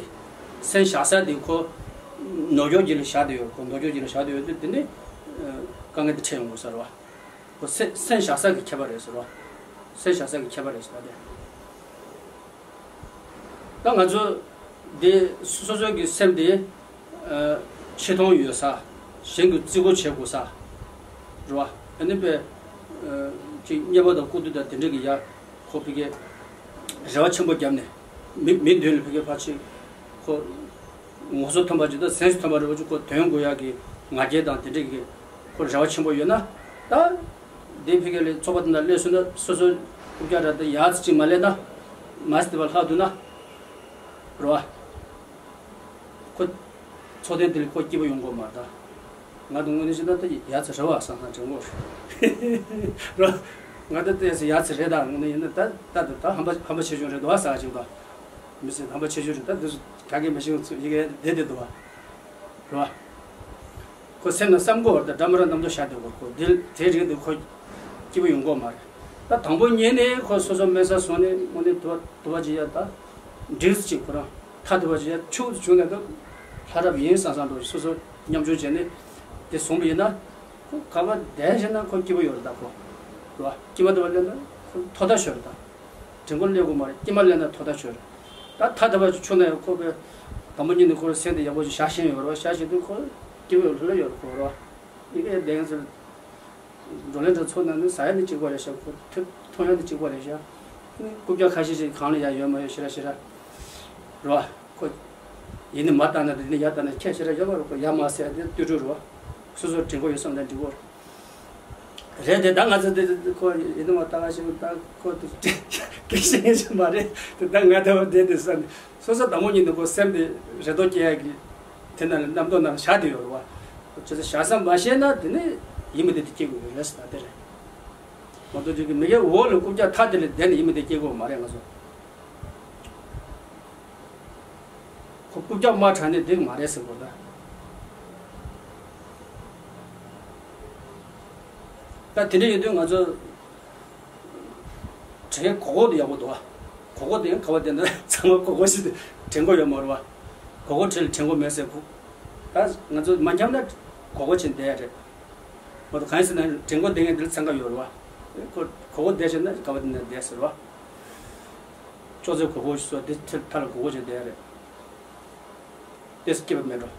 སེམས་བཞག་ས་དེ་ཁོ་ནོར་འཁྱོག་ཅིག་ལ་བཞག་བསྡད་ཡོད། ཁོ་ནོར་འཁྱོག་ཅིག་ལ་བཞག་བསྡད་ཡོད་དུས་དེ་ནས་དཀའ་ངལ་དེ་འཕྲད་ཡོང་དགོས་ས་རེད་བ། ཁོ་སེམས་སེམས་བཞག་ས་གི་ཁྱད་པར་རེད་ཟེར་བ། སེམས་བཞག་ས་གི་ཁྱད་པར་རེད་ཟེར་བ་དེ། ད་ང་ཚོ་འདི་སོ་སོ་གི་སེམས་དེ་ཆེ་མཐོང་ཡོད་ས། གཞན་གྱིས་བརྩི་བཀུར་བྱེད་དགོས་ས་རེད་བ། ཨ་ནི་པས་ཅིག་རྙེད་པ་དང་ལྐོག་གྱུར་དང་དེ་འདྲ་གི་ཡ་ཁོ་ཕ་གི་རེ་བ་ཆེན་པོ་བརྒྱབ་ནས་མི་མི་མདུན་ལ་ཕ་གི་ཕར་ཅིག་ཁོ་ངོ་སོ་ཐོན་པ་ཅིག་དང་སེམས་སུ་ཐོན་པ་རེད་བ་ཅིག་ཁོ་དོན་དགོས་ཡ་གི་ང་རྒྱལ་དང་དེ་འདྲ་གི་ཁོ་རེ་བ་ཆེན་པོ་ཡོད་ན་ད། དེ་ཕ་གི་ལ་ཚོགས་པ་དེ་འདྲ་སླེབས་སོང་ན་སོ་སོ་རྐུབ་བཀྱག་ར་དེ་ཡར་ཙམ་ཅིག་མ་སླེབས་ན་མ་སྟེར་བ་ལྷག་འདུག་ན་རེད་བ། ཁོ་ཚོགས་ཐེངས་དེ་ལ་ཁོ་སྐྱིད་པོ་ཡོང་དགོས་མ་རེད་ད། ང་དང་དངོས་གནས་བྱས་ན་ད་ཡ་ཚ་རེད་བ་བསམ་བསམ་དྲན་གོ་རོ། ང་ད་ལྟས་སུ་ཡ་ཚ་རེད། ད་དངོས་གནས་ཡིན་ན་ད་ད་ད་ཧམ་པ་ཧམ་པ་ཆེ་ཆུང་རེད་འདུག་བ་ཟ་ཅིག་ད། མི་སྲིད་ཧམ་པ་ཆེ་ཆུང་རེད། ད་འདི་ཚོ་ག་གེ་མི་ཤེས་ཚུལ་ཡི་གེ་བསྡད་བསྡད་འདུག་བ། རེད་བ། ཁོ་སེམས་ནང་བསམ་དགོས་བར་དུ་འདྲ་མི་འདྲ་རྣམ་རྟོག་ཤར་བསྡད་དགོས། ཁོ་འདི་དེ་རིང་འདི་ཁོ་སྐྱིད་པོ་ཡོང་གོ་མ་རེད། ད་དང་པོ་ཉིད་ནས་ཁོ་སོ་སོ་དམན་ས་སོང་ནས་དངོས་གནས་དུ་བ་དུ་བ་ཅིག་ཡ་ད་འགྲིག་ཅིག་ཁོ་རང་ཐ་དུ་བ་ཅིག་ཡ་ཆུ་བྱུང་ནས་ད་ལྷ་རབ་ཡིན་བསམ་བསམ་འགྲོ་སོ་སོ་མཉམ་སྤྱོད་བྱས་ནས་དེ་སོང་བ་ཡིན་ན་ཁོ་ག་བ་བསྡད་བྱས་ན་ཁོ་སྐྱིད་པོ་ཡོད་རེད། ད་ཁོ་རེད་བ། སྐྱིད་མ་དུ་བ་ལས་ན་ཁོ་ཐོག་མཐའ་ཆོད་རེད་ད། དྲན་སྐུལ་སླེབས་དགོས་མ་རེད། སྐྱེས་མ་སླེབས་ན་ཐོག་མཐའ་ཆོད་རེད། ད་ཐ་དད་པ་ཆུ་ན་ཡང་ཁོ་པའི་དང་པོ་ཉིད་ནས་ཁོ་སེམས་དེ་ཡག་པོ་ཞིག་བཞག་ཤེས་ཡོད་རེད་བ། བཞག་ཤེས་དུས་ཁོ་སྐྱེ་བོའི་ལྷོད་ལྷོད་ཡོད་རེད་ཁོ་རེད་བ། ཡི་གེ་ལྡན་ཚུལ་བགྲོ་གླེང་འདྲ་ཚོགས་ན་ནི་ཟ་ཡ་ནི་གཅིག་པ་རེད་ཤག་ཁོ་ཐུབ་མཐོང་ཡ་ནི་གཅིག་པ་རེད་ཤག་ནི་རྐུབ་བཀྱག་ཁ་ཤས་ཤིག་གང་ལ་ཡ་ཡོད་མ་ཡོད་ཞེ་ར་ཞེ་ར་རེད་བ། ཁོ་ཡིན་ནི་མ་བཏང་ན་དེ་ནི་ཡ་བཏང་ན་ཁྱད་ཞེ་ར་ཡོད་མ་རེད། ཁོ་ཡ་མ་ཟེར་ཡ་དེ་ཏུ་ཏུ་རེད་བ། སོ་སོ་དྲན་གོ་ཡོད་བསམ་ན་འགྲིག་གོ་རེད། རེད་དེ་ད་ང་ཚོ་དེ་ཁོ་ཡིན་ནི་མ་ལྟ་ག་ཞིག་ད་ཁོ་དེ་སྐད་ཆ་ངན་ཞིག་མ་རེད་དེ། ད་ང་ད་བ་བསྡད་དེ་ས་ནས་སོ་སོ་དང་པོ་ཉིད་ནས་ཁོ་སེམས་དེ་རེ་དོགས་སྐྱེ་ཡ་གི་དེ་ན་རྣམ་རྟོག་ནང་བཞག་དེ་ཡོད་རེད་བ། ཁྱོད་ཚོ་བཞག་ས་མ་ཤེས་ན་དེ་ནི་ཡིན་མི་དེ་དེ་སྐྱེ་དགོས་རེད་ཟེར་ད་དེ་རེད། མ་གཏོགས་ཅིག་གི་མི་གའི་འོག་ལ་རྐུབ་བཀྱག་ཐ་དེ་ལ་བསྡད་ནས་ཡིན་མི་དེ་སྐྱེ་དགོས་མ་རེད་ང་ཚོ། ཁོ་རྐུབ་བཀྱག་དམག་དྲངས་ནས་འགྲིག་མ་རེད་ཟེར་དགོས་ད། ད་དེ་འདྲ་ཡིན་དུས་ང་ཚོ་དྲན་གོ་གོ་དེ་ཡག་པོ་འདུག་ཨ། གོ་གོ་དེ་ཡང་ག་བ་དེ་འདྲ་ཚང་མ་གོ་གོ་ཞིག་དེ་དྲན་གོ་ཡོད་མ་རེད་བ། གོ་གོ་བྲལ་དྲན་གོ་མེད་ཟེར་གོ། ད་ང་ཚོ་མ་འཁྱམ་ན་གོ་གོ་ཆེན་བསྡད་ཡ་རེད། མ་གཏོགས་གང་ཡིན་ཟེར་ན་དྲན་གོ་བསྡད་མཁན་འདི་ལ་འཚང་ཁ་ཡོད་རེད་བ། ཁོ་གོ་གོ་བསྡད་བྱས་ན་ག་བ་དེ་འདྲ་བསྡད་ཟེར་བ། ཅོག་ཙེ་གོ་གོ་ཞིག་སོགས་འདི་ཐད་མཐའ་ལ་གོ་གོ་བྱས་བསྡད་ཡ་རེད། ཏོག་ཙམ་སྐྱིད་པ་མེད་འགྲོ།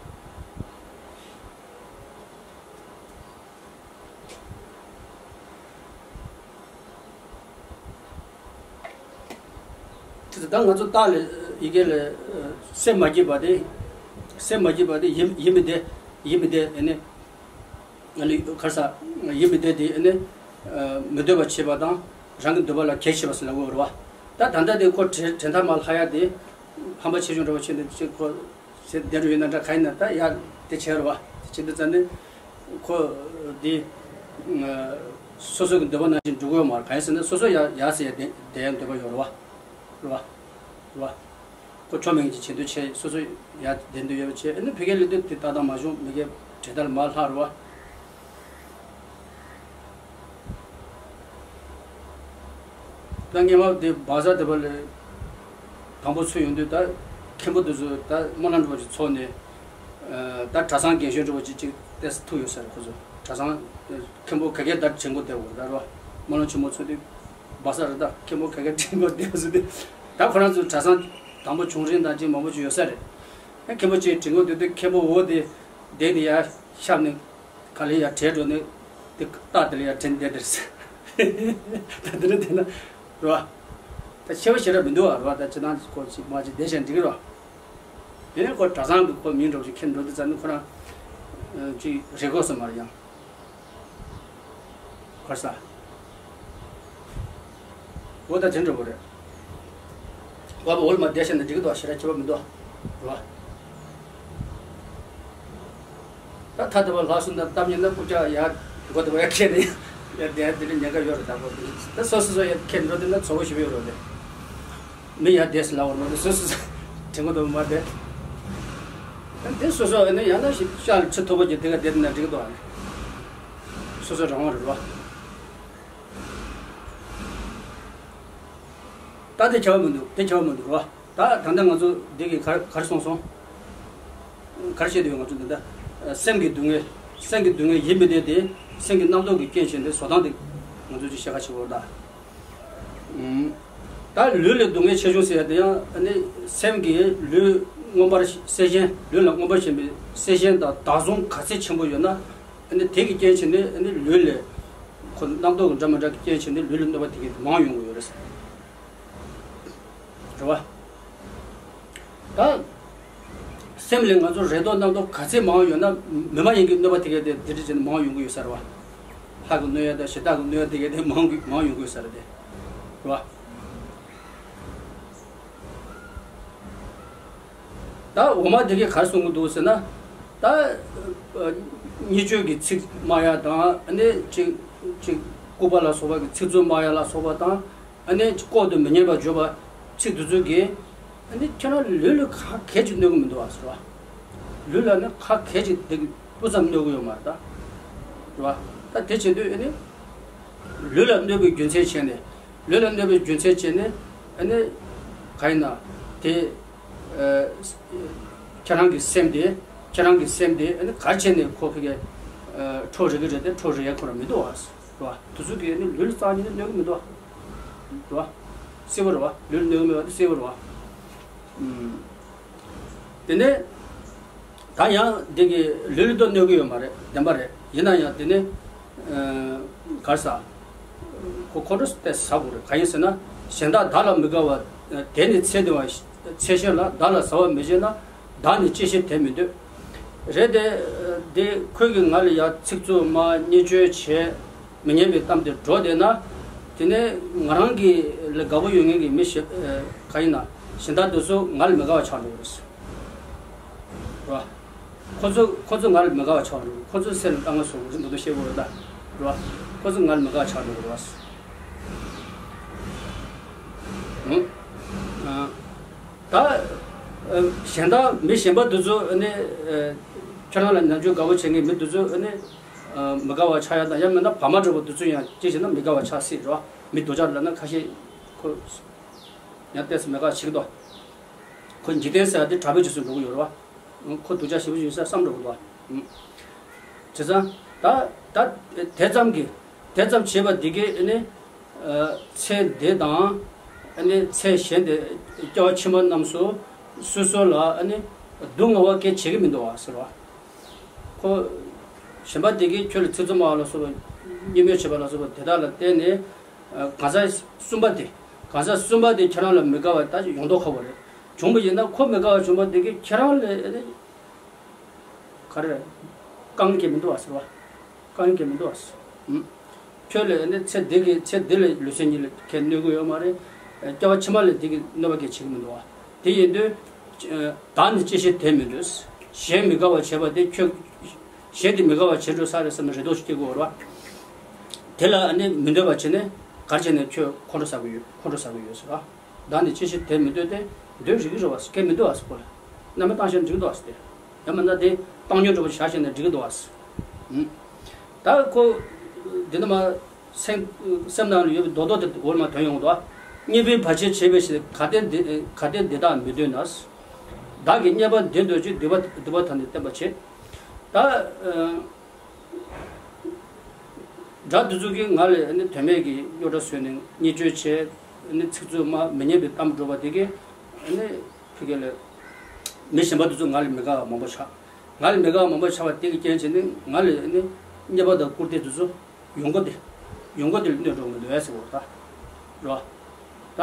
ད་ང་ཚོ་རྟགས་ལ་ཡི་གེ་ལ་སེམས་མ་སྐྱིད་པ་དེ། སེམས་མ་སྐྱིད་པ་དེ་ཡིན་ཡིན་མི་བདེ། ཡིན་མི་བདེ་ཨེ་ནི། ཨ་ནི་གར་ས་ཡིན་མི་བདེ་དེ་ཨེ་ནི། མི་འདོད་པ་བྱེད་པ་དང་རང་གི་འདོད་པ་ལ་གེགས་བྱེད་པ་ཟེར་ལབ་དགོས་རེད་བ། ད་ད་ལྟ་དེ་ཁོ་དྲན་དྲན་ཐག་མ་ལྷག་ཡ་དེ་ཧམ་པ་ཆེ་ཆུང་འདྲ་བ་བྱས་ནས་ཅིག་ཁོ་ཟེར་བསྡད་འགྲོ་ཡོད་ན་འདྲ། ག་ཡིན་ན་ད་ཡ་དེ་བྱས་རེད་བ། དེ་བྱེད་དུས་ཙམ་ནས་ཁོ་དེ་སོ་སོ་གི་འདོད་པ་ནང་བཞིན་འགྲོ་གི་ཡོད་མ་རེད། ག་ཡིན་ཟེར་ན་སོ་སོ་ཡ་ཡ་ཟེར་ཡ་དེ་དེ་ཡ་འདོད་པ་ཡོད་རེད་བ། རེད་བ། རེད་བ། ཁོ་ཆོ་མེད་ཀྱི་བྱེད་འདོད་བྱས་སོ་སོ་ཡ་བདེན་འདོད་ཡོད་བྱས། ཨ་ནི་ཕ་གིའི་ལུས་འདོད་དེ་ལྟ་སྟངས་མ་བྱུང་། མི་སྐད་དྲན་ཐག་མ་ལྷག་རེད་བ། ད་སྔས་མ་དེ་བ་ཟ་དེ་བ་ལས་དང་པོ་ཚུར་ཡོང་དུས་ད་མཁན་པོ་དེ་ཚོ་ད་སྨོན་ལམ་འདྲ་བོ་ཅིག་ཚོགས་ནས། ད་གྲྭ་ཚང་རྒན་གཞོན་འདྲ་བོ་ཅིག་ཅིག་ཏོག་ཙམ་ཐུག་ཡོད་ས་རེད། ཁོ་ཚོ་གྲྭ་ཚང་མཁན་པོ་ག་གེ་ད་དྲན་གོ་བསྡད་དགོས་ད་རེད་བ། སྨོན་ལམ་ཆེན་མོ་ཚོགས་དུས་བ་ཟ་རེད། ད་མཁན་པོ་ག་གེ་དྲན་གོ་བསྡད་ཟེར་དུས་ད་ཁོ་རང་ཚོ་གྲྭ་ཚང་དང་པོ་བྱུང་རིང་དང་ཅིག་མང་པོ་ཅིག་ཡོད་ས་རེད། མཁན་པོ་ཅིག་དྲན་གོ་བསྡད་དུས་མཁན་པོ་འོ་དེ་བསྡད་ནས་ཡར་ཤར་ནས། ག་ལེར་ཡར་བྲལ་འགྲོ་ནས་དེ་རྟགས་དེ་ལ་ཡར་དྲན་བསྡད་དེར་ཟེར། ད་དེ་འདྲ་བསྡད་ན་རེད་བ། ད་ཆེ་བ་ཞེ་དྲག་མི་འདུག་བ་རེད་བ། ད་ཅི་ནང་ཁོ་ཅིག་མ་ཅིག་བསྡད་བཞག་འགྲིག་གི་རེད་བ། དེ་ནས་ཁོ་གྲྭ་ཚང་དུ་ཁོ་མིང་འགྲོ་ཅིག་ཁྱེར་འགྲོ་དུས་ཙམ་ནས་ཁོ་རང་ཅིག་རེ་དགོས་སོ་མ་རེད་ཡང་། གར་ས། འོ་ད་དེ་འདྲ་བོ་རེད། བ་བ་འོལ་མ་བསྡད་བཞག་ན་འགྲིག་གི་འདུག་ཞེ་དྲག་ཁྱད་པར་མི་འདུག་རེད་བ། ད་ཐ་དད་པ་ལྷག་སོང་ན་གཏམ་ཉན་ན་རྐུབ་བཀྱག་ཡར་མགོ་དེ་བ་ཡར་ཁྱེར་ནས་ཡར་བསྡད་དེ་ལ་ཉེན་ཁ་ཡོད་རེད། ད་གོ་དེ་ད་སོ་སོ་སོ་ཡར་ཁྱེར་འགྲོ་དེ་ན་ཚོ་བོ་ཞིག་ཡོད་རེད་དེ། མི་ཡར་བསྡད་ཟེར་ལབ་པ་རེད་མ་གཏོགས་སོ་སོ་སོ་དྲན་གོ་དེ་བ་མ་བསྡད། ད་དེ་སོ་སོ་ཡིན་ན་ཡང་ན་ཤི་ཤག་ལ་ཁྲི་མཐོ་པོ་ཅིག་དེ་ག་བསྡད་དེ་ན་འགྲིག་གི་འདུག་ཨ་ནི། སོ་སོ་རང་དབང་རེད་བ། ད་དེ་ཁྱད་པར་མི་འདུག་དེ་ཁྱད་པར་མི་འདུག་རེད་བ། ད་ད་ལྟ་ང་ཚོ་འདི་གི་ག་ག་རེ་སོང་སོང་། ག་རེ་བཤད་དུས་ང་ཚོ་འདི་འདྲ། སེམས་ཀྱི་སྡུག་བསྔལ། སེམས་ཀྱི་སྡུག་བསྔལ་ཡིན་མིན་དེ་དེ་སེམས་ཀྱི་རྣམ་རྟོག་གི་རྐྱེན་བྱས་ཏེ་བཟོ་སྟངས་དེ་ང་ཚོ་ཅིག་བཤད་ཁ་ཆེ་བོར་ད། ད་ལུས་ལ་སྡུག་བསྔལ་ཆེ་ཆུང་ཟེར་ཡ་དེ་ཡང་ཨ་ནི་སེམས་ཀྱི་ལུས་མངོན་པར་སེམས་ཅན་ལུས་ལ་མངོན་པར་ཞེན་པའི་སེམས་ཅན་དང་བདག་བཟུང་ག་ཚད་ཆེན་པོ་ཡོད་ན་ཨ་ནི་དེ་གི་རྐྱེན་བྱས་ནས་ཨ་ནི་ལུས་ལ་ཁོ་རྣམ་རྟོག་གི་འདྲ་མི་འདྲ་གི་རྐྱེན་བྱས་ནས་ལུས་ལ་གནོད་པ་དེ་གི་མང་ཡོང་གི་ཡོད་རེད། རེད་བ། ད། སེམས་ལ་ང་ཚོ་རེ་དོགས་རྣམ་རྟོག་ག་ཚད་མང་ཡོད་ན་མི་མ་ཡིན་གྱི་གནོད་པ་དེ་གས་དེ་དེ་འདྲ་བྱས་ནས་མང་ཡོང་གི་ཡོད་ས་རེད་བ། ལྷ་གི་གནོད་ཡ་དང་ཞེ་སྡང་གི་གནོད་ཡ་དེ་གས་དེ་མང་གི་མང་ཡོང་གི་ཡོད་ས་རེད་དེ། རེད་བ། ད་འོ་མ་དེ་གས་ག་རེ་གསུང་གི་འདུག་ཟེར་ན། ད། ཨ། བརྙས་བཅོས་ཀྱི་ཚིག་སྨྲ་ཡ་དང་། ཨ་ནི་ཅིག་ཅིག་ལྐུགས་པ་ལ་སོགས་པ་གི་ཚིག་རྩུབ་སྨྲ་ཡ་ལ་སོགས་པ་དང་། ཨ་ནི་ལྐོག་ཏུ་མི་སྙན་པ་བརྗོད་པ། ཚིག་འདི་ཚོ་གིས་ཨ་ནི་ཁྱེད་རང་ལུས་ལ་ཁ་གས་ཅིག་གནོད་གི་མི་འདུག་བ་ཟེར་བ། ལུས་ལ་ནི་ཁ་གས་ཅིག་འདི་གི་སྤུ་ཙམ་གནོད་གི་ཡོད་མ་རེད་ད། རེད་བ། ད་དེ་བྱེད་དུས་ཨ་ནི་ལུས་ལ་གནོད་པའི་རྒྱུ་མཚན་བྱས་ནས། ལུས་ལ་གནོད་པའི་རྒྱུ་མཚན་བྱས་ནས་ཨ་ནི་ག་ཡིན་ན་དེ། ཨ། ཁྱེད་རང་གི་སེམས་དེ། ཁྱེད་རང་གི་སེམས་དེ་ཨ་ནི་ག་བྱས་ནས་ཁོ་ཕ་གི་ཨ་ཁྲོ་རེག་གི་རེད་དེ། ཁྲོ་རེག་ཡ་ཁོ་རང་མི་འདུག་བ། རེད་བ། དེ་ཚོ་གིས་ཨ་ནི་ལུས་ལ་རྩ་ཉིད་ནས་གནོད་གི་མི་འདུག་བ། རེད་བ། གསལ་པོ་རེད་བ། ལུས་ལ་གནོད་གི་མེད་པ་དེ་གསལ་པོ་རེད་བ། ཨུམ། དེ་ནས་ད་ཡང་འདི་གི་ལུས་ལ་ཏོ་གནོད་གི་ཡོད་མ་རེད། བདེན་པ་རེད། ཡིན་ན་ཡང་དེ་ནི་ཨ་ག་རེ་ཟ། ཁོ་ཁོ་འགྲོ་དེ་ཟ་དགོས་རེད། ག་ཡིན་ཟེར་ན། གཞན་དག་བདག་ལ་མི་དགའ་བ། དེ་ནི་ཚེ་འདི་བ། ཚེ་གཞན་ལ་བདག་ལ་ཟ་བར་མི་བྱེད་ན། བདག་ནི་ཅི་ཕྱིར་དེ་མི་འདོད། རེད་དེ། དེ་ཁོས་ཀྱིས་ང་ལ་ཡ་ཚིག་རྩུབ་སྨྲ། བརྙས་བཅོས་བྱས། མི་སྙན་པའི་གཏམ་དེ་སྒྲོག་བསྡད་ན། དེ་ནས་ང་རང་གི་ལ་དགའ་པོ་ཡོད་མཁན་གྱི་མི་གཞན་ག་ཡིན་ན་གཞན་དག་དེ་ཚོ་ང་ལ་མི་དགའ་བ་ཆགས་འགྲོ་གི་རེད། རེད་བ། ཁོ་ཚོ་ཁོ་ཚོ་ང་ལ་མི་དགའ་བ་ཆགས་འགྲོ་གི། ཁོ་ཚོའི་སེམས་ལ་དཀའ་ངལ་བཟོ་གི་རེད། མདོར་བསྡུས་བཤད་དགོས་རེད་ད། རེད་བ། ཁོ་ཚོ་ང་ལ་མི་དགའ་བ་ཆགས་འགྲོ་གི་རེད་བ། ཨང་། ཨ། ད་ཨ་གཞན་དག་མི་གཞན་པ་དེ་ཚོ་ནི་ཨ་ཁྱོད་རང་ལ་ནམ་རྒྱུན་དགའ་པོ་བྱེད་མཁན་མི་དེ་ཚོ་ནི་ཨ་མི་དགའ་བ་ཆགས་ཡ་དང་། ཡང་མིན་ན་བག་མ་གྲོས་པོ་དེ་ཚོ་ཡང་ཅི་བྱས་ན་མི་དགའ་བ་ཆགས་སྲིད་རོ། མི་སྡུག་ཅག་ལབ་ན་ཁ་ཤས་ཁོ་ཡང་ཏོག་ཙམ་མི་དགའ་བ་བྱེད་ཀྱི་འདུག་ཁོ་འཇིག་རྟེན་ཟེར་ཡ་དེ་དྲག་པོའི་རྗེས་སུ་འགྲོ་གི་ཡོད་རེད་བ། ཁོ་སྡུག་ཅག་ཞེ་པོ་ཅིག་ཡོད་ས་བསམ་འགྲོ་གི་འདུག་བ། བྱས་ཙང་ད་ད་དེ་ཙམ་གྱིས། དེ་ཙམ་བྱས་པ་འདི་གས་ནི་ཨ་ཚེ་འདི་དང་ཨ་ནི་ཚེ་གཞན་དེ་སྐྱེ་བ་ཕྱི་མ་རྣམས་སུ་སོ་སོ་ལ་ཨ་ནི་སྡུག་བསྔལ་བ་སྐྱེ་བྱེད་ཀྱི་མི་འདུག་བ་ཟེར་བ། ཁོ་གཞན་པ་དེ་གས་ཁྱོད་ལ་ཚིག་རྩུབ་སྨྲ་བ་ལ་སོགས་པ། བརྙས་བཅོས་བྱེད་པ་ལ་སོགས་པ་དེ་དག་ལ་བརྟེན་ནས་ཨ་གང་ཟག་གསུམ་པ་དེ། གང་ཟག་གསུམ་པ་དེ་ཁྱེད་རང་ལ་མི་དགའ་བ་ད་ཡོང་མདོག་ཁ་པོ་རེད། བྱུང་བ་ཡིན་ན་ཁོ་མི་དགའ་བ་བྱུང་བ་དེ་གས་ཁྱེད་རང་ལ་ཨ་ནི་ག་རེ་རེད། དཀའ་ངལ་སྐྱེ་མི་འདུག་བ་ཟེར་བ། དཀའ་ངལ་སྐྱེ་མི་འདུག་བ་ཟེར། ཨུམ། ཁྱོད་ལ་ནི་ཚེ་འདི་གི་ཚེ་འདི་ལ་ལུས་སེམས་གཉིས་ལ་གས་གནོད་ཀྱི་ཡོད་མ་རེད། སྐྱེ་བ་ཕྱི་མ་ལ་འདི་གི་གནོད་པ་གས་བྱེད་ཀྱི་མི་འདུག་བ། དེ་ཡིན་དུས་ཨ་བདག་ནི་ཅི་ཕྱིར་དེ་མི་འདོད། གཞན་མི་དགའ་བ་བྱས་པ་དེ་ཁྱོད། གཞན་དེ་མི་དགའ་བ་བྱེད་འགྲོ་ས་རེད་བསམ་ནས་རེ་དོགས་ཤིག་སྐྱེ་དགོས་རེད་བ། དེ་ལ་ནི་མི་འདོད་པ་བྱས་ནས་ག་རེ་བྱས་ནས་ཁྱོད་ཁོང་ཁྲོ་ཟ་གི་ཡོད། ཁོང་ཁྲོ་ཟ་གི་ཡོད་ཟེར་བ། བདག་ནི་ཅི་ཕྱིར་དེ་མི་འདོད་དེ། འདོད་རིགས་རེད་བ། སྐད་མི་འདོད་བ་ཟེར་ཁོ་ལ། རྣམ་པར་བཏང་ཤེས་ན་འགྲིག་འདུག་བ་ཟེར་ཏེ། ཡང་མིན་ན་དེ་བཏང་སྙོམས་འདྲ་པོ་བཞག་ཤེས་ན་འགྲིག་གི་འདུག་བ་ཟེར། ད་ཁོ་འདི་ནི་མ་སེམས་སེམས་ནང་ལ་ཡོད་པའི་རྡོག་རྡོག་དེ་འོག་མ་ཐོན་ཡོང་གི་འདུག་བ། རྙེད་པའི་བར་ཆད་བྱེད་པའི་ཕྱིར། གལ་ཏེ་འདི་གལ་ཏེ་འདི་དག་མི་འདོད་ན། བདག་གིས་རྙེད་པ་འདི་འདོད་ཅིང་། སྡིག་པ་སྡིག་པ་དག་ནི་བསྟེན་པར་བྱེད། ད་དགྲ་འདི་ཚོ་གིས་ང་ལ་ནི་དོན་མེད་ཀྱི་རྙོག་དྲ་བཟོས་ནས་བརྙས་བཅོས་བྱས། ནི་ཚིག་རྩུབ་སྨྲ། མི་སྙན་པའི་གཏམ་སྒྲོག་པ་དེ་གས་ནི་ཕ་གི་ལ་མི་གཞན་པ་འདི་ཚོ་ང་ལ་མི་དགའ་བ་མང་པོ་ཆགས། ང་ལ་མི་དགའ་བ་མང་པོ་ཆགས་པ་དེ་གི་རྐྱེན་བྱས་ནས་ང་ལ་ནི་རྙེད་པ་དང་བཀུར་སྟི་འདི་ཚོ་ཡོང་སྒོ་དེ་ཡོང་སྒོ་དེ་ལ་གནོད་འགྲོ་མི་འདུག་ཨེ་ཟེར་བ་ད། རེད་བ། ད་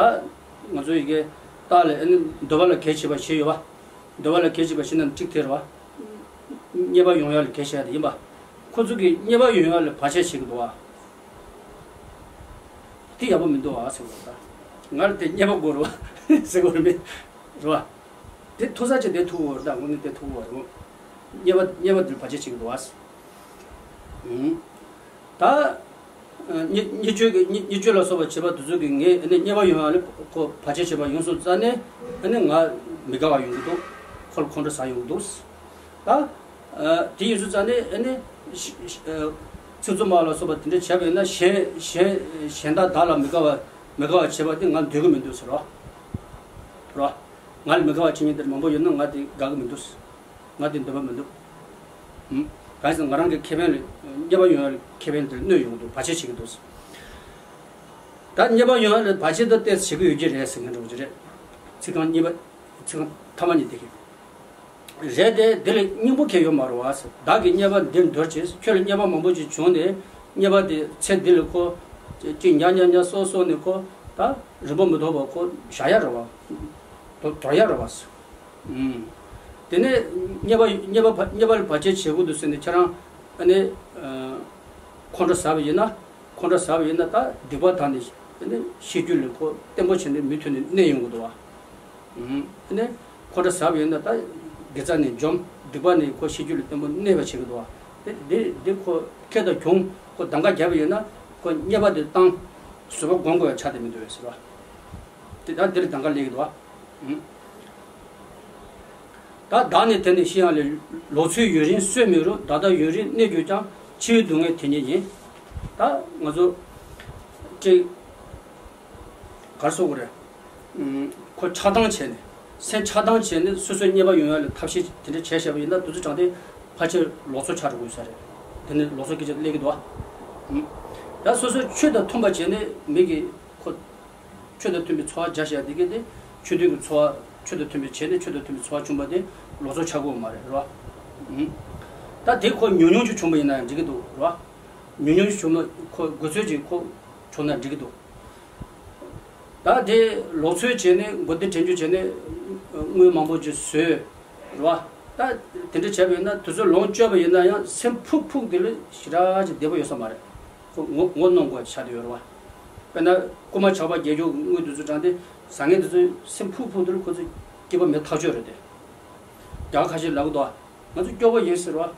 ང་ཚོ་ཡི་གེ་རྟགས་ལ་ནི་འདོད་པ་ལ་གལ་ཆེ་བ་ཞིག་ཡོད་བ། འདོད་པ་ལ་གལ་ཆེ་བ་ཞིག་ན་གཅིག་དེ་རེད་བ། རྙེད་པ་ཡོང་ཡ་ལ་གལ་ཆེ་ཡ་དེ་ཡིན་པ། ཁོ་ཚོ་གིས་རྙེད་པ་ཡོང་ཡ་ལ་བར་ཆད་བྱེད་ཀྱི་འདུག་བ། དེ་ཡག་པོ་མི་འདུག་བ་ཟེར་བ་ད། ང་ལ་དེ་རྙེད་པ་དགོས་རེད་བ་ཟེར་དགོས་རེད་མེད། རེད་བ། དེ་ཐུག་ས་ཆེ་དེ་ཐུག་གོ་རེད་ད། དངོས་གནས་དེ་ཐུག་གོ་རེད། རྙེད་པ་རྙེད་པ་དེ་ལ་བར་ཆད་བྱེད་ཀྱི་འདུག་བ། ད། བརྙས་བརྙས་བཅོས་ཀྱི་བརྙས་བརྙས་བཅོས་ལ་སོགས་པ་བྱེད་པ་དེ་ཚོ་གིས་ངའི་ཨ་ནི་རྙེད་པ་ཡོང་ཡ་ལ་ཁོ་བར་ཆད་བྱེད་པ་ཡོང་སོང་ཙང་ནས་ཨ་ནི་ང་མི་དགའ་བ་ཡོང་གི་འདུག་ཁོ་ལ་ཁོང་ཁྲོ་ཟ་ཡོང་གི་འདུག་ད་དེ་ཡིན་སོང་ཙང་ནས་ཨ་ནི་ཚིག་རྩུབ་སྨྲ་བ་ལ་སོགས་པ་དེ་འདྲ་བྱས་པ་ཡིན་ན་གཞན་གཞན་གཞན་དག་བདག་ལ་མི་དགའ་བ་མི་དགའ་བ་བྱེད་པ་དེ་ང་འདོད་ཀྱི་མི་འདུག་ཟེར་རོ། རོ། ང་ལ་མི་དགའ་བ་བྱེད་མཁན་དེ་མང་པོ་ཡོད་ན་ང་དེ་དགའ་གི་མི་འདུག་ང་དེ་འདོད་པ་མི་འདུག་ཨུམ། གང་ཡིན་ཟེར་ན་ང་རང་གི་ཁེ་ཕན་ལ་རྙེད་པ་ཡོང་ཡ་ལ་ཁེ་ཕན་དེར་གནོད་ཡོང་གི་འདུག་བར་ཆད་བྱེད་ཀྱི་འདུག་ད་རྙེད་པ་ཡོང་ཡ་ལ་བར་ཆད་དེ་ཏོག་ཙམ་བྱེད་ཀྱི་ཡོད་ཀྱི་རེད་ཟེར་མཁན་འདྲ་བོ་ཅིག་རེད། ཚིག་རྐང་གཉིས་པ། ཚིག་རྐང་ཐ་མ་གཉིས་དེ་གི་རེད་དེ། འདི་ལ་སྙིང་པོ་གང་ཡང་ཡོད་མ་རེད་བ། བདག་གིས་རྙེད་པ་འདི་འདོད་ཅེས། ཁྱོད་ལ་རྙེད་པ་མང་པོ་ཅིག་བྱུང་ནས་རྙེད་པ་དེ་ཚེ་འདི་ལ་ཁོ་ཅིག་ཉར་ཉར་ཉར་གསོག་གསོག་ནས་ཁོ་ད་རིང་པོ་མི་ཐོགས་པར་ཁོ་བཞག་ཡ་རེད་བ། དོ་དོར་ཡ་རེད་བ། ཨུམ། དེ་ནས་རྙེད་པ་རྙེད་པ་རྙེད་པ་ལ་བར་ཆད་བྱེད་དགོས་འདུག་ཟེར་ནས་ཁྱེད་རང་ཨ་ནི་ཨ་ཁོང་ཁྲོ་ཟ་བ་ཡིན་ན། ཁོང་ཁྲོ་ཟ་བ་ཡིན་ན་ད་སྡིག་པ་དག་ནི་ཨ་ནི་ཤེས་རྒྱུད་ལ་ཁོ་བརྟན་པོ་བྱས་ནས་མུ་མཐུད་ནས་གནས་ཡོང་གི་འདུག་བ། ཨུམ། ཨ་ནི་ཁོང་ཁྲོ་ཟ་བ་ཡིན་ན་ད་དགེ་རྩ་ནས་འཇོམས། སྡིག་པ་ནས་ཁོ་ཤེས་རྒྱུད་ལ་བརྟན་པོ་གནས་པ་བྱེད་ཀྱི་འདུག་བ། དེ་དེ་དེ་ཁོ་ཁེ་དང་གྱོང་ཁོ་གདམ་ག་བརྒྱབ་པ་ཡིན་ན་ཁོ་རྙེད་པ་དེ་བཏང་། བཟོད་པ་སྒོམ་དགོས་པ་ཆགས་བསྡད་མི་འདུག་ཟེར་བ། དེ་ད་འདིར་གདམ་ག་སླེབས་ཀྱི་འདུག་བ། ཨུམ། ད་བདག་ནི་དེ་ནི་ཤི་ཡང་ལས། ལོག་འཚོའི་ཡུན་རིང་གསོས་མེད་རུང་། ད་ལྟ་ཡུན་རིང་གནས་གྱུར་ཀྱང་། འཆི་བའི་སྡུག་བསྔལ་དེ་ཉིད་ཡིན། ད་ང་ཚོ་ཅིག་གར་སོགས་རེད། ཁོ་ཆགས་སྡང་བྱས་ནས་སེམས་ཆགས་སྡང་བྱས་ནས་སོ་སོའི་རྙེད་པ་ཡོང་ཡ་ལ་ཐབས་ཤེས་དེ་འདྲ་བྱས་བཞག་པ་ཡིན་ན་དུས་ཚོད་གྲངས་དེ་ཕལ་ཆེར་ལོག་འཚོ་ཆགས་འགྲོ་དགོས་ས་རེད། དེ་ནི་ལོག་འཚོ་སྐད་ཆ་སླེབས་ཀྱི་འདུག་བ། ད་སོ་སོའི་ཆོས་དང་མཐུན་པ་བྱས་ནས་མི་གིས་ཁོ་ཆོས་དང་མཐུན་པའི་འཚོ་བ་བྱ་བཞག་དེ་གས་དེ་ཆོས་མཐུན་གྱི་འཚོ་བ་ཆོས་དང་མཐུན་པའི་བྱས་ནས་ཆོས་དང་མཐུན་པའི་འཚོ་བ་བྱུང་པ་དེ་ལོག་འཚོ་ཆགས་ཀྱི་ཡོད་མ་རེད་རེད་བ། ད་དེ་ཁོ་ཉུང་ཉུང་ཅིག་བྱུང་པ་ཡིན་ན་ཡང་འགྲིག་གི་འདུག་རེད་བ། ཉུང་ཉུང་ཅིག་བྱུང་ན་ཁོ་དགོས་ཚོད་ཅིག་ཁོ་བྱུང་ན་འགྲིག་གི་འདུག་ད་དེ་ལོག་འཚོ་བྱས་ནས་མགོ་རྟིང་སྦྲེལ་རྒྱུ་བྱས་ནས་དངུལ་མང་པོ་ཅིག་བཟོས་རེད་བ། ད་དེ་འདྲ་བྱས་པ་ཡིན་ན་དུས་ཚོད་ལོངས་སྤྱོད་པ་ཡིན་ན་ཡང་སེམས་ཕུག་ཕུག་དེ་ལ་ཞེ་དྲག་ཅིག་བདེ་པོ་ཡོད་ས་མ་རེད། ཁོ་ངོ་ངོ་གནོང་དགོས་ཆགས་བསྡད་ཡོད་རེད་བ། དཔེར་ན་རྐུན་མ་ཇག་པ་རྒྱག་རྒྱུ་དངུལ་དེ་ཚོ་དྲངས་ཏེ་བཟང་ངན་དེ་ཚོ་སེམས་ཕུག་ཕུག་དེ་ལ་ཁོ་ཚོ་སྐྱིད་པ་མེད་ཐག་ཆོད་རེད་དེ། རྒྱ་གར་ཁ་ཤས་ལབ་གི་འདུག་ང་ཚོ་སྐྱོ་པོ་ཡིན་ཟེར་བ།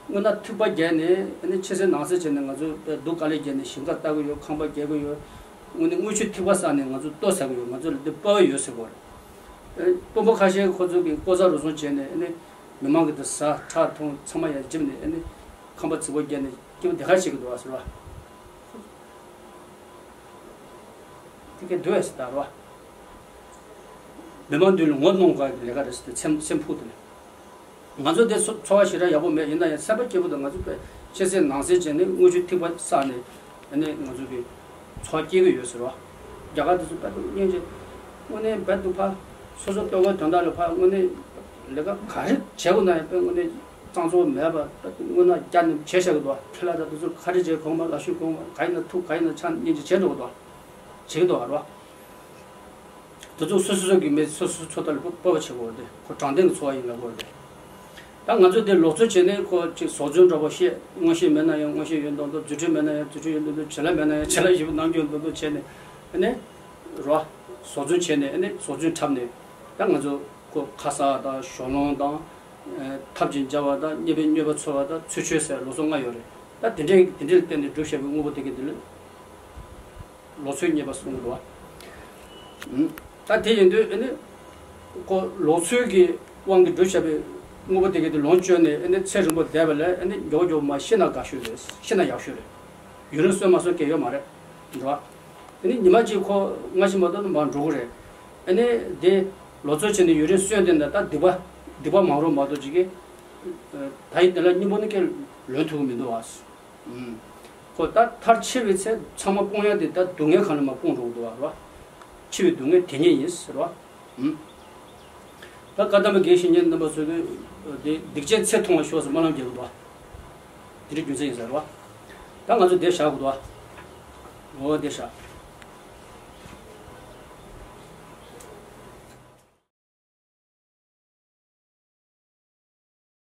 དངོས་གནས་ཐིགས་པ་བརྒྱབ་ནས་ཨ་ནི་ཕྱི་གསལ་ནང་གསལ་བྱས་ནས་ང་ཚོ་དཔེ་སྡུག་དཀའ་ལས་བརྒྱབ་ནས་ཞིང་ཁ་ལྟ་གི་ཡོད། ཁང་པ་རྒྱག་གི་ཡོད། དངོས་གནས་དངུལ་ཆུ་ཐིགས་པ་བསགས་ནས་ང་ཚོ་ལྟོ་ཟ་གི་ཡོད། ང་ཚོ་ལ་འདི་དཔའ་བོ་ཡོད་ཟེར་གོ་རེད། ཨེ་དཔོན་པོ་ཁ་ཤས་ཁོ་ཚོ་གི་ལྐོག་ཟ་རུལ་སུངས་བྱས་ནས་ཨ་ནི་མི་མང་གི་འདི་ཟ་ཁྲག་འཐུང་ཚང་མ་ཡར་འཇིབ་ནས་ཨ་ནི་ཁང་པ་རྫིག་པོ་བརྒྱབ་ནས་སྐྱིད་པོ་དེ་ག་བྱེད་གི་འདུག་བ་ཟེར་བ། དེ་ག་འདུག་བས་ཟེར་ད་རོ། མི་མང་འདུས་ལ་ངོ་གནོང་དགོས་ཀྱི་ལས་ཀ་རེད་ཟེར་ཏེ་སེམས་སེམས་ཕུག་དེ་ལས། ང་ཚོ་དེ་ཚོ་འཚོ་བ་ཞེ་དྲག་ཡག་པོ་མེད། ཡིན་ན་ཡང་སེམས་པ་སྐྱིད་པོ་དང་ང་ཚོ་དཔེ་ཕྱི་གསལ་ནང་གསལ་བྱས་ནས་དངུལ་ཆུ་ཐིགས་པ་བསགས་ནས་ཨ་ནི་ང་ཚོ་གི་འཚོ་བ་སྐྱེལ་གི་ཡོད་ཟེར་བ། རྒྱ་གར་དེ་ཚོ་དཔེ་སྙིང་རྗེ། དངོས་གནས་རྦད་དུ་ཕ་སོ་སོ་ལྟོ་གོས་དོན་དག་ལ་ཕ་དངོས་གནས་ལས་ཀ་ག་རེ་བྱེད་དགོས་ན་ཡང་དཔེ་དངོས་གནས་གཙང་བཙོག་མེད་པ་དཔེ་དངོས་གནས་རྒྱ་ནས་བྱས་བཞག་གི་འདུག་ཁྲི་ལ་ད་དེ་ཚོ་ག་རེ་བྱེད་གོང་མ་ལ་ཤུགས་གོང་མ་ག་ཡིན་ན་ཐུག་ག་ཡིན་ན་ཆང་སྙིང་རྗེ་བྱེད་འགྲོ་གི་འདུག་བྱེད་ཀྱི་འདུག་ར། དེ་ཚོ་སོ་སོ་སོ་གི་མི་སོ་སོ་འཚོ་ཐབས་ལ་སྤོ་སྤོབས་པ་བྱེད་དགོས་རེད། ཁོ་དྲང་བདེན་གྱི་འཚོ་བ་ཡིན་ལབ་དགོས་རེད། ད་ང་ཚོ་འདིར་ལོག་འཚོ་བྱས་ནས་ཁོ་ཅིག་ཟོག་རྫུན་འདྲ་པོ་བཤད། མངོན་ཤེས་མེད་ན་ཡང་མངོན་ཤེས་ཡོད་མདོག་མདོག་རྫུ་འཕྲུལ་མེད་ན་ཡང་རྫུ་འཕྲུལ་ཡོད་མདོག་མདོག་བྱེད་ལས་མེད་ན་ཡང་བྱེད་ལས་ཞིབ་གནང་རྒྱུ་ཡོད་མདོག་མདོག་བྱས་ནས་ཨ་ནི་རོ། ཟོག་རྫུན་བྱས་ནས་ཨ་ནི་ཟོག་རྫུན་འཁྲབ་ནས་ད་ང་ཚོ་ཁོ་ཁ་གསག་དང་ཞོ་ལོང་དང་། ཐབས་ཀྱིས་འཇལ་བ་དང་རྙེད་པའི་རྙེད་པ་འཚོལ་བ་དང་ཚུལ་འཆོས་ཟེར་ལོ་ཚོད་ལྔ་ཡོད་རེད། ད་དེ་འདྲའི་དེ་འདྲའི་སྟེང་ནས་སྒྲུབ་བྱ་བའི་དངོས་པོ་དེ་གའི་དེ་ལ། ལོག་འཚོའི་རྙེད་པ་གསུང་གི་འདུག་བ། ད་དེ་ཡིན་དུས་ཨ་ནི། ཁོ་ལོག་འཚོའི་གི་དབང་གིས་སྒྲུབ་བྱ་བའི་དངོས་པོ་དེ་གའི་དེ་ལོངས་སྤྱོད་ནས་ཨ་ནི་ཚེ་རིང་པོ་བསྡད་པ་ལས་ཨ་ནི་མགྱོགས་མགྱོགས་མར་ཤི་ན་དགའ་ཤོས་རེད། ཤི་ན་ཡག་ཤོས་རེད། ཡུན་རིང་གསོན་མ་གསོན་གལ་ཡོད་མ་རེད། འདུག་བ། ཨ་ནི་ཉི་མ་གཅིག་ཁོ་སྔ་ཕྱི་མ་གཏོགས་ནི་མར་འགྲོ་གི་རེད། ཨ་ནི་དེ་ལོག་འཚོ་བྱས་ནས་ཡུན་རིང་གསོན་བསྡད་ན་ད་སྡིག་པ་སྡིག་པ་མང་རུང་མ་གཏོགས་ཅིག་གི་ད་ཡིན་དེ་ལ་སྙིང་པོ་ནི་ཀྱང་ལོན་ཐུབ་ཀྱི་མི་འདུག་བ། ཁོ་ད་མཐར་འཆི་བའི་ཚེ་ཚང་མ་སྤོང་ཡ་དེ་ད་སྡུག་བསྔལ་གང་ལ་མ་སྤོང་རུང་འདུག་བ་རོ། འཆི་བའི་སྡུག་བསྔལ་དེ་ཉིད་ཡིན་ཟེར་བ། ད་བཀའ་གདམས་པའི་དགེ་བཤེས་གཉེན་རྣམ་པ་ཚོས་དེ་སྡིག་བྱས་ཚེ་ཐུང་བར་ཤོག་ཟེར་སྨོན་ལམ་རྒྱག་གི་འདུག་བ། དེ་འདྲའི་རྒྱུ་མཚན་ཡིན་ཟེར་བ། ད་ང་ཚོ་འདིར་བཞག་དགོས་འདུག་བ། འོ་འདིར་བཞག